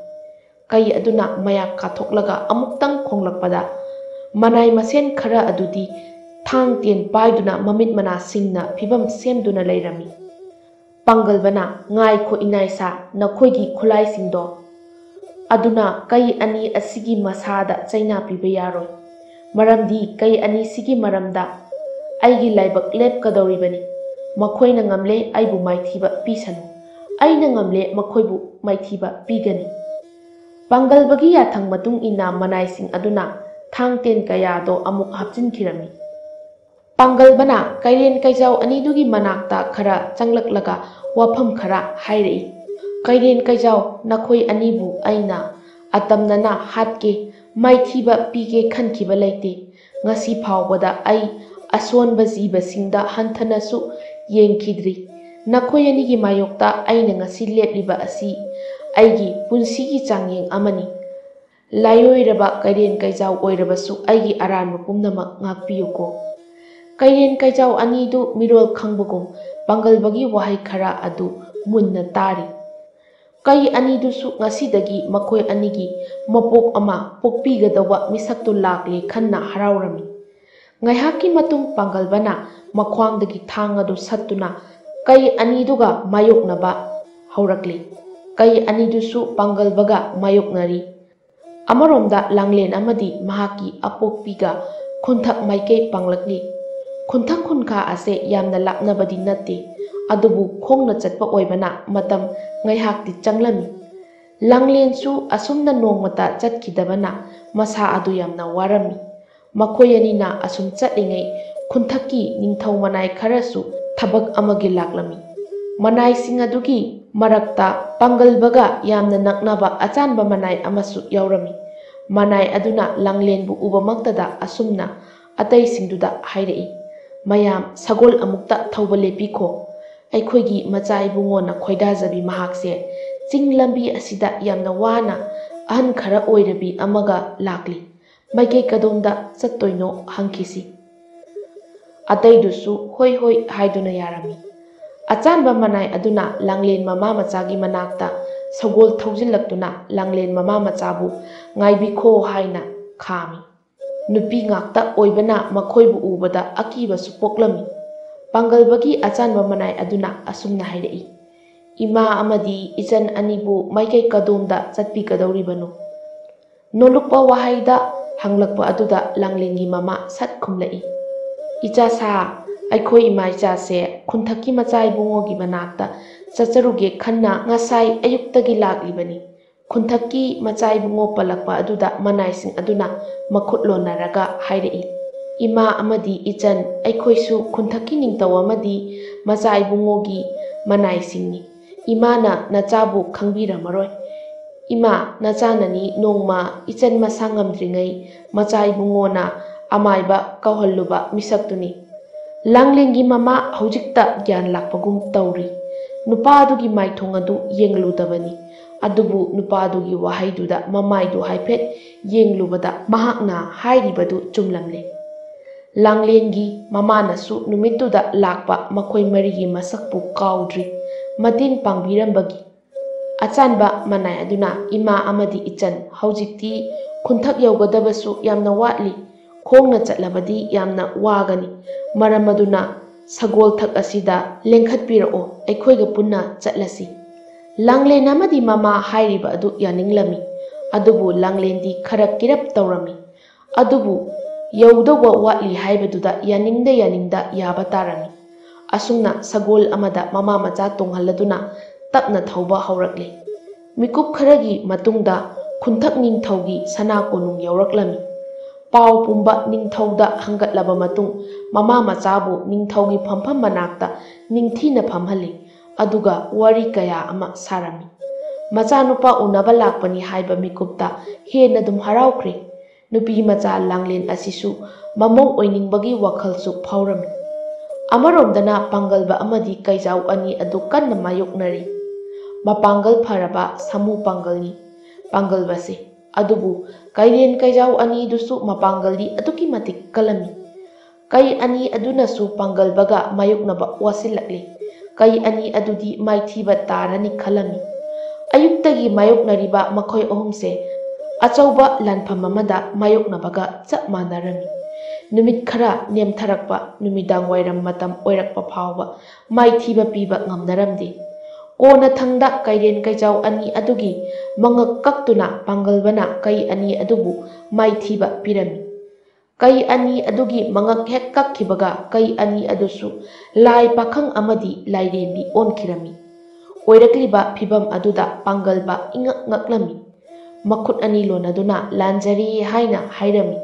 ꯀꯩ ꯑꯗꯨꯅ ꯃꯌꯥ ꯀꯥꯊꯣꯛꯂꯒ ꯑꯃꯨꯛꯇꯪ ꯈꯣꯡꯂꯛꯄꯗ ꯃꯅꯥꯏ ꯃꯁꯦꯟ ꯈꯔ ꯑꯗꯨꯗꯤ ꯊꯥꯡ ꯇꯦꯟ ꯄꯥꯏꯗꯨꯅ ꯃꯃꯤꯠ ꯃꯅꯥ ꯁꯤꯡꯅ ꯐꯤꯚꯝ ꯁꯦꯝꯗꯨꯅ ꯂꯩꯔꯝꯃꯤ꯫ ꯄꯥꯡꯒꯜꯕꯅ, "ꯉꯥꯏꯈꯣ ꯏꯅꯥꯏꯁꯥ, ꯅꯈꯣꯏꯒꯤ ꯈꯨꯠꯂꯥꯏꯁꯤꯡꯗꯣ ꯑꯗꯨꯅ ꯀꯩ ꯑꯅꯤ ꯑꯁꯤꯒꯤ ꯃꯁꯥꯗ ꯆꯩꯅꯥ ꯄꯤꯕ ꯌꯥꯔꯣꯏ꯫ ꯃꯔꯝꯗꯤ ꯀꯩ ꯑꯅꯤꯁꯤꯒꯤ ꯃꯔꯝꯗ ꯑꯩꯒꯤ ꯂꯥꯏꯕꯛ ꯂꯦꯞꯀꯗꯧꯔꯤꯕꯅꯤ꯫ ꯃꯈꯣꯏꯅ ꯉꯝꯂꯦ ꯑꯩꯕꯨ ꯃꯥꯏꯊꯤꯕ ꯄꯤꯁꯅꯨ, ꯑꯩꯅ ꯉꯝꯂꯦ ꯃꯈꯣꯏꯕꯨ ꯃꯥꯏꯊꯤꯕ ꯄꯤꯒꯅꯤ"꯫ ꯄꯥꯡꯒꯜꯕꯒꯤ ꯌꯥꯊꯪ ꯃꯇꯨꯡ ꯏꯟꯅ ꯃꯅꯥꯏꯁꯤꯡ ꯑꯗꯨꯅ ꯊꯥꯡ ꯇꯦꯟ ꯀꯌꯥꯗꯣ ꯑꯃꯨꯛ ꯍꯥꯞꯆꯤꯟꯈꯤꯔꯝꯃꯤ꯫ ꯄꯥꯡꯒꯜꯕꯅ ꯀꯩꯔꯦꯟ ꯀꯩꯖꯥꯎ ꯑꯅꯤꯗꯨꯒꯤ ꯃꯅꯥꯛꯇ ꯈꯔ ꯆꯪꯂꯛꯂꯒ ꯋꯥꯐꯝ ꯈꯔ ꯍꯥꯏꯔꯛꯏ꯫ "ꯀꯩꯔꯦꯟ ꯀꯩꯖꯥꯎ, ꯅꯈꯣꯏ ꯑꯅꯤꯕꯨ ꯑꯩꯅ ꯑꯇꯝꯅꯅ ꯍꯥꯠꯀꯦ, ꯃꯥꯏꯊꯤꯕ ꯄꯤꯒꯦ ꯈꯟꯈꯤꯕ ꯂꯩꯇꯦ꯫ ꯉꯁꯤ ꯐꯥꯎꯕꯗ ꯑꯩ ꯑꯁꯣꯟꯕ ꯖꯤꯕꯁꯤꯡꯗ ꯍꯟꯊꯅꯁꯨ ꯌꯦꯡꯈꯤꯗ꯭ꯔꯤ꯫ ꯅꯈꯣꯏ ꯑꯅꯤꯒꯤ ꯃꯥꯌꯣꯛꯇ ꯑꯩꯅ ꯉꯁꯤ ꯂꯦꯞꯂꯤꯕ ꯑꯁꯤ ꯑꯩꯒꯤ ꯄꯨꯟꯁꯤꯒꯤ ꯆꯥꯡꯌꯦꯡ ꯑꯃꯅꯤ꯫ ꯂꯥꯏꯑꯣꯏꯔꯕ ꯀꯩꯔꯦꯟ ꯀꯩꯖꯥꯎ ꯑꯣꯏꯔꯕꯁꯨ ꯑꯩꯒꯤ ꯑꯔꯥꯟꯕ ꯄꯨꯝꯅꯃꯛ ꯉꯥꯛꯄꯤꯌꯨꯀꯣ"꯫ ꯀꯩꯔꯦꯟ ꯀꯩꯖꯥꯎ ꯑꯅꯤꯗꯨ ꯃꯤꯔꯣꯜ ꯈꯪꯕꯒꯨꯝ ꯄꯥꯡꯒꯜꯕꯒꯤ ꯋꯥꯍꯩ ꯈꯔ ꯑꯗꯨ ꯃꯨꯟꯅ ꯇꯥꯔꯤ꯫ ꯀꯩ ꯑꯅꯤꯗꯨꯁꯨ ꯉꯁꯤꯗꯒꯤ ꯃꯈꯣꯏ ꯑꯅꯤꯒꯤ ꯃꯄꯣꯛ ꯑꯃ ꯄꯣꯛꯄꯤꯒꯗꯧꯕ ꯃꯤꯁꯛꯇꯨ ꯂꯥꯛꯂꯦ ꯈꯟꯅ ꯍꯔꯥꯎꯔꯝꯃꯤ꯫ ꯉꯥꯏꯍꯥꯛꯀꯤ ꯃꯇꯨꯡ ꯄꯥꯡꯒꯜꯕꯅ ꯃꯈ꯭ꯋꯥꯡꯗꯒꯤ ꯊꯥꯡ ꯑꯗꯨ ꯁꯠꯇꯨꯅ ꯀꯩ ꯑꯅꯤꯗꯨꯒ ꯃꯥꯌꯣꯛꯅꯕ ꯍꯧꯔꯛꯂꯤ꯫ ꯀꯩ ꯑꯅꯤꯗꯨꯁꯨ ꯄꯥꯡꯒꯜꯕꯒ ꯃꯥꯌꯣꯛꯅꯔꯤ꯫ ꯑꯃꯔꯣꯝꯗ ꯂꯥꯡꯂꯦꯟ ꯑꯃꯗꯤ ꯃꯍꯥꯛꯀꯤ ꯑꯄꯣꯛꯄꯤꯒ ꯈꯨꯟꯊꯛ ꯃꯥꯏꯀꯩ ꯄꯥꯡꯂꯛꯂꯤ꯫ ꯈꯨꯟꯊꯛ ꯈꯨꯟꯈꯥ ꯑꯁꯦ ꯌꯥꯝꯅ ꯂꯥꯞꯅꯕꯗꯤ ꯅꯠꯇꯦ, ꯑꯗꯨꯕꯨ ꯈꯣꯡꯅ ꯆꯠꯄ ꯑꯣꯏꯕꯅ ꯃꯇꯝ ꯉꯥꯏꯍꯥꯛꯇꯤ ꯆꯪꯂꯝꯃꯤ꯫ ꯂꯥꯡꯂꯦꯟꯁꯨ ꯑꯁꯨꯝꯅ ꯅꯣꯡꯃꯇ ꯆꯠꯈꯤꯗꯕꯅ ꯃꯁꯥ ꯑꯗꯨ ꯌꯥꯝꯅ ꯋꯥꯔꯝꯃꯤ꯫ ꯃꯈꯣꯏ ꯑꯅꯤꯅ ꯑꯁꯨꯝ ꯆꯠꯂꯤꯉꯩ ꯈꯨꯟꯊꯛꯀꯤ ꯅꯤꯡꯊꯧ ꯃꯅꯥꯏ ꯈꯔꯁꯨ ꯊꯕꯛ ꯑꯃꯒꯤ ꯂꯥꯛꯂꯝꯃꯤ꯫ ꯃꯅꯥꯏꯁꯤꯡ ꯑꯗꯨꯒꯤ ꯃꯔꯛꯇ ꯄꯥꯡꯒꯜꯕꯒ ꯌꯥꯝꯅ ꯅꯛꯅꯕ ꯑꯆꯥꯟꯕ ꯃꯅꯥꯏ ꯑꯃꯁꯨ ꯌꯥꯎꯔꯝꯃꯤ꯫ ꯃꯅꯥꯏ ꯑꯗꯨꯅ ꯂꯥꯡꯂꯦꯟꯕꯨ ꯎꯕꯃꯛꯇꯗ ꯑꯁꯨꯝꯅ ꯑꯇꯩꯁꯤꯡꯗꯨꯗ ꯍꯥꯏꯔꯛꯏ, "ꯃꯌꯥꯝ, ꯁꯒꯣꯜ ꯑꯃꯨꯛꯇ ꯊꯧꯕ ꯂꯦꯞꯄꯤꯈꯣ꯫ ꯑꯩꯈꯣꯏꯒꯤ ꯃꯆꯥ ꯏꯕꯨꯡꯉꯣꯅ ꯈꯣꯏꯗꯥꯖꯕꯤ ꯃꯍꯥꯛꯁꯦ ꯆꯤꯡ ꯂꯝꯕꯤ ꯑꯁꯤꯗ ꯌꯥꯝꯅ ꯋꯥꯅ ꯑꯍꯟ ꯈꯔ ꯑꯣꯏꯔꯕꯤ ꯑꯃꯒ ꯂꯥꯛꯂꯤ꯫ ꯃꯥꯏꯀꯩ ꯀꯗꯣꯝꯗ ꯆꯠꯇꯣꯏꯅꯣ ꯍꯪꯈꯤꯁꯤ"꯫ ꯑꯇꯩꯗꯨꯁꯨ "ꯍꯣꯏ, ꯍꯣꯏ" ꯍꯥꯏꯗꯨꯅ ꯌꯥꯔꯝꯃꯤ꯫ ꯑꯆꯥꯟꯕ ꯃꯅꯥꯏ ꯑꯗꯨꯅ ꯂꯥꯡꯂꯦꯟ ꯃꯃꯥ ꯃꯆꯥꯒꯤ ꯃꯅꯥꯛꯇ ꯁꯒꯣꯜ ꯊꯧꯖꯤꯜꯂꯛꯇꯨꯅ ꯂꯥꯡꯂꯦꯟ ꯃꯃꯥ ꯃꯆꯥꯕꯨ "ꯉꯥꯏꯕꯤꯈꯣ" ꯍꯥꯏꯅ ꯈꯥꯝꯃꯤ꯫ ꯅꯨꯄꯤ ꯉꯥꯛꯇ ꯑꯣꯏꯕꯅ ꯃꯈꯣꯏꯕꯨ ꯎꯕꯗ ꯑꯀꯤꯕꯁꯨ ꯄꯣꯛꯂꯝꯃꯤ꯫ ꯄꯥꯡꯒꯜꯕꯒꯤ ꯑꯆꯥꯟꯕ ꯃꯅꯥꯏ ꯑꯗꯨꯅ ꯑꯁꯨꯝꯅ ꯍꯥꯏꯔꯛꯏ, "ꯏꯃꯥ ꯑꯃꯗꯤ ꯏꯆꯟ ꯑꯅꯤꯕꯨ ꯃꯥꯏꯀꯩ ꯀꯗꯣꯝꯗ ꯆꯠꯄꯤꯒꯗꯧꯔꯤꯕꯅꯣ?" ꯅꯣꯂꯨꯛꯄ ꯋꯥꯍꯩꯗ ꯍꯪꯂꯛꯄ ꯑꯗꯨꯗ ꯂꯥꯡꯂꯦꯟꯒꯤ ꯃꯃꯥ ꯁꯠ ꯈꯨꯝꯂꯛꯏ, "ꯏꯆꯥ ꯁꯥ, ꯑꯩꯈꯣꯏ ꯏꯃꯥ ꯏꯆꯥꯁꯦ ꯈꯨꯟꯊꯛꯀꯤ ꯃꯆꯥ ꯏꯕꯨꯡꯉꯣꯒꯤ ꯃꯅꯥꯛꯇ ꯆꯠꯆꯔꯨꯒꯦ ꯈꯟꯅ ꯉꯁꯥꯏ ꯑꯌꯨꯛꯇꯒꯤ ꯂꯥꯛꯂꯤꯕꯅꯤ꯫" ꯈꯨꯟꯊꯛꯀꯤ ꯃꯆꯥ ꯏꯕꯨꯡꯉꯣ ꯄꯜꯂꯛꯄ ꯑꯗꯨꯗ ꯃꯅꯥꯏꯁꯤꯡ ꯑꯗꯨꯅ ꯃꯈꯨꯠ ꯂꯣꯟꯅꯔꯒ ꯍꯥꯏꯔꯛꯏ, "ꯏꯃꯥ ꯑꯃꯗꯤ ꯏꯆꯟ, ꯑꯩꯈꯣꯏꯁꯨ ꯈꯨꯟꯊꯛꯀꯤ ꯅꯤꯡꯊꯧ ꯑꯃꯗꯤ ꯃꯆꯥ ꯏꯕꯨꯡꯉꯣꯒꯤ ꯃꯅꯥꯏꯁꯤꯡꯅꯤ꯫ ꯏꯃꯥꯅ ꯅꯆꯥꯕꯨ ꯈꯪꯕꯤꯔꯝꯃꯔꯣꯏ꯫ ꯏꯃꯥ, ꯅꯆꯥꯅꯅꯤ ꯅꯣꯡꯃ ꯏꯆꯟ ꯃꯁꯥ ꯉꯝꯗ꯭ꯔꯤꯉꯩ ꯃꯆꯥ ꯏꯕꯨꯡꯉꯣꯅ ꯑꯃꯥꯏꯕ ꯀꯧꯍꯜꯂꯨꯕ ꯃꯤꯁꯛꯇꯨꯅꯤ꯫" ꯂꯥꯡꯂꯦꯟꯒꯤ ꯃꯃꯥ ꯍꯧꯖꯤꯛꯇ ꯒ꯭ꯌꯥꯟ ꯂꯥꯛꯄꯒꯨꯝ ꯇꯧꯔꯤ꯫ ꯅꯨꯄꯥ ꯑꯗꯨꯒꯤ ꯃꯥꯏꯊꯣꯡ ꯑꯗꯨ ꯌꯦꯡꯂꯨꯗꯕꯅꯤ꯫ ꯑꯗꯨꯕꯨ ꯅꯨꯄꯥ ꯑꯗꯨꯒꯤ ꯋꯥꯍꯩꯗꯨꯗ ꯃꯃꯥꯏꯗꯨ ꯍꯥꯏꯐꯦꯠ ꯌꯦꯡꯂꯨꯕꯗ ꯃꯍꯥꯛꯅ ꯍꯥꯏꯔꯤꯕꯗꯨ ꯆꯨꯝꯂꯝꯂꯦ꯫ ꯂꯥꯡꯂꯦꯟꯒꯤ ꯃꯃꯥꯅꯁꯨ ꯅꯨꯃꯤꯠꯇꯨꯗ ꯂꯥꯛꯄ ꯃꯈꯣꯏ ꯃꯔꯤꯒꯤ ꯃꯁꯛꯄꯨ ꯀꯥꯎꯗ꯭ꯔꯤ꯫ ꯃꯇꯦꯡ ꯄꯥꯡꯕꯤꯔꯝꯕꯒꯤ ꯑꯆꯥꯟꯕ ꯃꯅꯥꯏ ꯑꯗꯨꯅ ꯏꯃꯥ ꯑꯃꯗꯤ ꯏꯆꯟ ꯍꯧꯖꯤꯛꯇꯤ ꯈꯨꯟꯊꯛ ꯌꯧꯒꯗꯕꯁꯨ ꯌꯥꯝꯅ ꯋꯥꯠꯂꯤ, ꯈꯣꯡꯅ ꯆꯠꯂꯕꯗꯤ ꯌꯥꯝꯅ ꯋꯥꯒꯅꯤ꯫ ꯃꯔꯝ ꯑꯗꯨꯅ ꯁꯒꯣꯜ ꯊꯛ ꯑꯁꯤꯗ ꯂꯦꯡꯈꯠꯄꯤꯔꯛꯑꯣ, ꯑꯩꯈꯣꯏꯒ ꯄꯨꯟꯅ ꯆꯠꯂꯁꯤ꯫ ꯂꯥꯡꯂꯦꯟ ꯑꯃꯗꯤ ꯃꯃꯥ ꯍꯥꯏꯔꯤꯕ ꯑꯗꯨ ꯌꯥꯅꯤꯡꯂꯝꯃꯤ꯫ ꯑꯗꯨꯕꯨ ꯂꯥꯡꯂꯦꯟꯗꯤ ꯈꯔ ꯀꯤꯔꯞ ꯇꯧꯔꯝꯃꯤ꯫ ꯑꯗꯨꯕꯨ ꯌꯧꯗꯧꯕ ꯋꯥꯠꯂꯤ ꯍꯥꯏꯕꯗꯨꯗ ꯌꯥꯅꯤꯡꯗ ꯌꯥꯅꯤꯡꯗ ꯌꯥꯕ ꯇꯥꯔꯝꯃꯤ꯫ ꯑꯁꯨꯝꯅ ꯁꯒꯣꯜ ꯑꯃꯗ ꯃꯃꯥ ꯃꯆꯥ ꯇꯣꯡꯍꯜꯂꯗꯨꯅ ꯇꯞꯅ ꯊꯧꯕ ꯍꯧꯔꯛꯂꯦ꯫ ꯃꯤꯀꯨꯞ ꯈꯔꯒꯤ ꯃꯇꯨꯡꯗ ꯈꯨꯟꯊꯛ ꯅꯤꯡꯊꯧꯒꯤ ꯁꯅꯥ ꯀꯣꯅꯨꯡ ꯌꯧꯔꯛꯂꯝꯃꯤ꯫ ꯄꯥꯎ ꯄꯨꯝꯕ ꯅꯤꯡꯊꯧꯗ ꯍꯪꯒꯠꯂꯕ ꯃꯇꯨꯡ, ꯃꯃꯥ ꯃꯆꯥꯕꯨ ꯅꯤꯡꯊꯧꯒꯤ ꯐꯝꯐꯝ ꯃꯅꯥꯛꯇ ꯅꯤꯡꯊꯤꯅ ꯐꯝꯍꯜꯂꯤ꯫ ꯑꯗꯨꯒ ꯋꯥꯔꯤ ꯀꯌꯥ ꯑꯃ ꯁꯥꯔꯝꯃꯤ꯫ ꯃꯆꯥꯅꯨꯄꯥ ꯎꯅꯕ ꯂꯥꯛꯄꯅꯤ ꯍꯥꯏꯕ ꯃꯤꯀꯨꯞꯇ ꯍꯦꯟꯅ ꯑꯗꯨꯝ ꯍꯔꯥꯎꯈ꯭ꯔꯦ꯫ ꯅꯨꯄꯤ ꯃꯆꯥ ꯂꯥꯡꯂꯦꯟ ꯑꯁꯤꯁꯨ ꯃꯃꯧ ꯑꯣꯏꯅꯤꯡꯕꯒꯤ ꯋꯥꯈꯜꯁꯨ ꯐꯥꯎꯔꯝꯃꯤ꯫ ꯑꯃꯔꯣꯝꯗꯅ ꯄꯥꯡꯒꯜꯕ ꯑꯃꯗꯤ ꯀꯩꯖꯥꯎ ꯑꯅꯤ ꯑꯗꯨ ꯀꯟꯅ ꯃꯥꯌꯣꯛꯅꯔꯤ꯫ ꯃꯄꯥꯡꯒꯜ ꯐꯔꯕ ꯁꯥꯃꯨ ꯄꯥꯡꯒꯜꯅꯤ ꯄꯥꯡꯒꯜꯕꯁꯦ꯫ ꯑꯗꯨꯕꯨ ꯀꯩꯔꯦꯟ ꯀꯩꯖꯥꯎ ꯑꯅꯤꯗꯨꯁꯨ ꯃꯄꯥꯡꯒꯜꯗꯤ ꯑꯗꯨꯛꯀꯤ ꯃꯇꯤꯛ ꯀꯜꯂꯝꯃꯤ꯫ ꯀꯩ ꯑꯅꯤ ꯑꯗꯨꯅꯁꯨ ꯄꯥꯡꯒꯜꯕꯒ ꯃꯥꯌꯣꯛꯅꯕ ꯋꯥꯁꯤꯜꯂꯛꯂꯤ꯫ ꯀꯩ ꯑꯅꯤ ꯑꯗꯨꯗꯤ ꯃꯥꯏꯊꯤꯕ ꯇꯥꯔꯅꯤ ꯈꯜꯂꯝꯃꯤ꯫ ꯑꯌꯨꯛꯇꯒꯤ ꯃꯥꯌꯣꯛꯅꯔꯤꯕ ꯃꯈꯣꯏ ꯑꯍꯨꯝꯁꯦ ꯑꯆꯧꯕ ꯂꯥꯟꯐꯝ ꯑꯃꯗ ꯃꯥꯌꯣꯛꯅꯕꯒ ꯆꯞ ꯃꯥꯟꯅꯔꯝꯃꯤ꯫ ꯅꯨꯃꯤꯠ ꯈꯔ ꯅꯦꯝꯊꯔꯛꯄ, ꯅꯨꯃꯤꯗꯥꯡ ꯋꯥꯏꯔꯝ ꯃꯇꯝ ꯑꯣꯏꯔꯛꯄ ꯐꯥꯎꯕ ꯃꯥꯏꯊꯤꯕ ꯄꯤꯕ ꯉꯝꯅꯔꯝꯗꯦ꯫ ꯀꯣꯟꯅꯊꯪꯗ ꯀꯩꯔꯦꯟ ꯀꯩꯖꯥꯎ ꯑꯅꯤ ꯑꯗꯨꯒꯤ ꯃꯉꯛ ꯀꯛꯇꯨꯅ ꯄꯥꯡꯒꯜꯕꯅ ꯀꯩ ꯑꯅꯤ ꯑꯗꯨꯕꯨ ꯃꯥꯏꯊꯤꯕ ꯄꯤꯔꯝꯃꯤ꯫ ꯀꯩ ꯑꯅꯤ ꯑꯗꯨꯒꯤ ꯃꯉꯛ ꯍꯦꯛ ꯀꯛꯈꯤꯕꯒ ꯀꯩ ꯑꯅꯤ ꯑꯗꯨꯁꯨ ꯂꯥꯏ ꯄꯥꯈꯪ ꯑꯃꯗꯤ ꯂꯥꯏꯔꯦꯝꯕꯤ ꯑꯣꯟꯈꯤꯔꯝꯃꯤ꯫ ꯑꯣꯏꯔꯛꯂꯤꯕ ꯐꯤꯚꯝ ꯑꯗꯨꯗ ꯄꯥꯡꯒꯜꯕ ꯏꯉꯛ ꯉꯛꯂꯝꯃꯤ꯫ ꯃꯈꯨꯠ ꯑꯅꯤ ꯂꯣꯟꯅꯗꯨꯅ ꯂꯥꯟꯖꯔꯦ ꯍꯥꯏꯅ ꯍꯥꯏꯔꯝꯃꯤ꯫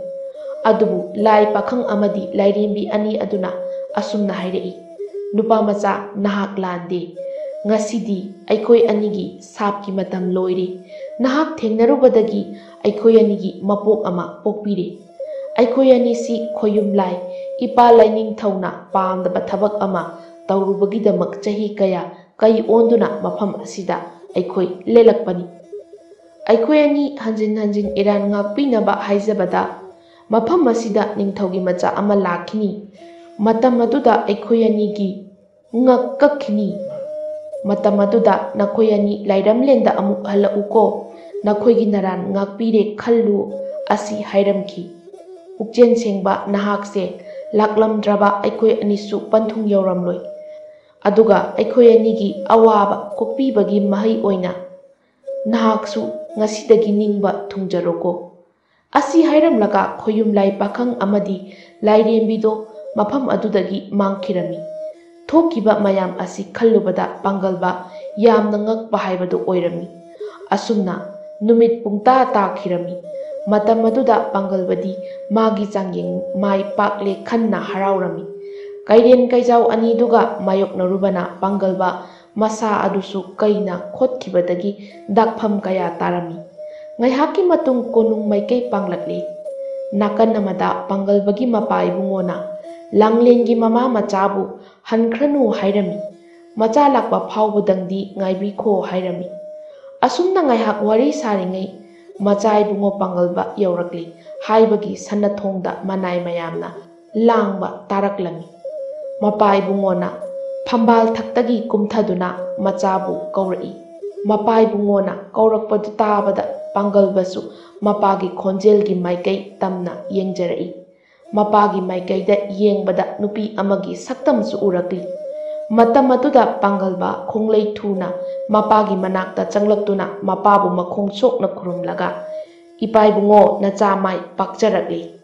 ꯑꯗꯨꯕꯨ ꯂꯥꯏ ꯄꯥꯈꯪ ꯑꯃꯗꯤ ꯂꯥꯏꯔꯦꯝꯕꯤ ꯑꯅꯤ ꯑꯗꯨꯅ ꯑꯁꯨꯝꯅ ꯍꯥꯏꯔꯛꯏ, "ꯅꯨꯄꯥ ꯃꯆꯥ, ꯅꯍꯥꯛ ꯂꯥꯟꯗꯦ꯫ ꯉꯁꯤꯗꯤ ꯑꯩꯈꯣꯏ ꯑꯅꯤꯒꯤ ꯁꯥꯞꯀꯤ ꯃꯇꯝ ꯂꯣꯏꯔꯦ꯫ ꯅꯍꯥꯛ ꯊꯦꯡꯅꯔꯨꯕꯗꯒꯤ ꯑꯩꯈꯣꯏ ꯑꯅꯤꯒꯤ ꯃꯄꯣꯛ ꯑꯃ ꯄꯣꯛꯄꯤꯔꯦ꯫ ꯑꯩꯈꯣꯏ ꯑꯅꯤꯁꯤ ꯈꯣꯌꯨꯝ ꯂꯥꯏ ꯏꯄꯥ ꯂꯥꯏꯅꯤꯡꯊꯧꯅ ꯄꯥꯝꯗꯕ ꯊꯕꯛ ꯑꯃ ꯇꯧꯔꯨꯕꯒꯤꯗꯃꯛ ꯆꯍꯤ ꯀꯌꯥ ꯀꯩ ꯑꯣꯟꯗꯨꯅ ꯃꯐꯝ ꯑꯁꯤꯗ ꯑꯩꯈꯣꯏ ꯂꯦꯜꯂꯛꯄꯅꯤ꯫ ꯑꯩꯈꯣꯏ ꯑꯅꯤ ꯍꯟꯖꯤꯟ ꯍꯟꯖꯤꯟ ꯏꯔꯥꯟ ꯉꯥꯛꯄꯤꯅꯕ ꯍꯥꯏꯖꯕꯗ, ꯃꯐꯝ ꯑꯁꯤꯗ ꯅꯤꯡꯊꯧꯒꯤ ꯃꯆꯥ ꯑꯃ ꯂꯥꯛꯈꯤꯅꯤ꯫ ꯃꯇꯝ ꯑꯗꯨꯗ ꯑꯩꯈꯣꯏ ꯑꯅꯤꯒꯤ ꯉꯛ ꯀꯛꯈꯤꯅꯤ꯫ ꯃꯇꯝ ꯑꯗꯨꯗ ꯅꯈꯣꯏ ꯑꯅꯤ ꯂꯥꯏꯔꯝꯂꯦꯟꯗ ꯑꯃꯨꯛ ꯍꯜꯂꯛꯎꯀꯣ꯫ ꯅꯈꯣꯏꯒꯤ ꯅꯔꯥꯟ ꯉꯥꯛꯄꯤꯔꯦ ꯈꯜꯂꯨ" ꯑꯁꯤ ꯍꯥꯏꯔꯝꯈꯤ꯫ ꯄꯨꯛꯆꯦꯜ ꯁꯦꯡꯕ ꯅꯍꯥꯛꯁꯦ ꯂꯥꯛꯂꯝꯗ꯭ꯔꯕ ꯑꯩꯈꯣꯏ ꯑꯅꯤꯁꯨ ꯄꯟꯊꯨꯡ ꯌꯧꯔꯝꯂꯣꯏ꯫ ꯑꯗꯨꯒ ꯑꯩꯈꯣꯏ ꯑꯅꯤꯒꯤ ꯑꯋꯥꯕ ꯀꯣꯛꯄꯤꯕꯒꯤ ꯃꯍꯩ ꯑꯣꯏꯅ ꯅꯍꯥꯛꯁꯨ ꯉꯁꯤꯗꯒꯤ ꯅꯤꯡꯕ ꯊꯨꯡꯖꯔꯣꯀꯣ꯫ ꯑꯁꯤ ꯍꯥꯏꯔꯝꯂꯒ ꯈꯣꯌꯨꯝ ꯂꯥꯏ ꯄꯥꯈꯪ ꯑꯃꯗꯤ ꯂꯥꯏꯔꯦꯝꯕꯤꯗꯣ ꯃꯐꯝ ꯑꯗꯨꯗꯒꯤ ꯃꯥꯡꯈꯤꯔꯝꯃꯤ꯫ ꯊꯣꯛꯈꯤꯕ ꯃꯌꯥꯝ ꯑꯁꯤ ꯈꯜꯂꯨꯕꯗ ꯄꯥꯡꯒꯜꯕ ꯌꯥꯝꯅ ꯉꯛꯄ ꯍꯥꯏꯕꯗꯨ ꯑꯣꯏꯔꯝꯃꯤ꯫ ꯑꯁꯨꯝꯅ ꯅꯨꯃꯤꯠ ꯄꯨꯡꯇꯥ ꯇꯥꯈꯤꯔꯝꯃꯤ꯫ ꯃꯇꯝ ꯑꯗꯨꯗ ꯄꯥꯡꯒꯜꯕꯗꯤ ꯃꯥꯒꯤ ꯆꯥꯡꯌꯦꯡ ꯃꯥꯏ ꯄꯥꯛꯂꯦ ꯈꯟꯅ ꯍꯔꯥꯎꯔꯝꯃꯤ꯫ ꯀꯩꯔꯦꯟ ꯀꯩꯖꯥꯎ ꯑꯅꯤꯗꯨꯒ ꯃꯥꯌꯣꯛꯅꯔꯨꯕꯅ ꯄꯥꯡꯒꯜꯕ ꯃꯁꯥ ꯑꯗꯨꯁꯨ ꯀꯩꯅ ꯈꯣꯠꯈꯤꯕꯗꯒꯤ ꯗꯥꯛꯐꯝ ꯀꯌꯥ ꯇꯥꯔꯝꯃꯤ꯫ ꯉꯥꯏꯍꯥꯛꯀꯤ ꯃꯇꯨꯡ ꯀꯣꯅꯨꯡ ꯃꯥꯏꯀꯩ ꯄꯥꯡꯂꯛꯂꯤ꯫ ꯅꯥꯀꯟ ꯑꯃꯗ ꯄꯥꯡꯒꯜꯕꯒꯤ ꯃꯄꯥ ꯏꯕꯨꯡꯉꯣꯅ ꯂꯥꯡꯂꯦꯟꯒꯤ ꯃꯃꯥ ꯃꯆꯥꯕꯨ ꯍꯟꯈ꯭ꯔꯅꯨ ꯍꯥꯏꯔꯝꯃꯤ꯫ ꯃꯆꯥ ꯂꯥꯛꯄ ꯐꯥꯎꯕꯗꯪꯗꯤ ꯉꯥꯏꯕꯤꯈꯣ ꯍꯥꯏꯔꯝꯃꯤ꯫ ꯑꯁꯨꯝꯅ ꯉꯥꯏꯍꯥꯛ ꯋꯥꯔꯤ ꯁꯥꯔꯤꯉꯩ ꯃꯆꯥ ꯏꯕꯨꯡꯉꯣ ꯄꯥꯡꯒꯜꯕ ꯌꯧꯔꯛꯂꯤ ꯍꯥꯏꯕꯒꯤ ꯁꯟꯅꯊꯣꯡꯗ ꯃꯅꯥꯏ ꯃꯌꯥꯝꯅ ꯂꯥꯡꯕ ꯇꯥꯔꯛꯂꯝꯃꯤ꯫ ꯃꯄꯥ ꯏꯕꯨꯡꯉꯣꯅ ꯐꯝꯕꯥꯜ ꯊꯛꯇꯒꯤ ꯀꯨꯝꯊꯗꯨꯅ ꯃꯆꯥꯕꯨ ꯀꯧꯔꯛꯏ꯫ ꯃꯄꯥ ꯏꯕꯨꯡꯉꯣꯅ ꯀꯧꯔꯛꯄꯗꯨ ꯇꯥꯕꯗ ꯄꯥꯡꯒꯜꯕꯁꯨ ꯃꯄꯥꯒꯤ ꯈꯣꯟꯖꯦꯜꯒꯤ ꯃꯥꯏꯀꯩ ꯇꯝꯅ ꯌꯦꯡꯖꯔꯛꯏ꯫ ꯃꯄꯥꯒꯤ ꯃꯥꯏꯀꯩꯗ ꯌꯦꯡꯕꯗ ꯅꯨꯄꯤ ꯑꯃꯒꯤ ꯁꯛꯇꯝꯁꯨ ꯎꯔꯛꯂꯤ꯫ ꯃꯇꯝ ꯑꯗꯨꯗ ꯄꯥꯡꯒꯜꯕ ꯈꯣꯡꯂꯩ ꯊꯨꯅ ꯃꯄꯥꯒꯤ ꯃꯅꯥꯛꯇ ꯆꯪꯂꯛꯇꯨꯅ ꯃꯄꯥꯕꯨ ꯃꯈꯣꯡ ꯁꯣꯛꯅ ꯈꯨꯔꯨꯝꯂꯒ, "ꯏꯄꯥ ꯏꯕꯨꯡꯉꯣ, ꯅꯆꯥ ꯃꯥꯏ ꯄꯥꯛꯆꯔꯛꯂꯤ꯫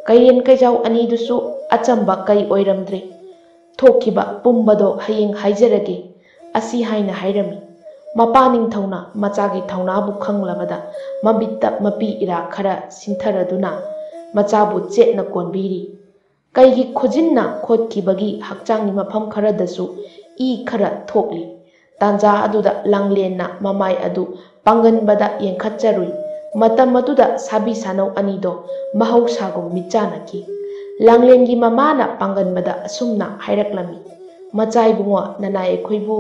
ꯀꯩꯔꯦꯟ ꯀꯩꯖꯥꯎ ꯑꯅꯤꯗꯨꯁꯨ ꯑꯆꯝꯕ ꯀꯩ ꯑꯣꯏꯔꯝꯗ꯭ꯔꯦ꯫ ꯊꯣꯛꯈꯤꯕ ꯄꯨꯝꯕꯗꯣ ꯍꯌꯦꯡ ꯍꯥꯏꯖꯔꯒꯦ" ꯑꯁꯤ ꯍꯥꯏꯅ ꯍꯥꯏꯔꯝꯃꯤ꯫ ꯃꯄꯥ ꯅꯤꯡꯊꯧꯅ ꯃꯆꯥꯒꯤ ꯊꯧꯅꯥꯕꯨ ꯈꯪꯂꯕꯗ ꯃꯃꯤꯠꯇ ꯃꯄꯤ ꯏꯔꯥ ꯈꯔ ꯁꯤꯟꯊꯔꯗꯨꯅ ꯃꯆꯥꯕꯨ ꯆꯦꯠꯅ ꯀꯣꯟꯕꯤꯔꯤ꯫ ꯀꯩꯒꯤ ꯈꯨꯖꯤꯟꯅ ꯈꯣꯠꯈꯤꯕꯒꯤ ꯍꯛꯆꯥꯡꯒꯤ ꯃꯐꯝ ꯈꯔꯗꯁꯨ ꯏ ꯈꯔ ꯊꯣꯛꯂꯤ꯫ ꯇꯥꯟꯖꯥ ꯑꯗꯨꯗ ꯂꯥꯡꯂꯦꯟꯅ ꯃꯃꯥꯏ ꯑꯗꯨ ꯄꯥꯡꯒꯟꯕꯗ ꯌꯦꯡꯈꯠꯆꯔꯨꯏ꯫ ꯃꯇꯝ ꯑꯗꯨꯗ ꯁꯥꯕꯤ ꯁꯥꯅꯧ ꯑꯅꯤꯗꯣ ꯃꯍꯧꯁꯥꯒꯨꯝ ꯃꯤꯠꯆꯥꯅꯈꯤ꯫ ꯂꯥꯡꯂꯦꯟꯒꯤ ꯃꯃꯥꯅ ꯄꯥꯡꯒꯟꯕꯗ ꯑꯁꯨꯝꯅ ꯍꯥꯏꯔꯛꯂꯝꯃꯤ, "ꯃꯆꯥ ꯏꯕꯨꯡꯉꯣ, ꯅꯅꯥꯏ ꯑꯩꯈꯣꯏꯕꯨ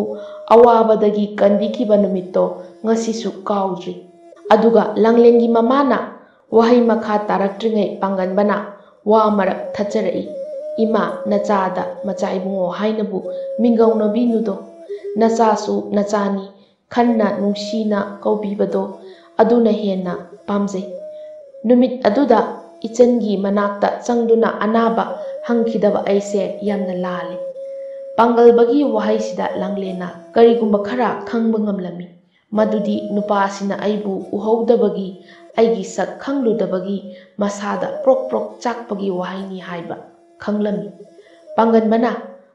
ꯑꯋꯥꯕꯗꯒꯤ ꯀꯟꯕꯤꯈꯤꯕ ꯅꯨꯃꯤꯠꯇꯣ ꯉꯁꯤꯁꯨ ꯀꯥꯎꯗ꯭ꯔꯤ"꯫ ꯑꯗꯨꯒ ꯂꯥꯡꯂꯦꯟꯒꯤ ꯃꯃꯥꯅ ꯋꯥꯍꯩ ꯃꯈꯥ ꯇꯥꯔꯛꯇ꯭ꯔꯤꯉꯩ ꯄꯥꯡꯒꯟꯕꯅ ꯋꯥ ꯃꯔꯛ ꯊꯠꯆꯔꯛꯏ, "ꯏꯃꯥ, ꯅꯆꯥꯗ ꯃꯆꯥ ꯏꯕꯨꯡꯉꯣ ꯍꯥꯏꯅꯕꯨ ꯃꯤꯡꯒꯧꯅꯕꯤꯅꯨꯗꯣ꯫ ꯅꯆꯥꯁꯨ ꯅꯆꯥꯅꯤ, ꯈꯟꯅ ꯅꯨꯡꯁꯤꯅ ꯀꯧꯕꯤꯕꯗꯣ ꯑꯗꯨꯅ ꯍꯦꯟꯅ ꯄꯥꯝꯖꯩ"꯫ ꯅꯨꯃꯤꯠ ꯑꯗꯨꯗ ꯏꯆꯟꯒꯤ ꯃꯅꯥꯛꯇ ꯆꯪꯗꯨꯅ ꯑꯅꯥꯕ ꯍꯪꯈꯤꯗꯕ ꯑꯩꯁꯦ ꯌꯥꯝꯅ ꯂꯥꯜꯂꯤ꯫ ꯄꯥꯡꯒꯜꯕꯒꯤ ꯋꯥꯍꯩꯁꯤꯗ ꯂꯥꯡꯂꯦꯟꯅ ꯀꯔꯤꯒꯨꯝꯕ ꯈꯔ ꯈꯪꯕ ꯉꯝꯂꯝꯃꯤ꯫ ꯃꯗꯨꯗꯤ ꯅꯨꯄꯥꯁꯤꯅ ꯑꯩꯕꯨ ꯎꯍꯧꯗꯕꯒꯤ, ꯑꯩꯒꯤ ꯁꯛ ꯈꯪꯂꯨꯗꯕꯒꯤ ꯃꯁꯥꯗ ꯄ꯭ꯔꯣꯛ ꯄ꯭ꯔꯣꯛ ꯆꯥꯛꯄꯒꯤ ꯋꯥꯍꯩꯅꯤ ꯍꯥꯏꯕ ꯈꯪꯂꯝꯃꯤ꯫ ꯄꯥꯡꯒꯟꯕꯅ,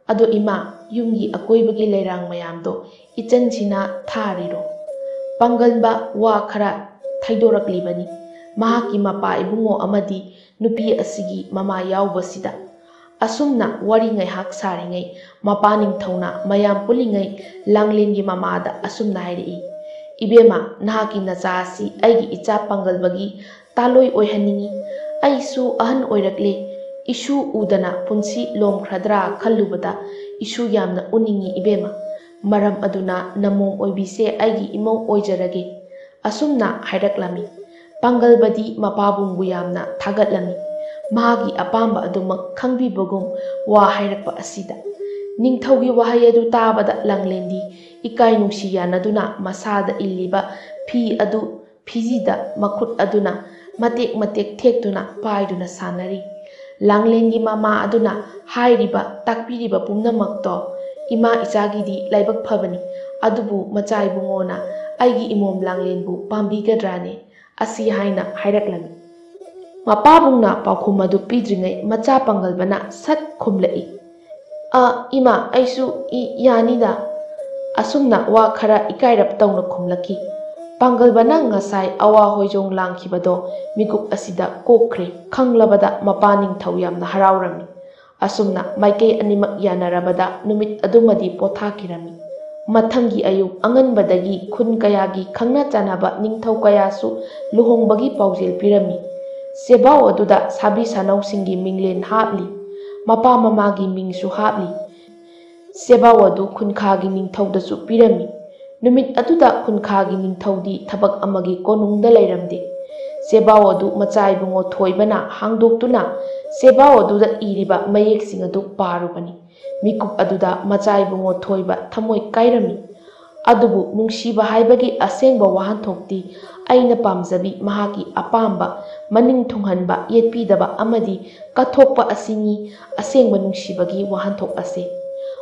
"ꯑꯗꯣ ꯏꯃꯥ, ꯌꯨꯝꯒꯤ ꯑꯀꯣꯏꯕꯒꯤ ꯂꯩꯔꯥꯡ ꯃꯌꯥꯝꯗꯣ ꯏꯆꯟꯁꯤꯅ ꯊꯥꯔꯤꯔꯣ?" ꯄꯥꯡꯒꯟꯕ ꯋꯥ ꯈꯔ ꯊꯩꯗꯣꯔꯛꯂꯤꯕꯅꯤ꯫ ꯃꯍꯥꯛꯀꯤ ꯃꯄꯥ ꯏꯕꯨꯡꯉꯣ ꯑꯃꯗꯤ ꯅꯨꯄꯤ ꯑꯁꯤꯒꯤ ꯃꯃꯥ ꯌꯥꯎꯕꯁꯤꯗ꯫ ꯑꯁꯨꯝꯅ ꯋꯥꯔꯤ ꯉꯥꯏꯍꯥꯛ ꯁꯥꯔꯤꯉꯩ, ꯃꯄꯥ ꯅꯤꯡꯊꯧꯅ ꯃꯌꯥꯝ ꯄꯨꯜꯂꯤꯉꯩ ꯂꯥꯡꯂꯦꯟꯒꯤ ꯃꯃꯥꯗ ꯑꯁꯨꯝꯅ ꯍꯥꯏꯔꯛꯏ, "ꯏꯕꯦꯝꯃ, ꯅꯍꯥꯛꯀꯤ ꯅꯆꯥ ꯑꯁꯤ ꯑꯩꯒꯤ ꯏꯆꯥ ꯄꯥꯡꯒꯜꯕꯒꯤ ꯇꯥꯂꯣꯏ ꯑꯣꯏꯍꯟꯅꯤꯡꯏ꯫ ꯑꯩꯁꯨ ꯑꯍꯟ ꯑꯣꯏꯔꯛꯂꯦ꯫ ꯏꯁꯨ ꯎꯗꯅ ꯄꯨꯟꯁꯤ ꯂꯣꯝꯈ꯭ꯔꯗ꯭ꯔꯥ ꯈꯜꯂꯨꯕꯗ ꯏꯁꯨ ꯌꯥꯝꯅ ꯎꯅꯤꯡꯏ ꯏꯕꯦꯝꯃ꯫ ꯃꯔꯝ ꯑꯗꯨꯅ ꯅꯃꯣꯝ ꯑꯣꯏꯕꯤꯁꯦ ꯑꯩꯒꯤ ꯏꯃꯧ ꯑꯣꯏꯖꯔꯒꯦ"꯫ ꯑꯁꯨꯝꯅ ꯍꯥꯏꯔꯛꯂꯝꯃꯤ꯫ ꯄꯥꯡꯒꯜꯕꯗꯤ ꯃꯄꯥꯕꯨꯡꯕꯨ ꯌꯥꯝꯅ ꯊꯥꯒꯠꯂꯝꯃꯤ꯫ ꯃꯍꯥꯛꯀꯤ ꯑꯄꯥꯝꯕ ꯑꯗꯨꯃꯛ ꯈꯪꯕꯤꯕꯒꯨꯝ ꯋꯥ ꯍꯥꯏꯔꯛꯄ ꯑꯁꯤꯗ꯫ ꯅꯤꯡꯊꯧꯒꯤ ꯋꯥꯍꯩ ꯑꯗꯨ ꯇꯥꯕꯗ ꯂꯥꯡꯂꯦꯟꯗꯤ ꯏꯀꯥꯏ ꯅꯨꯡꯁꯤ ꯌꯥꯅꯗꯨꯅ ꯃꯁꯥꯗ ꯏꯜꯂꯤꯕ ꯐꯤ ꯑꯗꯨ ꯐꯤꯖꯤꯗ ꯃꯈꯨꯠ ꯑꯗꯨꯅ ꯃꯇꯦꯛ ꯃꯇꯦꯛ ꯊꯦꯛꯇꯨꯅ ꯄꯥꯏꯗꯨꯅ ꯁꯥꯟꯅꯔꯤ꯫ ꯂꯥꯡꯂꯦꯟꯒꯤ ꯃꯃꯥ ꯑꯗꯨꯅ ꯍꯥꯏꯔꯤꯕ, ꯇꯥꯛꯄꯤꯔꯤꯕ ꯄꯨꯝꯅꯃꯛꯇꯣ ꯏꯃꯥ ꯏꯆꯥꯒꯤꯗꯤ ꯂꯥꯏꯕꯛ ꯐꯕꯅꯤ, ꯑꯗꯨꯕꯨ ꯃꯆꯥ ꯏꯕꯨꯡꯉꯣꯅ ꯑꯩꯒꯤ ꯏꯃꯣꯝ ꯂꯥꯡꯂꯦꯟꯕꯨ ꯄꯥꯝꯕꯤꯒꯗ꯭ꯔꯥꯅꯦ?" ꯑꯁꯤ ꯍꯥꯏꯅ ꯍꯥꯏꯔꯛꯂꯝꯃꯤ꯫ ꯃꯄꯥꯕꯨꯡꯅ ꯄꯥꯎꯈꯨꯝ ꯑꯗꯨ ꯄꯤꯗ꯭ꯔꯤꯉꯩ ꯃꯆꯥ ꯄꯥꯡꯒꯜꯕꯅ ꯁꯠ ꯈꯨꯝꯂꯛꯏ, "ꯑ, ꯏꯃꯥ, ꯑꯩꯁꯨ ꯏ-, ꯌꯥꯅꯤꯗ꯫" ꯑꯁꯨꯝꯅ ꯋꯥ ꯈꯔ ꯏꯀꯥꯏꯔꯞ ꯇꯧꯅ ꯈꯨꯝꯂꯛꯈꯤ꯫ ꯄꯥꯡꯒꯜꯕꯅ ꯉꯁꯥꯏ ꯑꯋꯥ ꯍꯣꯏꯖꯣꯡ ꯂꯥꯡꯈꯤꯕꯗꯣ ꯃꯤꯀꯨꯞ ꯑꯁꯤꯗ ꯀꯣꯛꯈ꯭ꯔꯦ꯫ ꯈꯪꯂꯕꯗ ꯃꯄꯥ ꯅꯤꯡꯊꯧ ꯌꯥꯝꯅ ꯍꯔꯥꯎꯔꯝꯃꯤ꯫ ꯑꯁꯨꯝꯅ ꯃꯥꯏꯀꯩ ꯑꯅꯤꯃꯛ ꯌꯥꯅꯔꯕꯗ ꯅꯨꯃꯤꯠ ꯑꯗꯨꯃꯗꯤ ꯄꯣꯊꯥꯈꯤꯔꯝꯃꯤ꯫ ꯃꯊꯪꯒꯤ ꯑꯌꯨꯛ ꯑꯉꯟꯕꯗꯒꯤ ꯈꯨꯟ ꯀꯌꯥꯒꯤ ꯈꯪꯅ ꯆꯥꯟꯅꯕ ꯅꯤꯡꯊꯧ ꯀꯌꯥꯁꯨ ꯂꯨꯍꯣꯡꯕꯒꯤ ꯄꯥꯎꯖꯦꯜ ꯄꯤꯔꯝꯃꯤ꯫ ꯁꯦꯕꯥꯎ ꯑꯗꯨꯗ ꯁꯥꯕꯤ ꯁꯥꯅꯧꯁꯤꯡꯒꯤ ꯃꯤꯡꯂꯦꯟ ꯍꯥꯞꯂꯤ, ꯃꯄꯥ ꯃꯃꯥꯒꯤ ꯃꯤꯡꯁꯨ ꯍꯥꯞꯂꯤ꯫ ꯁꯦꯕꯥꯎ ꯑꯗꯨ ꯈꯨꯟꯈꯥꯒꯤ ꯅꯤꯡꯊꯧꯗꯁꯨ ꯄꯤꯔꯝꯃꯤ꯫ ꯅꯨꯃꯤꯠ ꯑꯗꯨꯗ ꯈꯨꯟꯈꯥꯒꯤ ꯅꯤꯡꯊꯧꯗꯤ ꯊꯕꯛ ꯑꯃꯒꯤ ꯀꯣꯅꯨꯡꯗ ꯂꯩꯔꯝꯗꯦ꯫ ꯁꯦꯕꯥꯎ ꯑꯗꯨ ꯃꯆꯥ ꯏꯕꯨꯡꯉꯣ ꯊꯣꯏꯕꯅ ꯍꯥꯡꯗꯣꯛꯇꯨꯅ ꯁꯦꯕꯥꯎ ꯑꯗꯨꯗ ꯏꯔꯤꯕ ꯃꯌꯦꯛꯁꯤꯡ ꯑꯗꯨ ꯄꯥꯔꯨꯕꯅꯤ꯫ ꯃꯤꯀꯨꯞ ꯑꯗꯨꯗ ꯃꯆꯥ ꯏꯕꯨꯡꯉꯣ ꯊꯣꯏꯕ ꯊꯃꯣꯏ ꯀꯥꯏꯔꯝꯃꯤ꯫ ꯑꯗꯨꯕꯨ ꯅꯨꯡꯁꯤꯕ ꯍꯥꯏꯕꯒꯤ ꯑꯁꯦꯡꯕ ꯋꯥꯍꯟꯊꯣꯛꯇꯤ ꯑꯩꯅ ꯄꯥꯝꯖꯕꯤ ꯃꯍꯥꯛꯀꯤ ꯑꯄꯥꯝꯕ ꯃꯅꯤꯡ ꯊꯨꯡꯍꯟꯕ, ꯌꯦꯠꯄꯤꯗꯕ ꯑꯃꯗꯤ ꯀꯠꯊꯣꯛꯄ ꯑꯁꯤꯅꯤ ꯑꯁꯦꯡꯕ ꯅꯨꯡꯁꯤꯕꯒꯤ ꯋꯥꯍꯟꯊꯣꯛ ꯑꯁꯤ꯫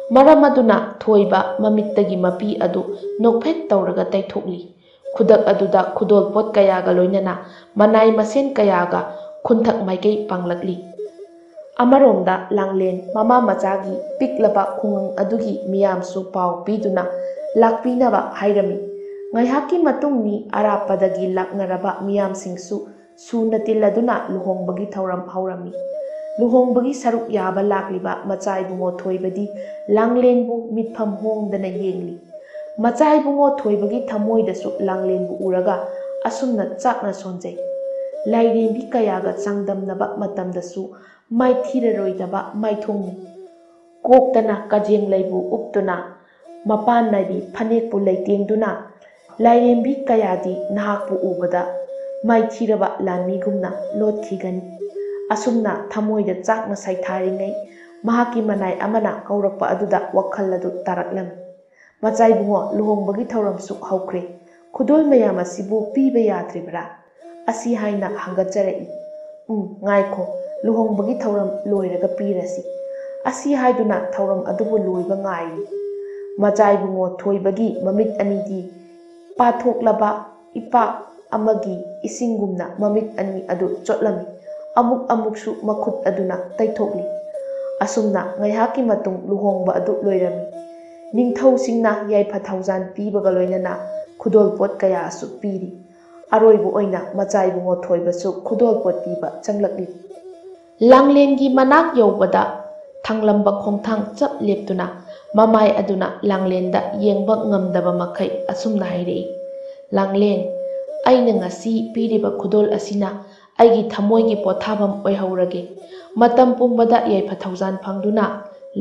ꯃꯔꯝ ꯑꯗꯨꯅ ꯊꯣꯏꯕ ꯃꯃꯤꯠꯇꯒꯤ ꯃꯄꯤ ꯑꯗꯨ ꯅꯣꯛꯐꯦꯠ ꯇꯧꯔꯒ ꯇꯩꯊꯣꯛꯂꯤ꯫ ꯈꯨꯗꯛ ꯑꯗꯨꯗ ꯈꯨꯗꯣꯜꯄꯣꯠ ꯀꯌꯥꯒ ꯂꯣꯏꯅꯅ ꯃꯅꯥꯏ ꯃꯁꯦꯟ ꯀꯌꯥꯒ ꯈꯨꯟꯊꯛ ꯃꯥꯏꯀꯩ ꯄꯥꯡꯂꯛꯂꯤ꯫ ꯑꯃꯔꯣꯝꯗ ꯂꯥꯡꯂꯦꯟ ꯃꯃꯥ ꯃꯆꯥꯒꯤ ꯄꯤꯛꯂꯕ ꯈꯨꯡꯒꯪ ꯑꯗꯨꯒꯤ ꯃꯤꯌꯥꯝꯁꯨ ꯄꯥꯎ ꯄꯤꯗꯨꯅ ꯂꯥꯛꯄꯤꯅꯕ ꯍꯥꯏꯔꯝꯃꯤ꯫ ꯉꯥꯏꯍꯥꯛꯀꯤ ꯃꯇꯨꯡ ꯃꯤ ꯑꯔꯥꯞꯄꯗꯒꯤ ꯂꯥꯛꯅꯔꯕ ꯃꯤꯌꯥꯝꯁꯤꯡꯁꯨ ꯁꯨꯅ ꯇꯤꯜꯂꯗꯨꯅ ꯂꯨꯍꯣꯡꯕꯒꯤ ꯊꯧꯔꯝ ꯍꯧꯔꯝꯃꯤ꯫ ꯂꯨꯍꯣꯡꯕꯒꯤ ꯁꯔꯨꯛ ꯌꯥꯕ ꯂꯥꯛꯂꯤꯕ ꯃꯆꯥ ꯏꯕꯨꯡꯉꯣ ꯊꯣꯏꯕꯗꯤ ꯂꯥꯡꯂꯦꯟꯕꯨ ꯃꯤꯠꯐꯝ ꯍꯣꯡꯗꯅ ꯌꯦꯡꯂꯤ꯫ ꯃꯆꯥ ꯏꯕꯨꯡꯉꯣ ꯊꯣꯏꯕꯒꯤ ꯊꯃꯣꯏꯗꯁꯨ ꯂꯥꯡꯂꯦꯟꯕꯨ ꯎꯔꯒ ꯑꯁꯨꯝꯅ ꯆꯥꯛꯅ ꯁꯣꯟꯖꯩ, "ꯂꯥꯏꯔꯦꯝꯕꯤ ꯀꯌꯥꯒ ꯆꯥꯡꯗꯝꯅꯕ ꯃꯇꯝꯗꯁꯨ ꯃꯥꯏꯊꯤꯔꯔꯣꯏꯗꯕ ꯃꯥꯏꯊꯣꯡꯅꯤ꯫ ꯀꯣꯛꯇꯅ ꯀꯖꯦꯡ ꯂꯩꯕꯨ ꯎꯞꯇꯨꯅ, ꯃꯄꯥꯟ ꯅꯥꯏꯕꯤ ꯐꯅꯦꯛꯄꯨ ꯂꯩꯇꯦꯡꯗꯨꯅ, ꯂꯥꯏꯔꯦꯝꯕꯤ ꯀꯌꯥꯗꯤ ꯅꯍꯥꯛꯄꯨ ꯎꯕꯗ ꯃꯥꯏꯊꯤꯔꯕ ꯂꯥꯟꯃꯤꯒꯨꯝꯅ ꯂꯣꯠꯈꯤꯒꯅꯤ꯫" ꯑꯁꯨꯝꯅ ꯊꯃꯣꯏꯗ ꯆꯥꯛꯅ ꯁꯩꯊꯥꯔꯤꯉꯩ ꯃꯍꯥꯛꯀꯤ ꯃꯅꯥꯏ ꯑꯃꯅ ꯀꯧꯔꯛꯄ ꯑꯗꯨꯗ ꯋꯥꯈꯜ ꯑꯗꯨ ꯇꯥꯔꯛꯂꯝꯃꯤ꯫ "ꯃꯆꯥ ꯏꯕꯨꯡꯉꯣ, ꯂꯨꯍꯣꯡꯕꯒꯤ ꯊꯧꯔꯝꯁꯨ ꯍꯧꯈ꯭ꯔꯦ꯫ ꯈꯨꯗꯣꯜ ꯃꯌꯥꯝ ꯑꯁꯤꯕꯨ ꯄꯤꯕ ꯌꯥꯗ꯭ꯔꯤꯕꯔꯥ?" ꯑꯁꯤ ꯍꯥꯏꯅ ꯍꯪꯒꯠꯆꯔꯛꯏ꯫ "ꯎꯝ, ꯉꯥꯏꯈꯣ, ꯂꯨꯍꯣꯡꯕꯒꯤ ꯊꯧꯔꯝ ꯂꯣꯏꯔꯒ ꯄꯤꯔꯁꯤ꯫ ꯑꯁꯤ ꯍꯥꯏꯗꯨꯅ ꯊꯧꯔꯝ ꯑꯗꯨꯕꯨ ꯂꯣꯏꯕ ꯉꯥꯏꯔꯤ꯫ ꯃꯆꯥ ꯏꯕꯨꯡꯉꯣ ꯊꯣꯏꯕꯒꯤ ꯃꯃꯤꯠ ꯑꯅꯤꯗꯤ ꯄꯥꯊꯣꯛꯂꯕ ꯏꯄꯥꯛ ꯑꯃꯒꯤ ꯏꯁꯤꯡꯒꯨꯝꯅ ꯃꯃꯤꯠ ꯑꯅꯤ ꯑꯗꯨ ꯆꯣꯠꯂꯝꯃꯤ꯫ ꯑꯃꯨꯛ ꯑꯃꯨꯛꯁꯨ ꯃꯈꯨꯠ ꯑꯗꯨꯅ ꯇꯩꯊꯣꯛꯂꯤ꯫ ꯑꯁꯨꯝꯅ ꯉꯥꯏꯍꯥꯛꯀꯤ ꯃꯇꯨꯡ ꯂꯨꯍꯣꯡꯕ ꯑꯗꯨ ꯂꯣꯏꯔꯝꯃꯤ꯫ ꯅꯤꯡꯊꯧꯁꯤꯡꯅ ꯌꯥꯏꯐ ꯊꯧꯖꯥꯟ ꯄꯤꯕꯒ ꯂꯣꯏꯅꯅ ꯈꯨꯗꯣꯜꯄꯣꯠ ꯀꯌꯥꯁꯨ ꯄꯤꯔꯤ꯫ ꯑꯔꯣꯏꯕ ꯑꯣꯏꯅ ꯃꯆꯥ ꯏꯕꯨꯡꯉꯣ ꯊꯣꯏꯕꯁꯨ ꯈꯨꯗꯣꯜꯄꯣꯠ ꯄꯤꯕ ꯆꯪꯂꯛꯂꯤ꯫ ꯂꯥꯡꯂꯦꯟꯒꯤ ꯃꯅꯥꯛ ꯌꯧꯕꯗ ꯊꯥꯡꯂꯝꯕ ꯈꯣꯡꯊꯥꯡ ꯆꯞ ꯂꯦꯞꯇꯨꯅ ꯃꯃꯥꯏ ꯑꯗꯨꯅ ꯂꯥꯡꯂꯦꯟꯗ ꯌꯦꯡꯕ ꯉꯝꯗꯕ ꯃꯈꯩ ꯑꯁꯨꯝꯅ ꯍꯥꯏꯔꯛꯏ, "ꯂꯥꯡꯂꯦꯟ, ꯑꯩꯅ ꯉꯁꯤ ꯄꯤꯔꯤꯕ ꯈꯨꯗꯣꯜ ꯑꯁꯤꯅ ꯑꯩꯒꯤ ꯊꯃꯣꯏꯒꯤ ꯄꯣꯊꯥꯐꯝ ꯑꯣꯏꯍꯧꯔꯒꯦ꯫ ꯃꯇꯝ ꯄꯨꯝꯕꯗ ꯌꯥꯏꯐ ꯊꯧꯖꯥꯟ ꯐꯪꯗꯨꯅ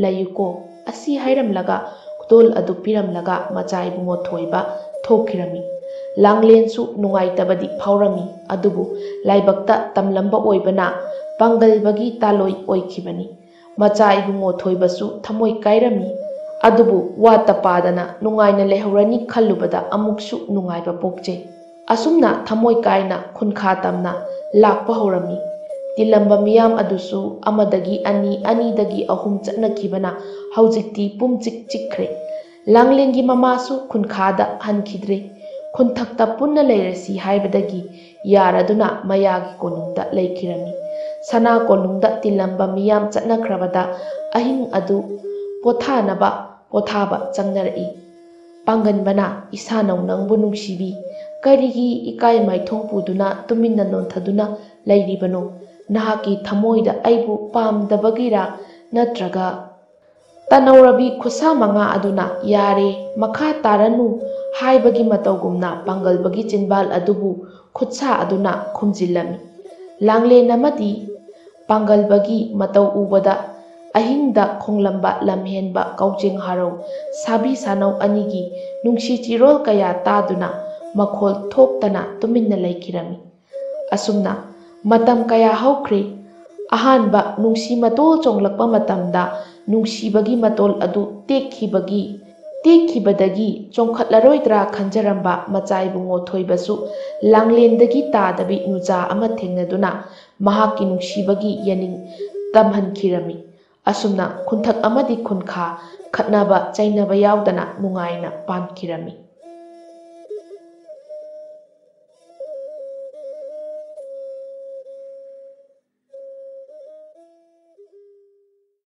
ꯂꯩꯌꯨꯀꯣ"꯫ ꯑꯁꯤ ꯍꯥꯏꯔꯝꯂꯒ ꯈꯨꯗꯣꯜ ꯑꯗꯨ ꯄꯤꯔꯝꯂꯒ ꯃꯆꯥ ꯏꯕꯨꯡꯉꯣ ꯊꯣꯏꯕ ꯊꯣꯛꯈꯤꯔꯝꯃꯤ꯫ ꯂꯥꯡꯂꯦꯟꯁꯨ ꯅꯨꯡꯉꯥꯏꯇꯕꯗꯤ ꯐꯥꯎꯔꯝꯃꯤ, ꯑꯗꯨꯕꯨ ꯂꯥꯏꯕꯛꯇ ꯇꯝꯂꯝꯕ ꯑꯣꯏꯕꯅ ꯄꯥꯡꯒꯜꯕꯒꯤ ꯇꯥꯂꯣꯏ ꯑꯣꯏꯈꯤꯕꯅꯤ꯫ ꯃꯆꯥ ꯏꯕꯨꯡꯉꯣ ꯊꯣꯏꯕꯁꯨ ꯊꯃꯣꯏ ꯀꯥꯏꯔꯝꯃꯤ, ꯑꯗꯨꯕꯨ ꯋꯥꯠꯇ ꯄꯥꯗꯅ ꯅꯨꯡꯉꯥꯏꯅ ꯂꯩꯍꯧꯔꯅꯤ ꯈꯜꯂꯨꯕꯗ ꯑꯃꯨꯛꯁꯨ ꯅꯨꯡꯉꯥꯏꯕ ꯄꯣꯛꯆꯩ꯫ ꯑꯁꯨꯝꯅ ꯊꯃꯣꯏ ꯀꯥꯏꯅ ꯈꯨꯟꯈꯥ ꯇꯝꯅ ꯂꯥꯛꯄ ꯍꯧꯔꯝꯃꯤ꯫ ꯇꯤꯜꯂꯝꯕ ꯃꯤꯌꯥꯝ ꯑꯗꯨꯁꯨ ꯑꯃꯗꯒꯤ ꯑꯅꯤ, ꯑꯅꯤꯗꯒꯤ ꯑꯍꯨꯝ ꯆꯠꯅꯈꯤꯕꯅ ꯍꯧꯖꯤꯛꯇꯤ ꯄꯨꯝꯆꯤꯛ ꯆꯤꯛꯈ꯭ꯔꯦ꯫ ꯂꯥꯡꯂꯦꯟꯒꯤ ꯃꯃꯥꯁꯨ ꯈꯨꯟꯈꯥꯗ ꯍꯟꯈꯤꯗ꯭ꯔꯦ꯫ ꯈꯨꯟꯊꯛꯇ ꯄꯨꯟꯅ ꯂꯩꯔꯁꯤ ꯍꯥꯏꯕꯗꯒꯤ ꯌꯥꯔꯗꯨꯅ ꯃꯌꯥꯒꯤ ꯀꯣꯅꯨꯡꯗ ꯂꯩꯈꯤꯔꯝꯃꯤ꯫ ꯁꯅꯥ ꯀꯣꯅꯨꯡꯗ ꯇꯤꯜꯂꯝꯕ ꯃꯤꯌꯥꯝ ꯆꯠꯅꯈ꯭ꯔꯕꯗ ꯑꯍꯤꯡ ꯑꯗꯨ ꯄꯣꯊꯥꯅꯕ ꯄꯣꯊꯥꯕ ꯆꯪꯅꯔꯛꯏ꯫ ꯄꯥꯡꯒꯟꯕꯅ, "ꯏꯁꯥꯅꯧ ꯅꯪꯕꯨ ꯅꯨꯡꯁꯤꯕꯤ, ꯀꯔꯤꯒꯤ ꯏꯀꯥꯏ ꯃꯥꯏꯊꯣꯡ ꯄꯨꯗꯨꯅ ꯇꯨꯃꯤꯟꯅ ꯅꯣꯟꯊꯗꯨꯅ ꯂꯩꯔꯤꯕꯅꯣ? ꯅꯍꯥꯛꯀꯤ ꯊꯃꯣꯏꯗ ꯑꯩꯕꯨ ꯄꯥꯝꯗꯕꯒꯤꯔꯥ? ꯅꯠꯇ꯭ꯔꯒ?" ꯇꯅꯧꯔꯕꯤ ꯈꯨꯠꯁꯥ ꯃꯉꯥ ꯑꯗꯨꯅ "ꯌꯥꯔꯦ, ꯃꯈꯥ ꯇꯥꯔꯅꯨ" ꯍꯥꯏꯕꯒꯤ ꯃꯇꯧꯒꯨꯝꯅ ꯄꯥꯡꯒꯜꯕꯒꯤ ꯆꯤꯟꯕꯥꯜ ꯑꯗꯨꯕꯨ ꯈꯨꯠꯁꯥ ꯑꯗꯨꯅ ꯈꯨꯝꯖꯤꯜꯂꯝꯃꯤ꯫ ꯂꯥꯡꯂꯦꯟ ꯑꯃꯗꯤ ꯄꯥꯡꯒꯜꯕꯒꯤ ꯃꯇꯧ ꯎꯕꯗ ꯑꯍꯤꯡꯗ ꯈꯣꯡꯂꯝꯕ ꯂꯝꯍꯦꯟꯕ ꯀꯧꯖꯦꯡ ꯍꯥꯔꯧ ꯁꯥꯕꯤ ꯁꯥꯅꯧ ꯑꯅꯤꯒꯤ ꯅꯨꯡꯁꯤ ꯆꯤꯔꯣꯜ ꯀꯌꯥ ꯇꯥꯗꯨꯅ ꯃꯈꯣꯜ ꯊꯣꯛꯇꯅ ꯇꯨꯃꯤꯟꯅ ꯂꯩꯈꯤꯔꯝꯃꯤ꯫ ꯑꯁꯨꯝꯅ ꯃꯇꯝ ꯀꯌꯥ ꯍꯧꯈ꯭ꯔꯦ꯫ ꯑꯍꯥꯟꯕ ꯅꯨꯡꯁꯤ ꯃꯇꯣꯜ ꯆꯣꯡꯂꯛꯄ ꯃꯇꯝꯗ ꯅꯨꯡꯁꯤꯕꯒꯤ ꯃꯇꯣꯜ ꯑꯗꯨ ꯇꯦꯛꯈꯤꯕꯒꯤ ꯇꯦꯛꯈꯤꯕꯗꯒꯤ ꯆꯣꯡꯈꯠꯂꯔꯣꯏꯗ꯭ꯔꯥ ꯈꯟꯖꯔꯝꯕ ꯃꯆꯥ ꯏꯕꯨꯡꯉꯣ ꯊꯣꯏꯕꯁꯨ ꯂꯥꯡꯂꯦꯟꯗꯒꯤ ꯇꯥꯗꯕꯤ ꯅꯨꯖꯥ ꯑꯃ ꯊꯦꯡꯅꯗꯨꯅ ꯃꯍꯥꯛꯀꯤ ꯅꯨꯡꯁꯤꯕꯒꯤ ꯌꯦꯅꯤꯡ ꯇꯝꯍꯟꯈꯤꯔꯝꯃꯤ꯫ ꯑꯁꯨꯝꯅ ꯈꯨꯟꯊꯛ ꯑꯃꯗꯤ ꯈꯨꯟꯈꯥ ꯈꯠꯅꯕ ꯆꯩꯅꯕ ꯌꯥꯎꯗꯅ ꯅꯨꯡꯉꯥꯏꯅ ꯄꯥꯟꯈꯤꯔꯝꯃꯤ꯫